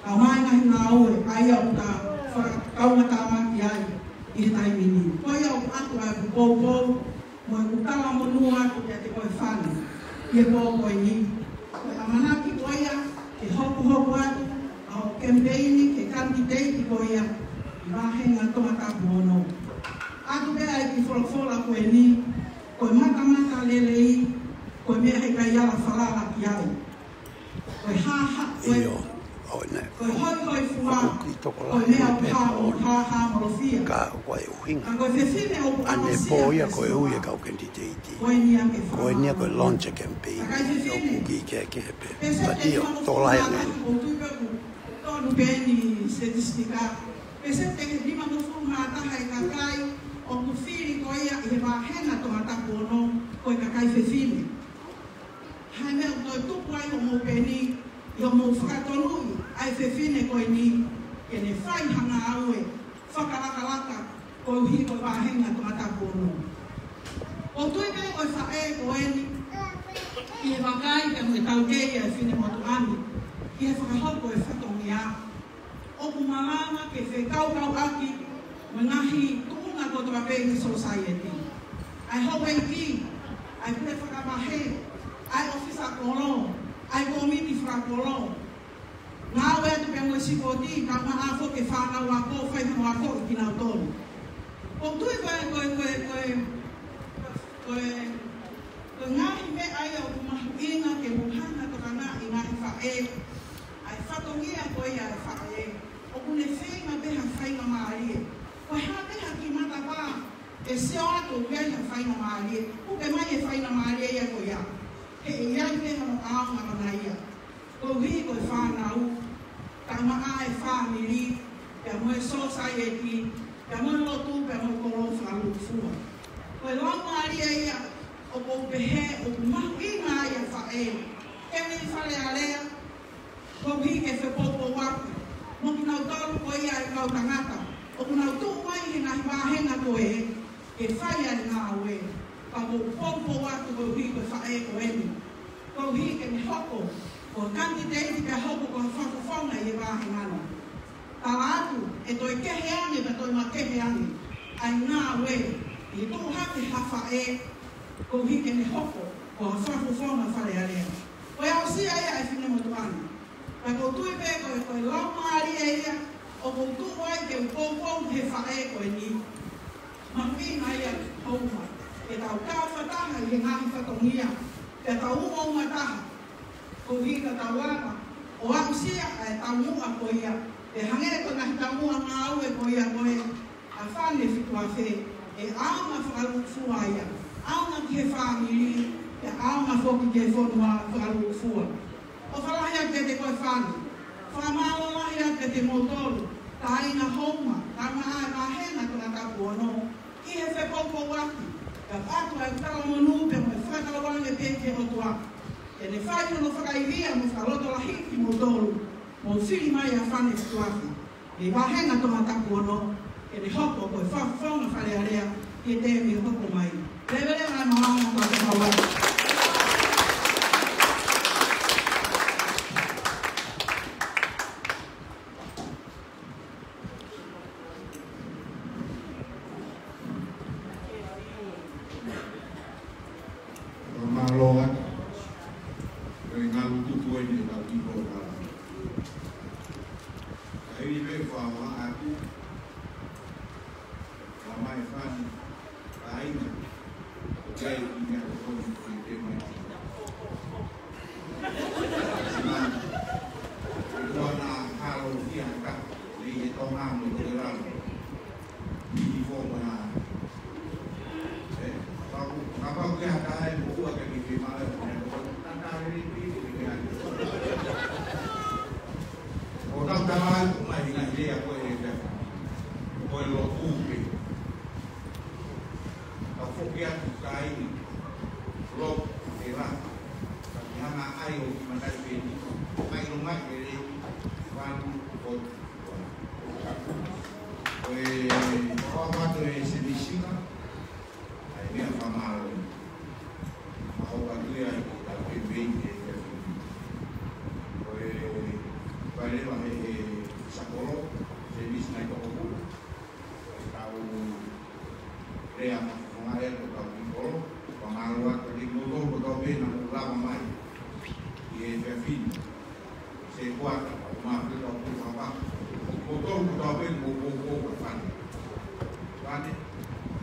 kae ʻumaʻā e ngaahi ngāue, ʻa ia ʻoku ta fakakaungātāmaki ai ʻi he taimi ni. Ko ia ʻoku ʻoatu ʻa e poupou, mo ʻeku talamonū atu kiate koe Fani, ʻi he pō ko eni. Ko e ʻamanaki ko ia ke hokohoko atu ʻa hoʻo kemipeini ke kanititeiti ko ia ʻi he vāhenga Tongatapu Ono. ʻOatu pē ʻa e kiʻi folofola ko eni, ko e matamata lelei, ko e meʻa he ʻikai ala falala ki ai. Ko e hāhā, ko e, ʻio, ʻo ne, ko e hoihoifua, ʻoku kiʻi tokolahi ko e meʻa pē ʻoku hā, ʻoku hāhāmolofia. Ka ko e ʻuhinga. Ka ko e fefine ʻoku ʻanepo ia ko e ui e kau kenititeiti. Ko eni ia ke fā. Ko eni ia ko e launch e campaign. Kakai fefine. ʻOku kiʻi kehekehe pē. Pēseti ʻe nima ngofulu mā taha. But ʻio, tokolahi ange. ʻOku ou tui pē ʻoku tonu pē eni statistika. Pēseti ʻe nima ngofulu mā taha e kakai ʻoku fili ko ia ʻi he vāhenga Tongatapu Ono ko e kakai fefine. Hangē ko e tuku ai hoʻomou peni, ʻi hoʻomou fakatonuʻi ʻa e fefine ko eni, ke ne fai ha ngāue fakalakalaka koeʻuhi ko e vāhenga Tongatapu Ono. ʻOku ou tui pē ko e faʻē ko eni, ʻI he vakai pea mo e taukei ʻa e finemotuʻa ni ki he fakahoko e fatongia, ʻoku malava ke fekaukauʻaki mo e ngaahi tuʻunga kotoa pē ʻi he sōsaieti. ʻA e houʻeiki, ʻa e pule fakavahe, ʻa e ʻōfisa kolo, ʻa e kōmiti fakakolo, ngāue atu pea mo e sipoti, kae ʻumaʻā foki e fānau ako, fai hono ako ʻe kinautolu. ʻOku ou tui ko e, ko e, ko e, ko e, ko e, ko e ngaahi meʻa ia ʻoku mahuʻinga ke mou hanga ʻo tokangaʻi, ngaahi faʻē, ʻa e fatongia ko ia ʻa e faʻē, ʻoku ne feinga pē ha faingamālie. Ko e hā pē ha kiʻi matapā ʻe sio atu ʻoku ʻi ai ha faingamālie, ʻoku ʻomai e faingamālie ia ko ia. He ʻe ʻi ai pē hono ʻaonga ʻona ia. Koeʻuhi ko e fānau, kae ʻumaʻā e fāmili, pea mo e sōsaieti, pea mo e lotu, pea mo e kolo fakalūkufua. Ko e laumālie ia ʻoku ou pehē ʻoku mahuʻinga ai ʻa e faʻē ke ne falealea, koeʻuhi ke fepoupouaki mo kinautolu ko ia e kau tangata ʻoku nau tuʻu mai he ngaahi vāhenga ko ē ke fai ai e ngāue, ka ʻoku ou poupou atu koeʻuhi ko e faʻē ko eni, koeʻuhi ke ne hoko ko e kanititeiti pea hoko ko ha fakafofonga ʻi he vāhenga ni. Tala atu, ʻe toe kehe ange, pea toe makehe ange ʻa e ngāue ʻi he tuʻu hake ha faʻē, koeʻuhi ke ne hoko ko ha fakafofonga Fale Alea. Ko e aʻusia ia ʻa e finemotuʻa ni. Ka ʻoku ou tui pē ko e, ko e laumālie ia ʻoku ou tuʻu ai ke u poupou he faʻē ko eni. Mahuʻinga ia hounga ke tau kau fakataha ʻi he ngaahi fatongia, ke tau umauma taha, koeʻuhi ka tau lava ʻo aʻusia ʻa e taumuʻa ko ia, ʻe hangē ko e ngaahi taumuʻa ngāue ko ia ko ē ʻa Fane Fituafe, ʻe ʻaonga fakalūkufua ia, ʻaonga ki he fāmili, ʻe ʻaonga foki ki he fonua fakalūkufua. ʻOfa lahi atu kiate koe Fane. Fakamālō lahi atu kiate kimoutolu, kāinga hounga, kae ʻumaʻā e vāhenga Tongatapu ono, ʻi he fepoupouaki, kae ʻatu ʻa e talamonū pea mo e fakatauange pē ki he ʻOtua ke ne fai hono fakaivia mo fakalotolahiʻi kimoutolu, mou fili mai ʻa Fane Fituafe mei he vāhenga Tongatapu ono, ke ne hoko ko e fakafofonga Fale Alea ʻi he taimi ʻe hoko mai. Leveleva e malanga ko e tau ai. Fakamālō atu. Ko e ngalu tuku eni ʻetau kiʻi polokalama. Ka hili pē fakamālō atu, ʻomai Fane, kāinga, ʻoku ʻi ai e kiʻi meʻa ko eni ko e te mai. Sina, ʻe kua na halo kia ka, ʻi he Tonga mo Tokelalo. Ni fo mo na. Eh, kapau, kapau ke haka ai mo ua ke ni ke mala ko ne ko tata le ni ni ni ni. Ko tau tala ko mai na le ko e ka. Ko e lo ku ke. Ka fo ke atu kai ni. Lo ke la. Ka ki hanga ai ʻo ki matai pe ni. Kai lo mai ke le. Wanu ko Ko e, ko e ʻoatu e Semisi na, ʻa e meʻa fakamālō. Ma hopa tui ai ki tau ke mei ke ke fini. Ko e, ko e leva he, he Sakolo, Semisi na ʻi Tokopuna. Ko e tau lea ma fonga e ko tau ki kolo, fakamālō atu ki kolo, ko tau pē na mo lava mai. ʻI he fefine. Se kuata, o ma pe tau pe papa. Ko tau ko tau pe mo ko ko ka Fane. Fane,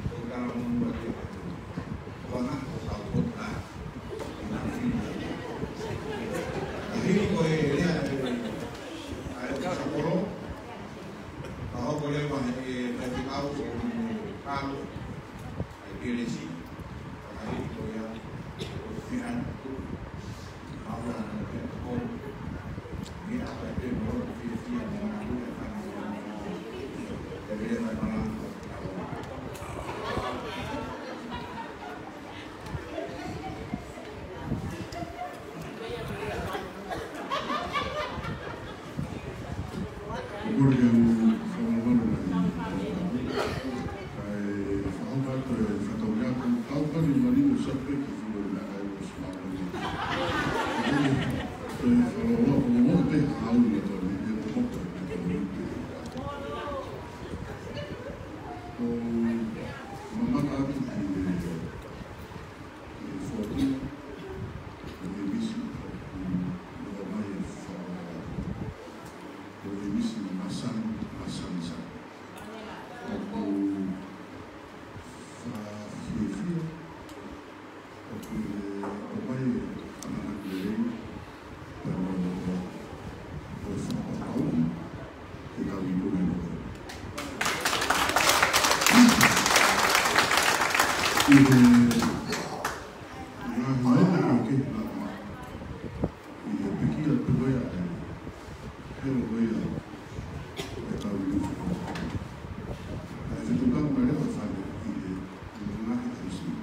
ko tala mo mo te. Ko na ko tau ko ta. Ina fine. Hili ko e lea e, ʻa e Sakolo. Ka hoko leva he, he, he kau ko mo kalo. ʻA e kelesi, ʻa e ko ia, ko e fihan, ko e maua, ko e ko, ni a ko e te mo, ko e fiha, ni a ko e fiha, ni a ko e fiha, ni a ko e fiha. Ko ia ʻoku ou fakamālō mai. Kae fakahoko atu e fatongia ko e kau kani mani mo Sapeki fulo na kai o Sumālō. Fakaʻofoʻofa pē haʻu ʻi he tau ni, ʻe moʻo pē ʻi he tau ni. ʻOku ou mamata atu ki he, ki he fōtunga, ʻo e misi ʻoku ʻomai ʻe he Fakamoʻui. ʻO e misi masani, masani sani. ʻOku ou fakafiefia ʻoku ne ʻomai e ʻamanaki lelei, pea mo e, mo e fakapapauʻi ke kau ikuna ʻi he moʻui. ʻI he ngaahi ʻaho kehekehe, ʻi he pekia pē ko ia ʻa e, he ko ia ʻa e kau ikuna. ʻA e fetuʻutaki mai leva ʻa e fale ʻi he ngaahi ʻaho siʻi.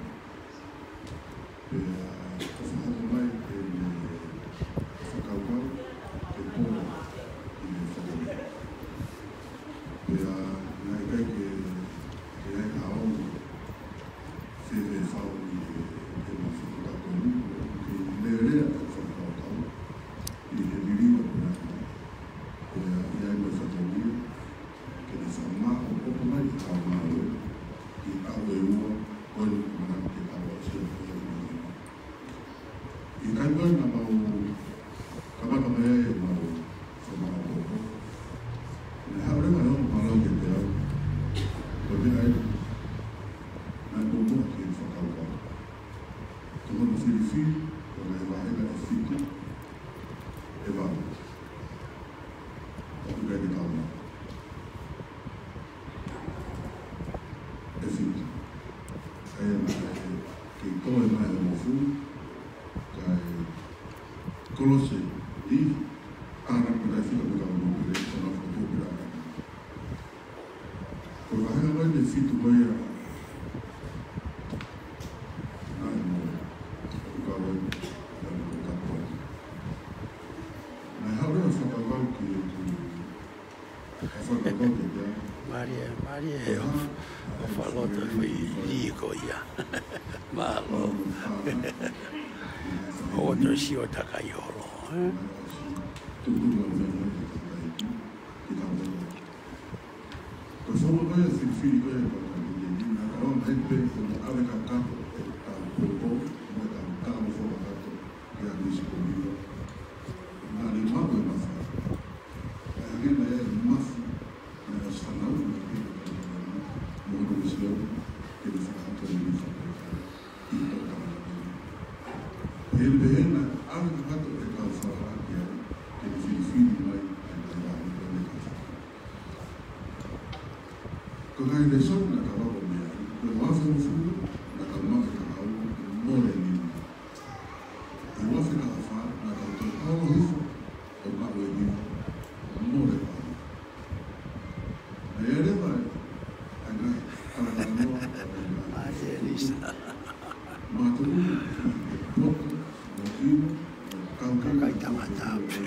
Pea ʻoku fakahoko mai ʻe he fakakaukau ke polo ʻi he fale. Pea naʻe ʻikai ke, ke ʻi ai ha ongo fefefau ʻi he, he mafuta ko eni, ke lelea ʻa e fakakaukau ʻi he liliu ʻa e puleʻanga. Pea ʻi ai mo e fatongia ke ne fakamaʻopoʻopo mai ki he kau ngāue ʻi he ʻaho ʻe ua ko eni ʻoku ʻamanaki ke tau aʻusia ko eni. ʻI he taimi ko ē naʻa mau kamata mai ai ʻemau fakamaʻopoʻopo, naʻe haʻu leva e ongo mālō kiate au. Ko e meʻa ia naʻe muʻomuʻa ki he fakakaukau. Ko hono filifili ʻo e ngaahi vāhenga ʻe fitu, ʻe valu. ʻOku ʻikai ke tau maʻu. ʻE fitu. ʻA ia naʻe kei toe mai ʻa Mofu, kae kolose ʻi Tana, ko e taʻefika mo e kau nōpele, ko e nau fakatōpela. Ko e vāhenga ko eni ʻe fitu ko ia naʻe mo, ʻoku kau ai, ʻa e mo e kapo. Naʻe haʻu leva e fakakaukau ki he, ki he fakakaukau ki he, Mālie, mālie he ʻofa, ʻofa loto e foʻi lī ko ia. Mālō. ʻOku ou sio takai holo, ē? Tuʻutuʻu ʻa e meʻa ko ē ki he kakai, ki he kakai. Ko e founga ko ē ʻa e filifili ko ē ʻa e kau tangikiteni, naʻa tau ʻamanaki pē ko hono ʻave kakato ʻetau poupou, mo ʻetau talangofua kakato ki he ʻAkilisi ko Liliva. Naʻa ne maʻu e mafi. ʻA ia hangē naʻe ʻi ai e mafi, naʻe ʻosi fanauʻi mai pē ʻe he kau tangikiteni, mo hono misiona, ke ne fakahoko e liliu fakakoloa ʻi he tokanga ko ē. He pehē naʻe ʻave kakato ʻetau falala ki ai, ke ne filifili mai ʻa e ngaahi vāhenga ko ē naʻe kau fakahoko. Ko e ngaahi lēsoni naʻa tau ako mei ai, ko e uaafe hongofulu naʻa tau maʻu e kahaʻu, mole e nima. Ko e uaafe taha fā naʻa tau toe holo hifo ʻo maʻu e nima, mole e kahaʻu. Naʻe ʻi ai leva ʻa e ngaahi talatalanoa, ʻa e ngaahi, ʻa e Lisa. Mātuʻu, poto, mo ʻilo, mo e kau, kakai tangata pē.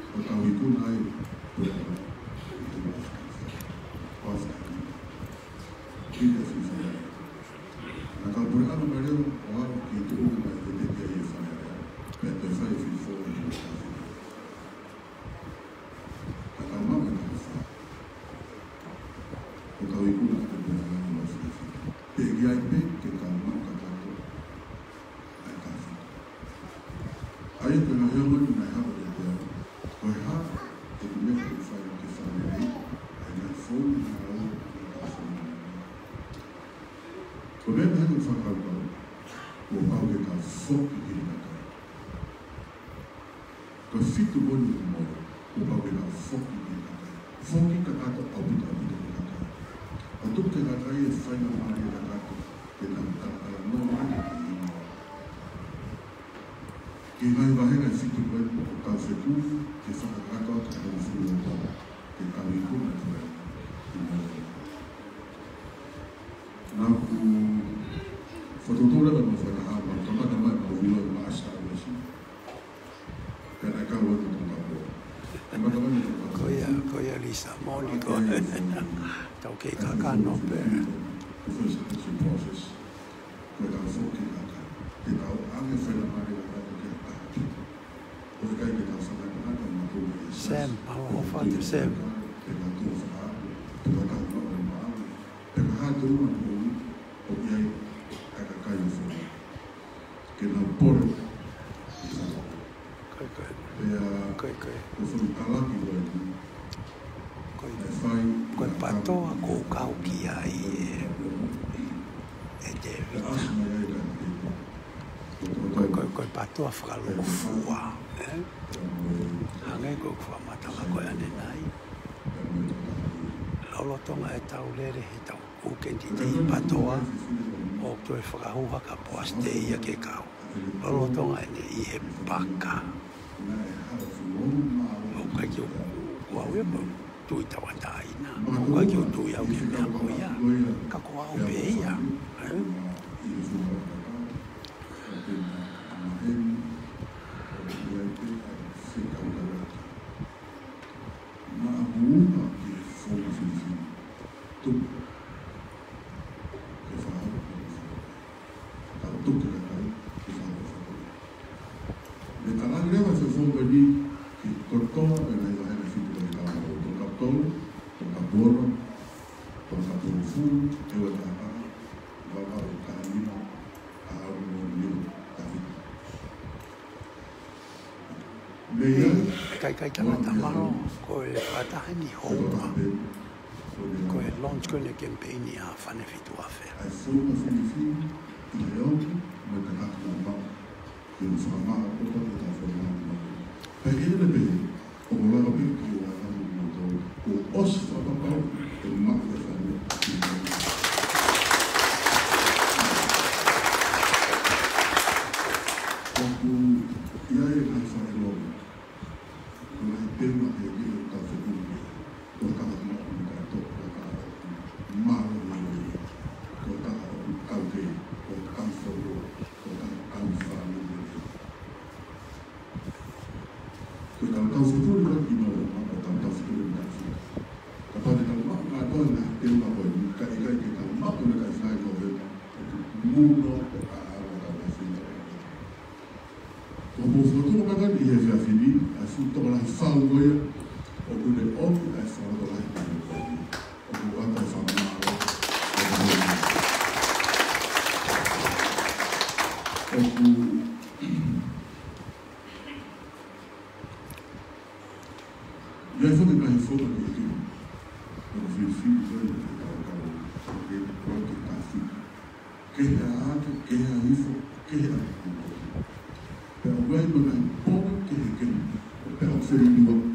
Ko e kau ikuna ai, ko e, ko e, ko e, ko e, naʻa tau puleʻanga mai leva ʻo aʻu ki he tuʻunga naʻe teʻeki ai ke fai ai, pea toe fai e filifou ʻi he Naʻa tau maʻu e nima fā. Ko e kau ikuna ʻa e puleʻanga ʻi Masiasi. Teʻeki ai pē ke tau maʻu kakato ʻa e taha fitu. ʻA ia ko e ngaahi ongo naʻe haʻu kiate au. Ko e hā ʻeku meʻa ke fai ke fai ai ʻa e ngaahi founga ʻa e ngaahi founga. Ko e meʻa naʻe hanga ʻeku fakakaukau, kuo pau ke tau foki ki he kakai. Ko e fitu ko eni ʻoku mole, kuo pau ke tau foki ki he kakai. Foki kakato ʻaupito ʻaupito ki he kakai. ʻO tuku ki he kakai e faingamālie kakato ke nau talatalanoa mai ki he ʻEiki. Ki he ngaahi vāhenga ʻe fitu ko eni ʻoku tau fekumi ke fakakakato atu ʻa e hongofulu ʻo tau, ke tau ikuna atu ai ʻi Mōsese. Naʻa ku fokotuʻu leva ʻemau fakataha, mau kamata mai ʻemau vilo ʻi Maʻasi, Taʻavesi. Pea naʻe kau ai mo Tonga Pō. Kamata mai mo Tonga Pō. Ko ia, ko ia Lisa, moʻoni ko e tau kei kakano pē. Ko e first election process, ko e tau foki kaka. Ke tau ʻoange faingamālie kakato ki ha taha pē. Sam, mālō hoʻo ʻofa atu Sam. Ke nau pole. Ko e, ko e. Pea ko e, ko e. Ko e foʻi talaki ko eni. Ko e, naʻe fai ko e ʻi he PATOA ʻoku ou kau ki ai ē, ē Tēvita. Ko e, ko e, ko e PATOA fakalūkufua, ē? Hangē ko ʻeku fakamatala ko ē ʻanenai. Lolotonga ʻetau lele heʻetau ʻū kenititeiti PATOA, ʻoku toe fakahū hake ʻa Poasi Teʻia ke kau. Lolotonga ʻene ʻi he paka. ʻOku ʻikai ke u, ʻoku ou ʻi ai mo e tui tauʻatāina. ʻOku ʻikai ke u tui au ki he meʻa ko ia. Ka ko au pē ia. Ē? Naʻa ku ʻuhinga ki he founga filifili. Tuku. Ke fakahopo ki he founga. Tau tuku ke kai, ke fakahopo. Mei he talaki leva ʻa e founga ni, ki he kotoa pē ngaahi vahega fitu ʻo e kau. Tolungofulu, tolungofulu mā ono, tolungofulu mā fitu, ʻEua taha taha, valu valu taha nima, ʻa ʻAumonia Tavita. Mei ai, kaikai tangata mālō, ko e fakataha eni hopa. Ko e launch ko eni e kemipeini ʻa Fane Fitu Afe. ʻOku ʻi ai e ngaahi fakaʻilonga, ko e ngaahi teunga kehekehe ʻoku tau fekumi ki ai. Ko e taha ʻoku maʻu ʻi he kakai, ko e taha ʻoku mālōlō, ko e taha ʻoku taukei, ko e taha ʻoku fānau. Ko e taha ʻoku fānau. Ko e taha ʻoku fānau, ko e taha ʻoku fānau. Kapau te tau maʻu kātoa e ngaahi teunga ko eni, ka ʻikai ke tau maʻu e kakai fai ko ē, ʻoku muno ko e taha ʻoku tau fānau. Ko e fokotuʻu mai ʻi he efiafi ni, ʻa e fuʻu tokolahi fau ko ia, ʻoku ne ʻomi ʻa e fakalotolahi ki he motuʻa ni. ʻOku ʻoatu e fakamālō. ʻOku ʻi ai foki e ngaahi founga kehekehe. ʻOku filifili ko ē ke tau kau, ke tau ke tasi. Kehe ʻa ake, kehe ʻa hifo, kehe ʻa hifo. Pea ʻoku ʻi ai mo e ngaahi pongi kehekehe. Pea ʻoku feliliuaki.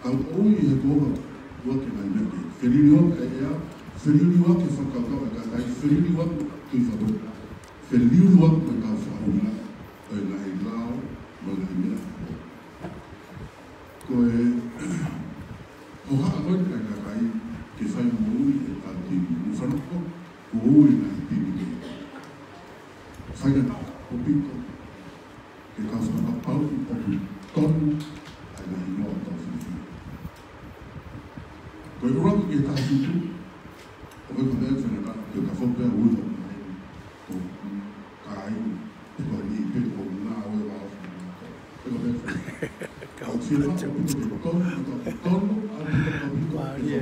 Tau ʻoange he kuonga ʻoku ʻi ai e ngaahi meʻa kehe. Feliliuaki e ʻea, feliliuaki e fakakaukau ʻa e kakai, feliliuaki e tui fakapō. Feliliuaki mo e kau fakaʻuhinga ʻo e ngaahi lao, mo e ngaahi meʻa. Ko e hohaʻa ko ē ʻa e kakai ke fai moʻui ʻetau timi. Mo fanongo, ko e ui e ngaahi timi kehe. Fai ʻa e ʻaupito ke tau fakapapauʻi ʻoku tonu ʻa e ngaahi hingoa ʻoku tau filifili. Ko e ʻuluaki ki he taha fitu, ʻoku ʻikai ko e meʻa ke faingataʻa, ke ka fou pea ui hoʻo ngaahi, ko e kāinga, pe ko e niʻihi, pe ko e ngāue ʻa e ʻOtua. Pe ko e meʻa ke faingataʻa. Ka ʻoku fie maʻu ʻaupito ke tonu, ʻoku tonu, ʻaupito, ʻaupito, ke fakapapauʻi. Mālie,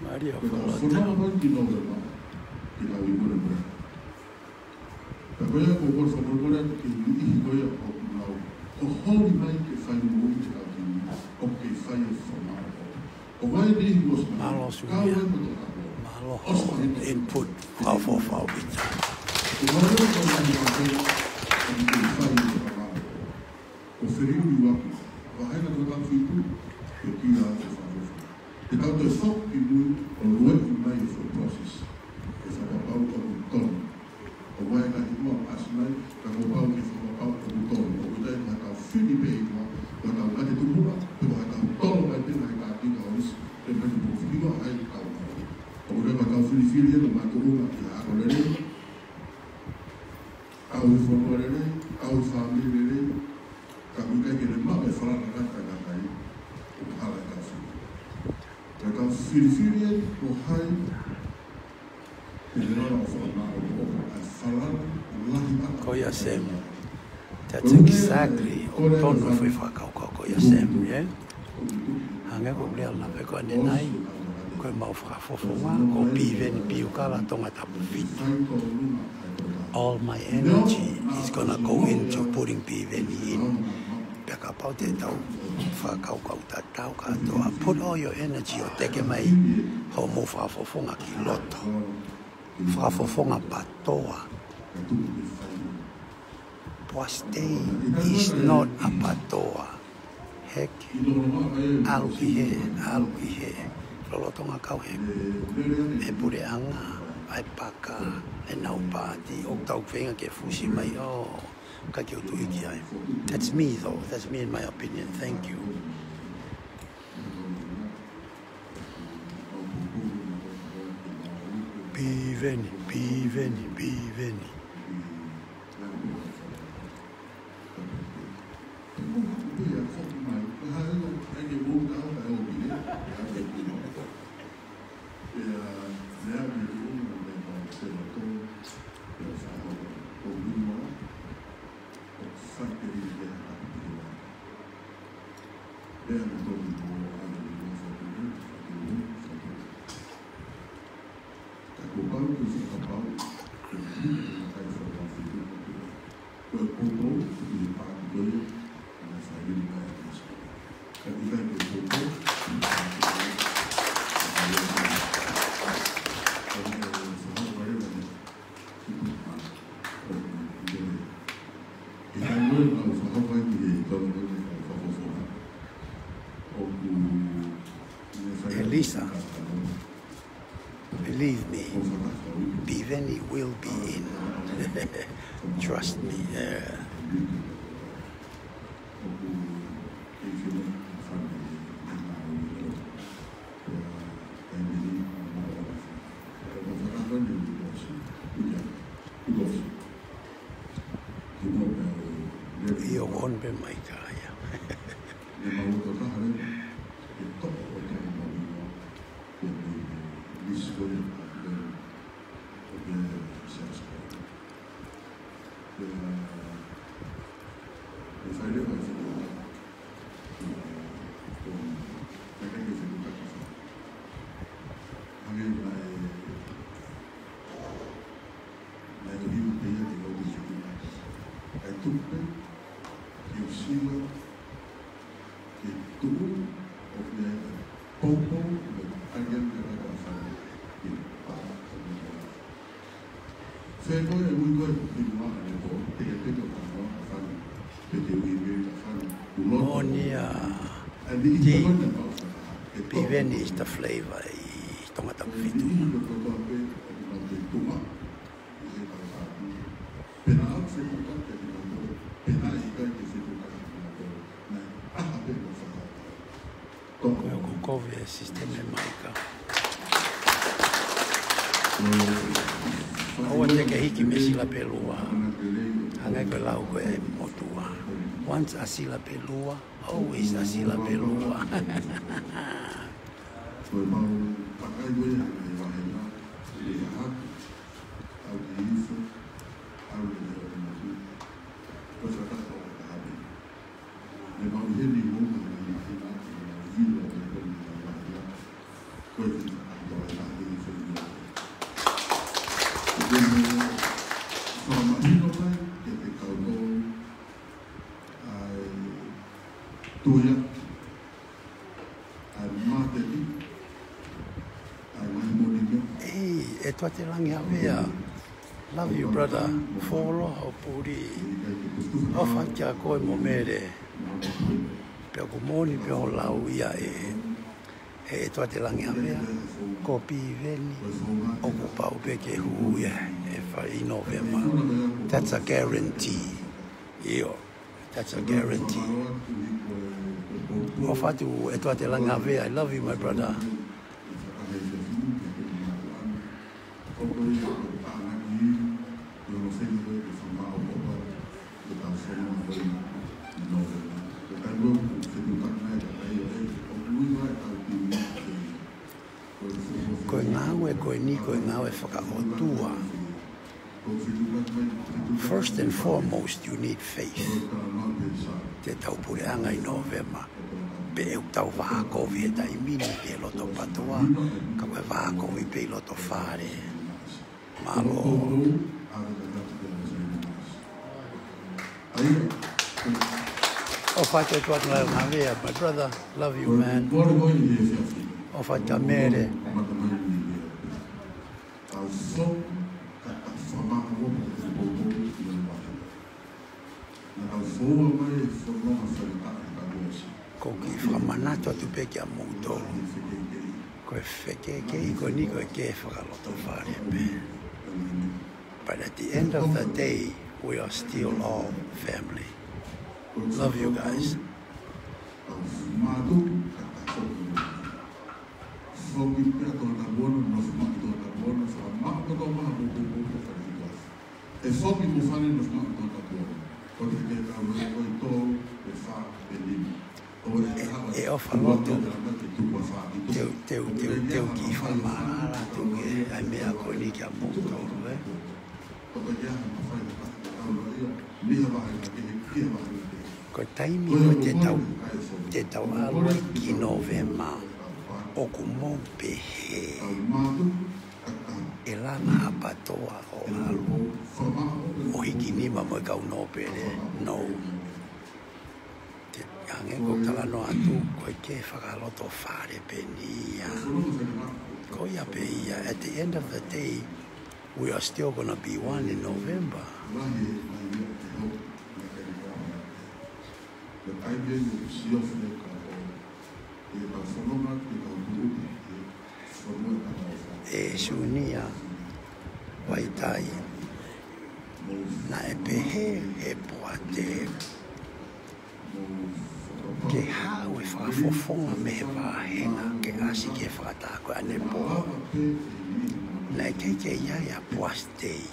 mālie. Ke tau fononga mai ki Nōvema, ke tau ʻi mole mole. Pea ko ia ʻoku ou fakamolemole atu ki he niʻihi ko ia ʻoku nau hoholi mai ke fai moʻui ʻetau timi, ʻoku kei fai e fakamālō. ʻOku ʻi ai e niʻihi kuo ʻosi mai, mālō Sunia. Kau ai mo e tokanga. Mālō hoʻo input, fakaʻofoʻofa ʻaupito. ʻOku ʻi ai e niʻihi kuo ʻosi mai, ʻoku kei fai e fakamālō. ʻOku feliliuaki, vahe ʻa e tokanga fitu, ʻe kia ʻo fakaʻofoʻofa. Ke tau toe foki ki mui ʻo lueʻi mai e foʻi process. Ke fakapapauʻi ʻoku tonu. ʻOku ʻi ai e ngaahi hingoa ʻoku ʻasi mai, ka kuo pau ke fakapapauʻi ʻoku tonu. ʻOku ʻikai ko haʻatau fili pē hingoa, ko haʻatau ngāue tuʻunga, pe ko haʻatau tolo mai pē ngaahi kātaki ʻo ʻosi, pe mei he pō fili hingoa ʻa e kau. ʻOku ʻikai ko haʻatau filifili ʻe he mātuʻa ki he ako lelei, kau he fonua lelei, kau he fāmili lelei, ka ʻoku ʻikai ke ne maʻu e falala ʻa e kakai, ʻoku hala e kau fili. Ka tau filifili ʻe ko hai, te ne lava ʻo fakamāʻopoʻopo ʻa e falala lahi ʻa e kakai. Ko ia Sam. That's exactly. ʻOku tonu e foʻi fakakaukau ko ia, Sam, yeah? Hangē ko e lea lave ko eni ʻanenai, ko ʻemau fakafofonga ko Piveni Piukala Tongatapu Fitu. All my energy is gonna go into putting Piveni in. Pea kapau te tau fakakaukau tatau kātoa, put all your energy ʻo teke mai hoʻomou fakafofonga ki loto. Fakafofonga PATOA. Poa State is not a PATOA. Heke. ʻAlu ki hē, ʻalu ki hē. Lolotonga kau he, he puleʻanga, ʻa e paka, ʻenau paati, ʻoku tau feinga ke fusi mai, ʻo, ʻikai ke u tui ki ai. That's me though, that's me in my opinion. Thank you. Piveni, Piveni, Piveni. Elisa, believe me, Piveni will be in. Trust me. Yeah. ʻIo, on pē mai ka ia. Moʻoni ia, Piveni is the flavor ʻi Tongatapu Fitu. Ko e ʻoku kovi e sisitemi mai ka. ʻOua te ke hiki mei Sila pē lua. Hangē ko e lau ko ē ʻa e motuʻa. Once ʻa Sila pē lua, always ʻa Sila pē lua. ʻEi, ʻEtuate Langi Havea. Love you, brother. Folo, ʻo puli. ʻOfa kia koe mo Mele. Pea ʻoku moʻoni pē hoʻo lau ia ē, ʻe ʻEtuate Langi Havea. Ko Piveni, ʻoku pau pē ke hū ia he fai November. That's a guarantee. ʻIo. That's a guarantee. ʻOfa atu ʻEtuate Langi Havea, I love you, my brother. Ko e ngāue ko eni, ko e ngāue fakaʻotua. First and foremost, you need faith. Te tau puleʻanga ʻi Nōvema, pe ʻoku tau vākovi he taimi ni ki he loto PTOA, ka ko e vākovi pē ʻi loto fale. Mālō. ʻOfa atu ʻa e ʻOtua Laumālie, my brother, love you, man. ʻOfa atu Mele. Ko e kiʻi fakamanatu atu pē kiate kimoutolu. Ko e fekeʻikeʻi ko eni ko e kē fakalotofale pē. But at the end of the day, we are still all family. Love you guys. ʻE, ʻe ʻofa loto. Teu, teu, teu, teu kiʻi fakamaʻalaʻala atu ki he ʻa e meʻa ko eni kiate kimoutolu, ē? Ko e taimi ko ē te tau, te tau ʻalu ai ki Nōvema, ʻoku mou pehē, ʻe lava ʻa PTOA ʻo ʻalu ʻo hiki nima mo e kau nōpele? No. Te hangē ko e talanoa atu, ko e kē fakalotofale pē eni ia. Ko ia pē ia, at the end of the day, we are still gonna be one in November. ʻE Siunia Vaitai, naʻe pehē ʻe Poate ke haʻu e fakafofonga mei he vāhenga ke ʻasi ki he fakataha ko ē ʻanepō. Naʻe ʻikai ke ʻi ai ʻa Poasi Tei.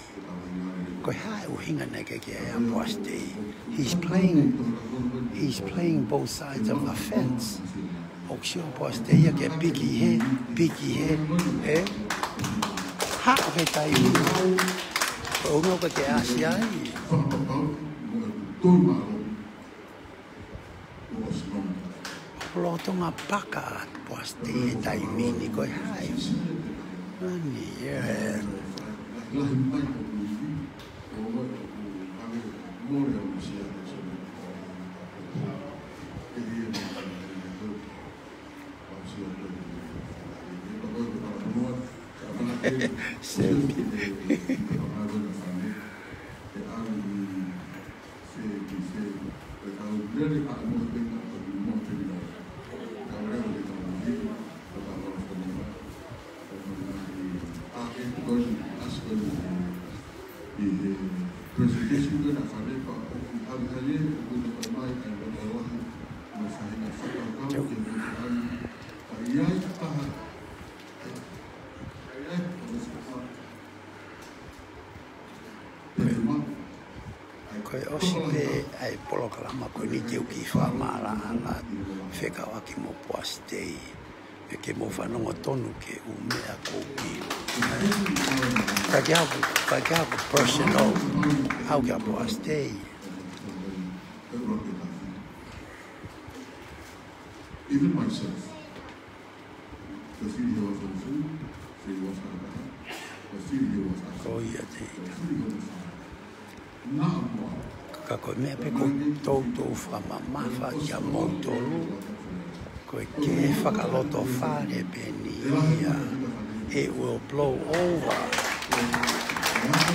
Ko e hā e ʻuhinga naʻe ʻikai ke ʻi ai ʻa Poasi Tei? He's playing, he's playing both sides of the fence. ʻOku sio ʻa Poasi Tei ia ke piki hē, piki hē, ē? Haʻu he taimi ko ē ʻoku ʻikai ke ʻasi ai. Lolotonga paka ʻa Poasi Tei he taimi ni, ko e hā e ʻuhinga ia? Sepi. Ko e ʻosi pē ʻa e polokalama ko eni te u kiʻi fakamaʻalaʻala fekauʻaki mo Poasi Tei. ʻE ke mou fanongo tonu ki he ʻū meʻa ko ē. Ka ke haku, ka ke haku personal, haku kia Poasi Tei. Even myself, the city was open, the city was open, the city was open. Ko ia te. Ka ko e meʻa pē ʻoku ou toutou fakamamafa kiate kimoutolu, ko e kē fakalotofale pē eni ia, it will blow over.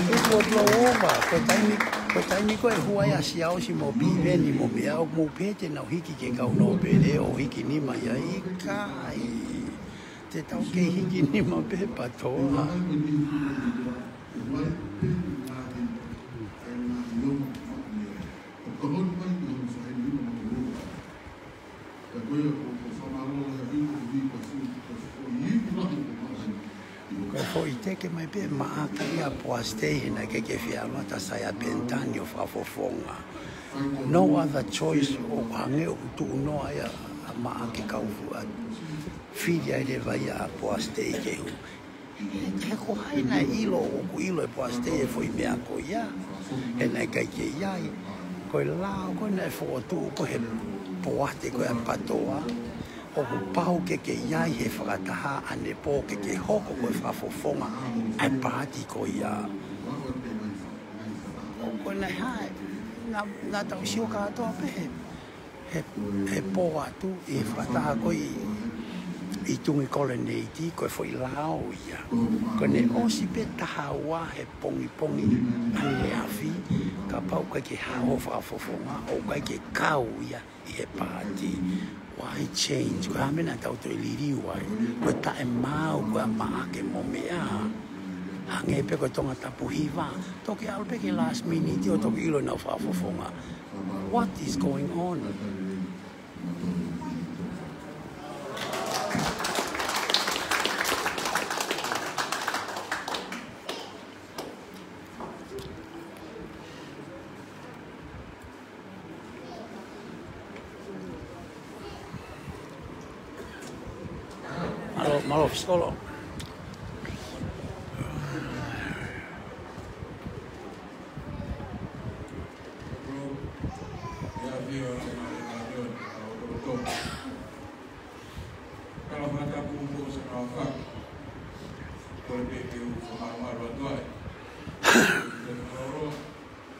It will blow over. Ko e taimi, ko e taimi ko ē ʻe hū ai ʻa Siaosi mo Piveni mo meʻa, ʻoku mou pehē te nau hiki ki he kau nōpele ʻo hiki nima ia? ʻIkai. Te tau kei hiki nima pē PTOA. Ko e foʻi teke mai pē maʻake ia ʻa Poasi Tei he naʻe ʻikai ke fie ʻalu atu ʻa Saia Penitani ʻo fakafofonga. No other choice, ʻo hangē ʻoku tuʻunoa ia ʻa maʻake kau fua. Fili ai leva ia ʻa Poasi Tei ke hū. He ko hai naʻe ʻilo, ʻoku ʻilo ʻe Poasi Tei e foʻi meʻa ko ia? He naʻe ʻikai ke ʻi ai. Ko e lao ko ē naʻe fokotuʻu ko ē he poate ko ē ʻa e PTOA, ʻoku pau ke ke ʻi ai he fakataha ʻanepō ke ke hoko ko e fakafofonga ʻa e paati ko ia. ʻOku ne hā, naʻa, naʻa tau sio kātoa pē he, he, he pō atu ʻi he fakataha ko ē ʻi, ʻi Tungi Koloneiti, ko e foʻi lao ia. Ko ʻene ʻosi pē taha ua he pongipongi ʻaneafi, kapau ʻoku ʻikai ke hā ho fakafofonga, ʻoku ʻikai ke kau ia ʻi he paati. Why change? Ko e hā e meʻa naʻa tau toe liliu ai? Ko e taʻemaau, ko e maʻake mo e meʻa. Hangē pē ko Tongatapu Hiva. Toki ʻalu pē ki he last minute ʻo toki ʻilo ʻenau fakafofonga. What is going on? Mālō, mālō, Fisikolo. Ko e pē ke u fakamālō atu ai. Ko e fakamālō,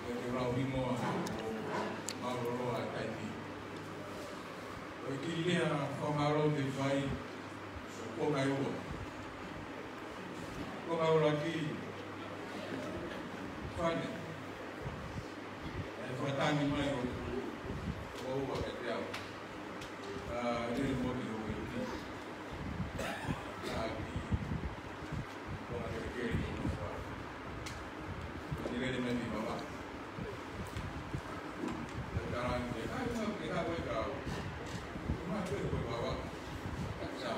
ko e ke lau hingoa, ʻo mālōlō ʻa e taimi. Ko e kiʻi lea fakamālō te u fai, ko e kai ua. Ko e kai ua ki Fane. ʻE fakatangi mai ʻo, ʻo ua ke te au. ʻA, lele mo te hoi ni. ʻA, ki. Ko ʻa te ke ni mo fa. Ko ni lele mai ni baba. ʻE tala ni ke, ai, ma, ke ha ko e kau. Ma, ke ko e baba. Sa.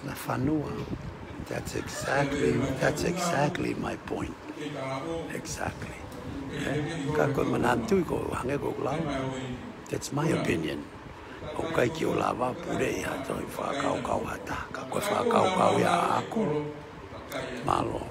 Na fanua. That's exactly, that's exactly my point. Exactly. Eh, ka ko e manatu ko hangē ko e lau. That's my opinion. ʻOku ʻikai ke u lava pule ʻi ha toe fakakaukau ha taha, ka ko e fakakaukau ia ʻaʻaku. Mālō.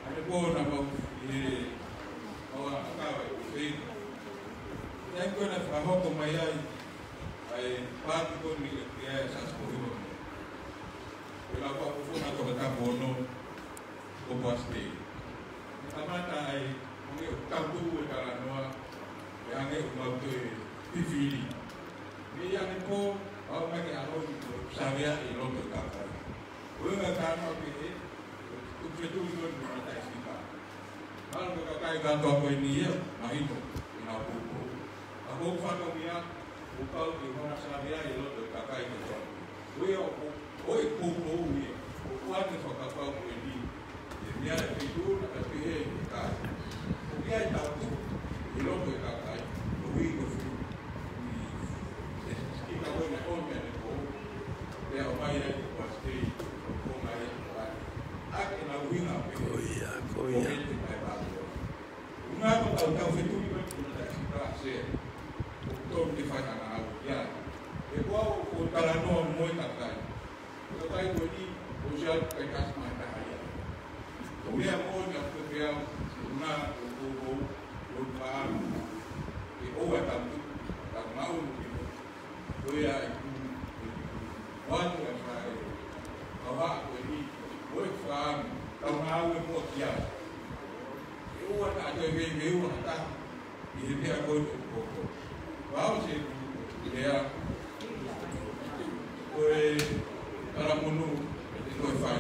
ʻAnepō naʻa mau ʻi he, ʻa, ʻa kau ai ko e fei. Naʻe ko ena fakahoko mai ai, ʻa e paati ko eni ʻa e Siasi ko Hiva. Ko e lau fakafofona Tongatapu ono, ko Poasi Tei. Kamata ai, hangē ʻoku tau tuʻu e talanoa, ʻe hangē ʻoku mau toe fifili. Mei ʻanepō, ʻalu mai ki he ʻaho ni ko e savea ʻi loto e kakai. Ko e ʻuhinga e talanoa pehē, ʻoku fetuli ko eni mo e taʻi sipa. Mahalo ko e kakai kātoa ko eni ia, mahino, ʻenau poupou. Ka ko e fatongia, kuo pau ke hanga ʻo savea ʻi loto e kakai kotoa. Ko ia ʻoku, ko e poupou ia, ʻoku ʻoatu e fakapapau ko eni, ʻe meʻa e feituʻu naʻa tau pehē ki he kakai. ʻOku ʻi ai e tautu, ʻi loto e kakai, ʻoku ʻi ko e fiu. ʻI he siki ka ko ena ʻo meʻa ne ko, pea ʻomai ai ko Poasi Tei, ʻo ko mai ai ko ai. ʻA ke na uhinga pē. Ko ia, ko ia. Ko e te kai pāpua. Unga ko tau tau fetuli mai ki he taʻi sipa sea. ʻOku tonu ke fai hanga au ia. ʻE ko au ʻoku talanoa mo e kakai. Ko e kakai ko eni, ʻosi ʻalu kai kasi mai taha ia. Ko e lea moʻoni ʻaku pē au, unga ʻoku ou, ʻoku ou faʻa alu. ʻE ʻoua tau tu, tau maʻu ki mo. Ko ia ʻeku ʻE ua taha, toe veiveiua ha taha ʻi he meʻa ko ē ʻoku hoko. Pau se ʻoku lea ko e talamonū ʻe te toe fai.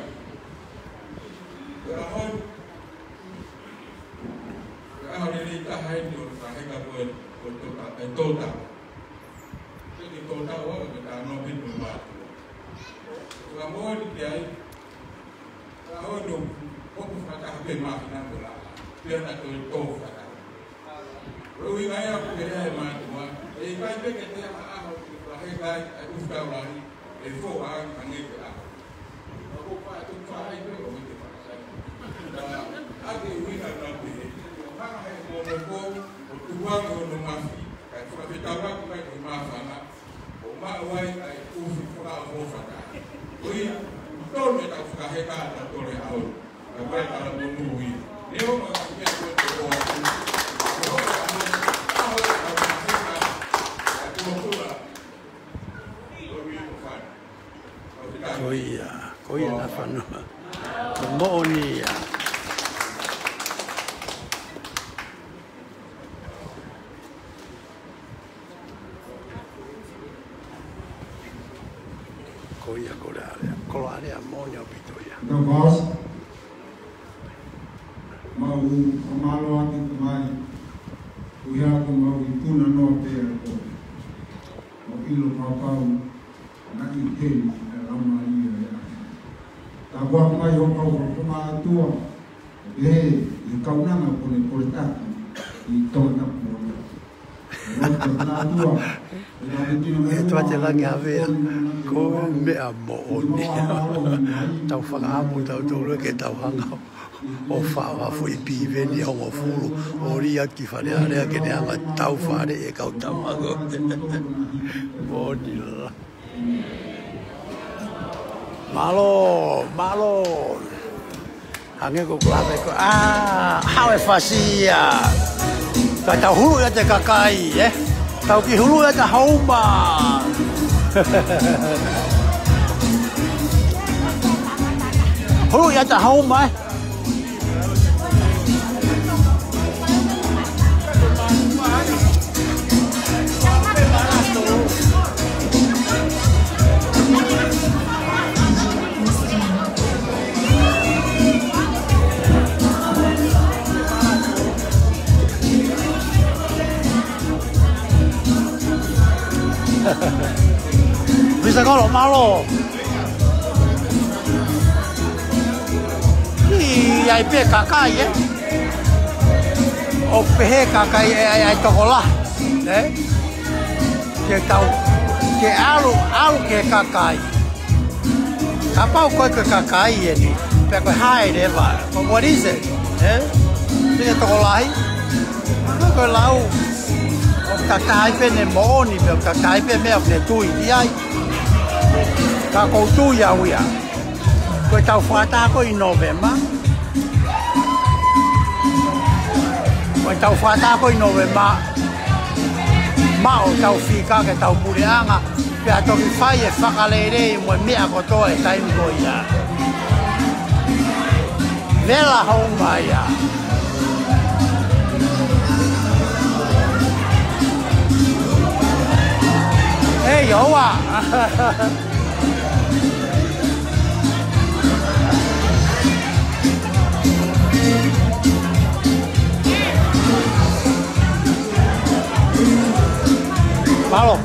Ko e ʻaho ni, ko e ʻaho lelei taha eni ʻo e fakaheka ko ē ʻo e tōta-, e tōtā. Ke ke tōtā ʻo aʻu ke talanoa pē mo e mātuʻa. Ko e moʻoni ki ai, ka ʻoku hoko fakataha pē māfana mo e laʻā. Pea na toe tō fakataha. Ko e ʻuhinga ia ʻoku pehē ʻe he mātuʻa, ʻe ʻikai pē ke toe ʻaho ʻe fakaheka ai ʻa e ʻufi tau lahi, ʻe fou ai hangē ko e ʻaho. Ka ko e pā atu fai pē ʻo ʻikai te fakasai. Ka ʻa e ʻuhinga naʻa ku pehē, ʻo hanga ʻe he moʻoni ko ē ʻo tukuange hono mafi, kae fakafetaulaki mai ki he māfana, ʻo maʻu ai ʻa e ʻufi fakaʻofoʻofa. Ko ia, tonu ʻetau fakaheka ʻa tautolu he ʻaho ni. Ka ko e talamonū ia. Neongo ʻa e meʻa ko ē te o atu. Neongo ʻa e ʻaho ʻetau fakaheka ʻa e tōtā. Ko ia ko fai. Ko ia, ko ia naʻa fanua. Ko e moʻoni ia. Ko ia ko e lea, ko e lea moʻoni ʻaupito ia. Nau vaosi. Mau fakamālō atu ki he Tamai. Ko ia ko mau i tuna noa pē ʻa e ko. Mau ʻilo kapau naʻe ʻi heni ʻa e Laumālie ʻo e ʻAfiona. Tāpuaki mai ʻo kau fakamātuʻa. Pehē ʻe he kaunanga ko eni ko e taki ʻi Tongatapu. ʻE Tuatelagi Havea, ko e meʻa moʻoni. Tau fakaʻamu tautolu ke tau hanga ʻo faʻa foʻi pīveni ʻe hongofulu ʻo lī atu ki Fale Alea ke ne hanga ʻo tau fale e kau tama ko ē. Moʻoni lā. Mālō, mālō. Hangē ko e lave ko ē, ʻā, haʻu e fasi ia. Ka tau hulu ia ki he kakai, ē? Tau kiʻi hulu ia ki he houma. Hulu ia ki he houma, ē? Mister Kolo, mālō. ʻI ai pē kakai, ē? ʻO pehē kakai ʻe ʻai ʻa e tokolahi, ē? Ke tau, ke ʻalu, ʻalu ki he kakai. Kapau ko e kakai eni, pea ko e hā e leva, ko what is it, ē? Pea tokolahi, ko e lau, ʻoku tatai pē ʻene moʻoni, pea ʻoku tatai pē meʻa ʻoku ne tui ki ai. Ka ʻoku ou tui au ia. Ko ʻetau fakataha ko ē ʻi Nōvema. Ko ʻetau fakataha ko ē ʻi Nōvema. Maʻu ʻetau fika ki heʻetau puleʻanga. Pea toki fai e fakalelei mo e meʻa kotoa he taimi ko ia. Vela houma ia. Ei, ʻoua. Mālō.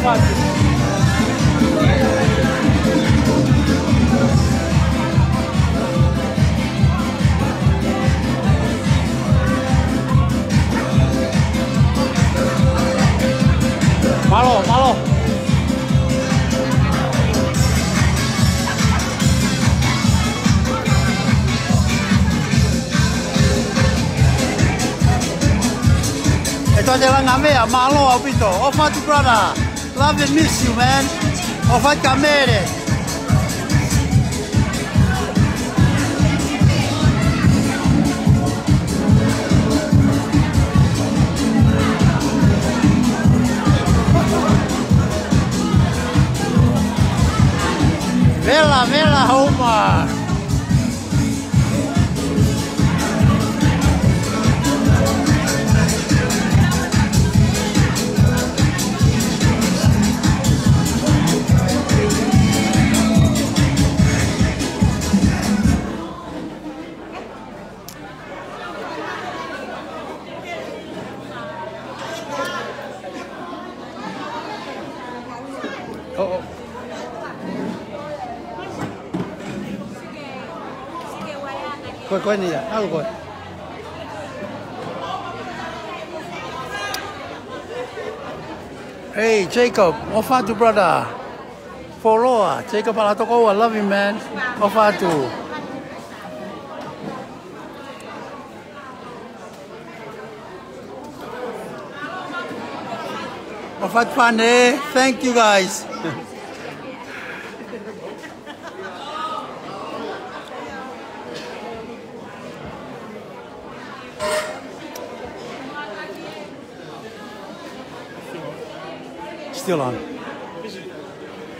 Mālō, mālō. E toa te langa mea, mālō ʻaupito. ʻOfa atu, brother. Love and miss you, man. ʻOfa atu kia Mele. Vela, vela, Homer. ʻO, ʻo. Ko e, ko eni ia, ʻalu ko ē. Hey, Jacob, ʻofa atu, brother. Foloa, Jacob Alatokoua, love you, man. ʻOfa atu. ʻOfa atu, fānau. Thank you, guys. Still on.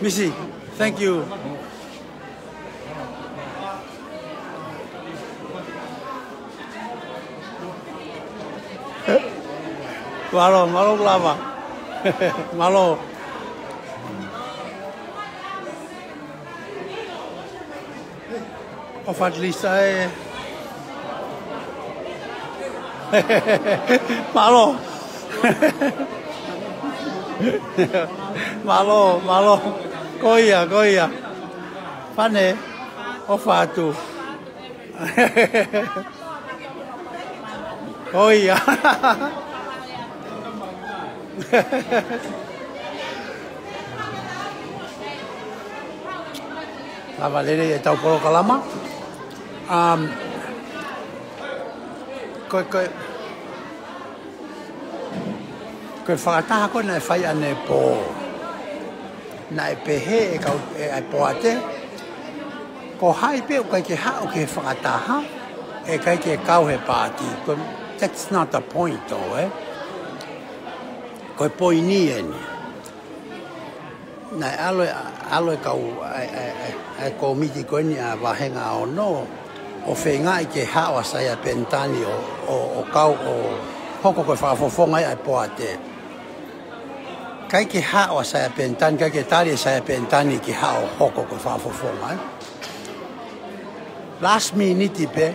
Misi, thank you. Mālō, mālō lava. Mālō. ʻOfa atu Lisa ē. Mālō. Mālō, mālō. Ko ia, ko ia. Fānau, ʻofa atu. Ko ia. Lava lelei ʻetau polokalama. Um, ko, ko, ko e fakataha ko ē naʻe fai ʻanepō. Naʻe pehē ʻe kau, ʻe, ʻe Poate, ko hai pē ʻoku ʻikai ke haʻu ki he fakataha, ʻe ʻikai ke kau he pāti. Ko, that's not the point, though, eh? Ko e poini eni. Naʻe ʻalu e, ʻalu e kau, ʻa e, ʻa e, ʻa e, ʻa e kōmiti ko eni ʻa Vāhenga Ono, ʻo feingaʻi ke haʻu ʻa Saia Penitani ʻo, ʻo, ʻo kau ʻo hoko ko e fakafofonga ia ʻa e Poate. ʻIkai ke haʻu ʻa Saia Penitani, ʻikai ke tali ʻe Saia Penitani ke haʻu ʻo hoko ko e fakafofonga, eh? Last minute pē,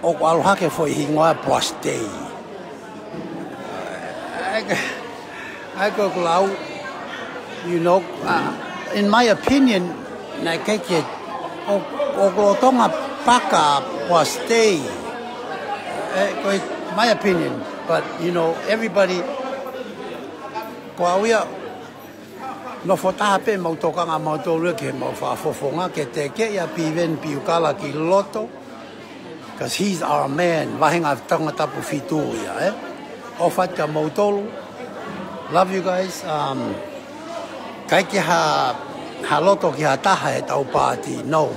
ʻoku ʻalu hake foʻi hingoa Poate. ʻAi ko, ʻai ko ʻeku lau, you know, uh, in my opinion, naʻe ʻikai ke, ʻo, ʻoku lolotonga paka Poate. Eh, ko e, my opinion, but, you know, everybody, ko au ia, nofo taha pē mau tokanga mautolu ki he mau fakafofonga ke tekeʻi ʻa Piveni Piukala ki loto, 'cause he's our man, Vāhenga Tongatapu fitu ia, eh? ʻOfa atu kia mautolu. Love you guys. Um, ʻikai ke ha, ha loto ki ha taha he tau pāti, no.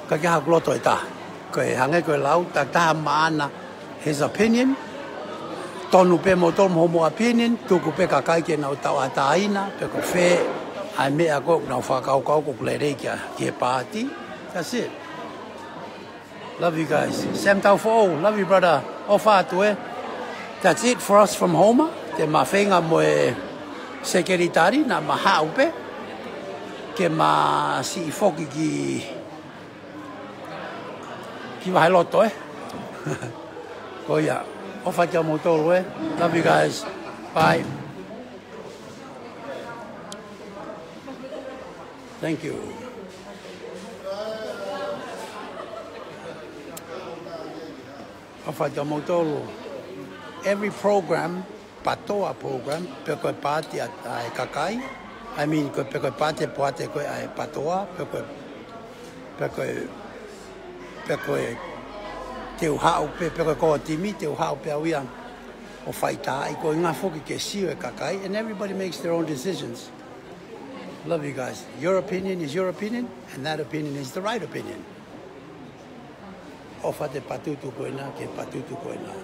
ʻIkai ke ha loto ʻe taha. Ko e hangē ko e lau, takitaha maʻana, his opinion. Tonu pē mo tonu mo homo opinion, tuku pē kakai ke nau tauʻatāina, pe ko fē ʻa e meʻa ko ē ʻoku nau fakakaukau ko ē ʻoku lelei ki he, ki he pāti. That's it. Love you guys. Sam Taufoʻou, love you, brother. ʻOfa atu, eh. That's it for us from Homer. Te ma feinga mo e sekelitali, naʻa ma haʻu pē. Ke ma siʻi foki ki ki Vaheloto, eh? Ko ia, ʻofa kia moutolu, eh? Love you guys. Bye. Thank you. ʻOfa atu moutolu. Every program, PATOA program, pe ko e paati ʻa, ʻa e kakai. I mean, ko, pe ko e paati ʻa e poate ko ē ʻa e PATOA, pe ko e, pe ko e, pe ko e te u haʻu pē, pe ko e kau timi, te u haʻu pē au ia ʻo faitaaʻi, ko e ʻuhinga foki ke sio e kakai, and everybody makes their own decisions. Love you guys. Your opinion is your opinion, and that opinion is the right opinion. ʻOfa atu e patutu ko ena, ke patutu ko ena.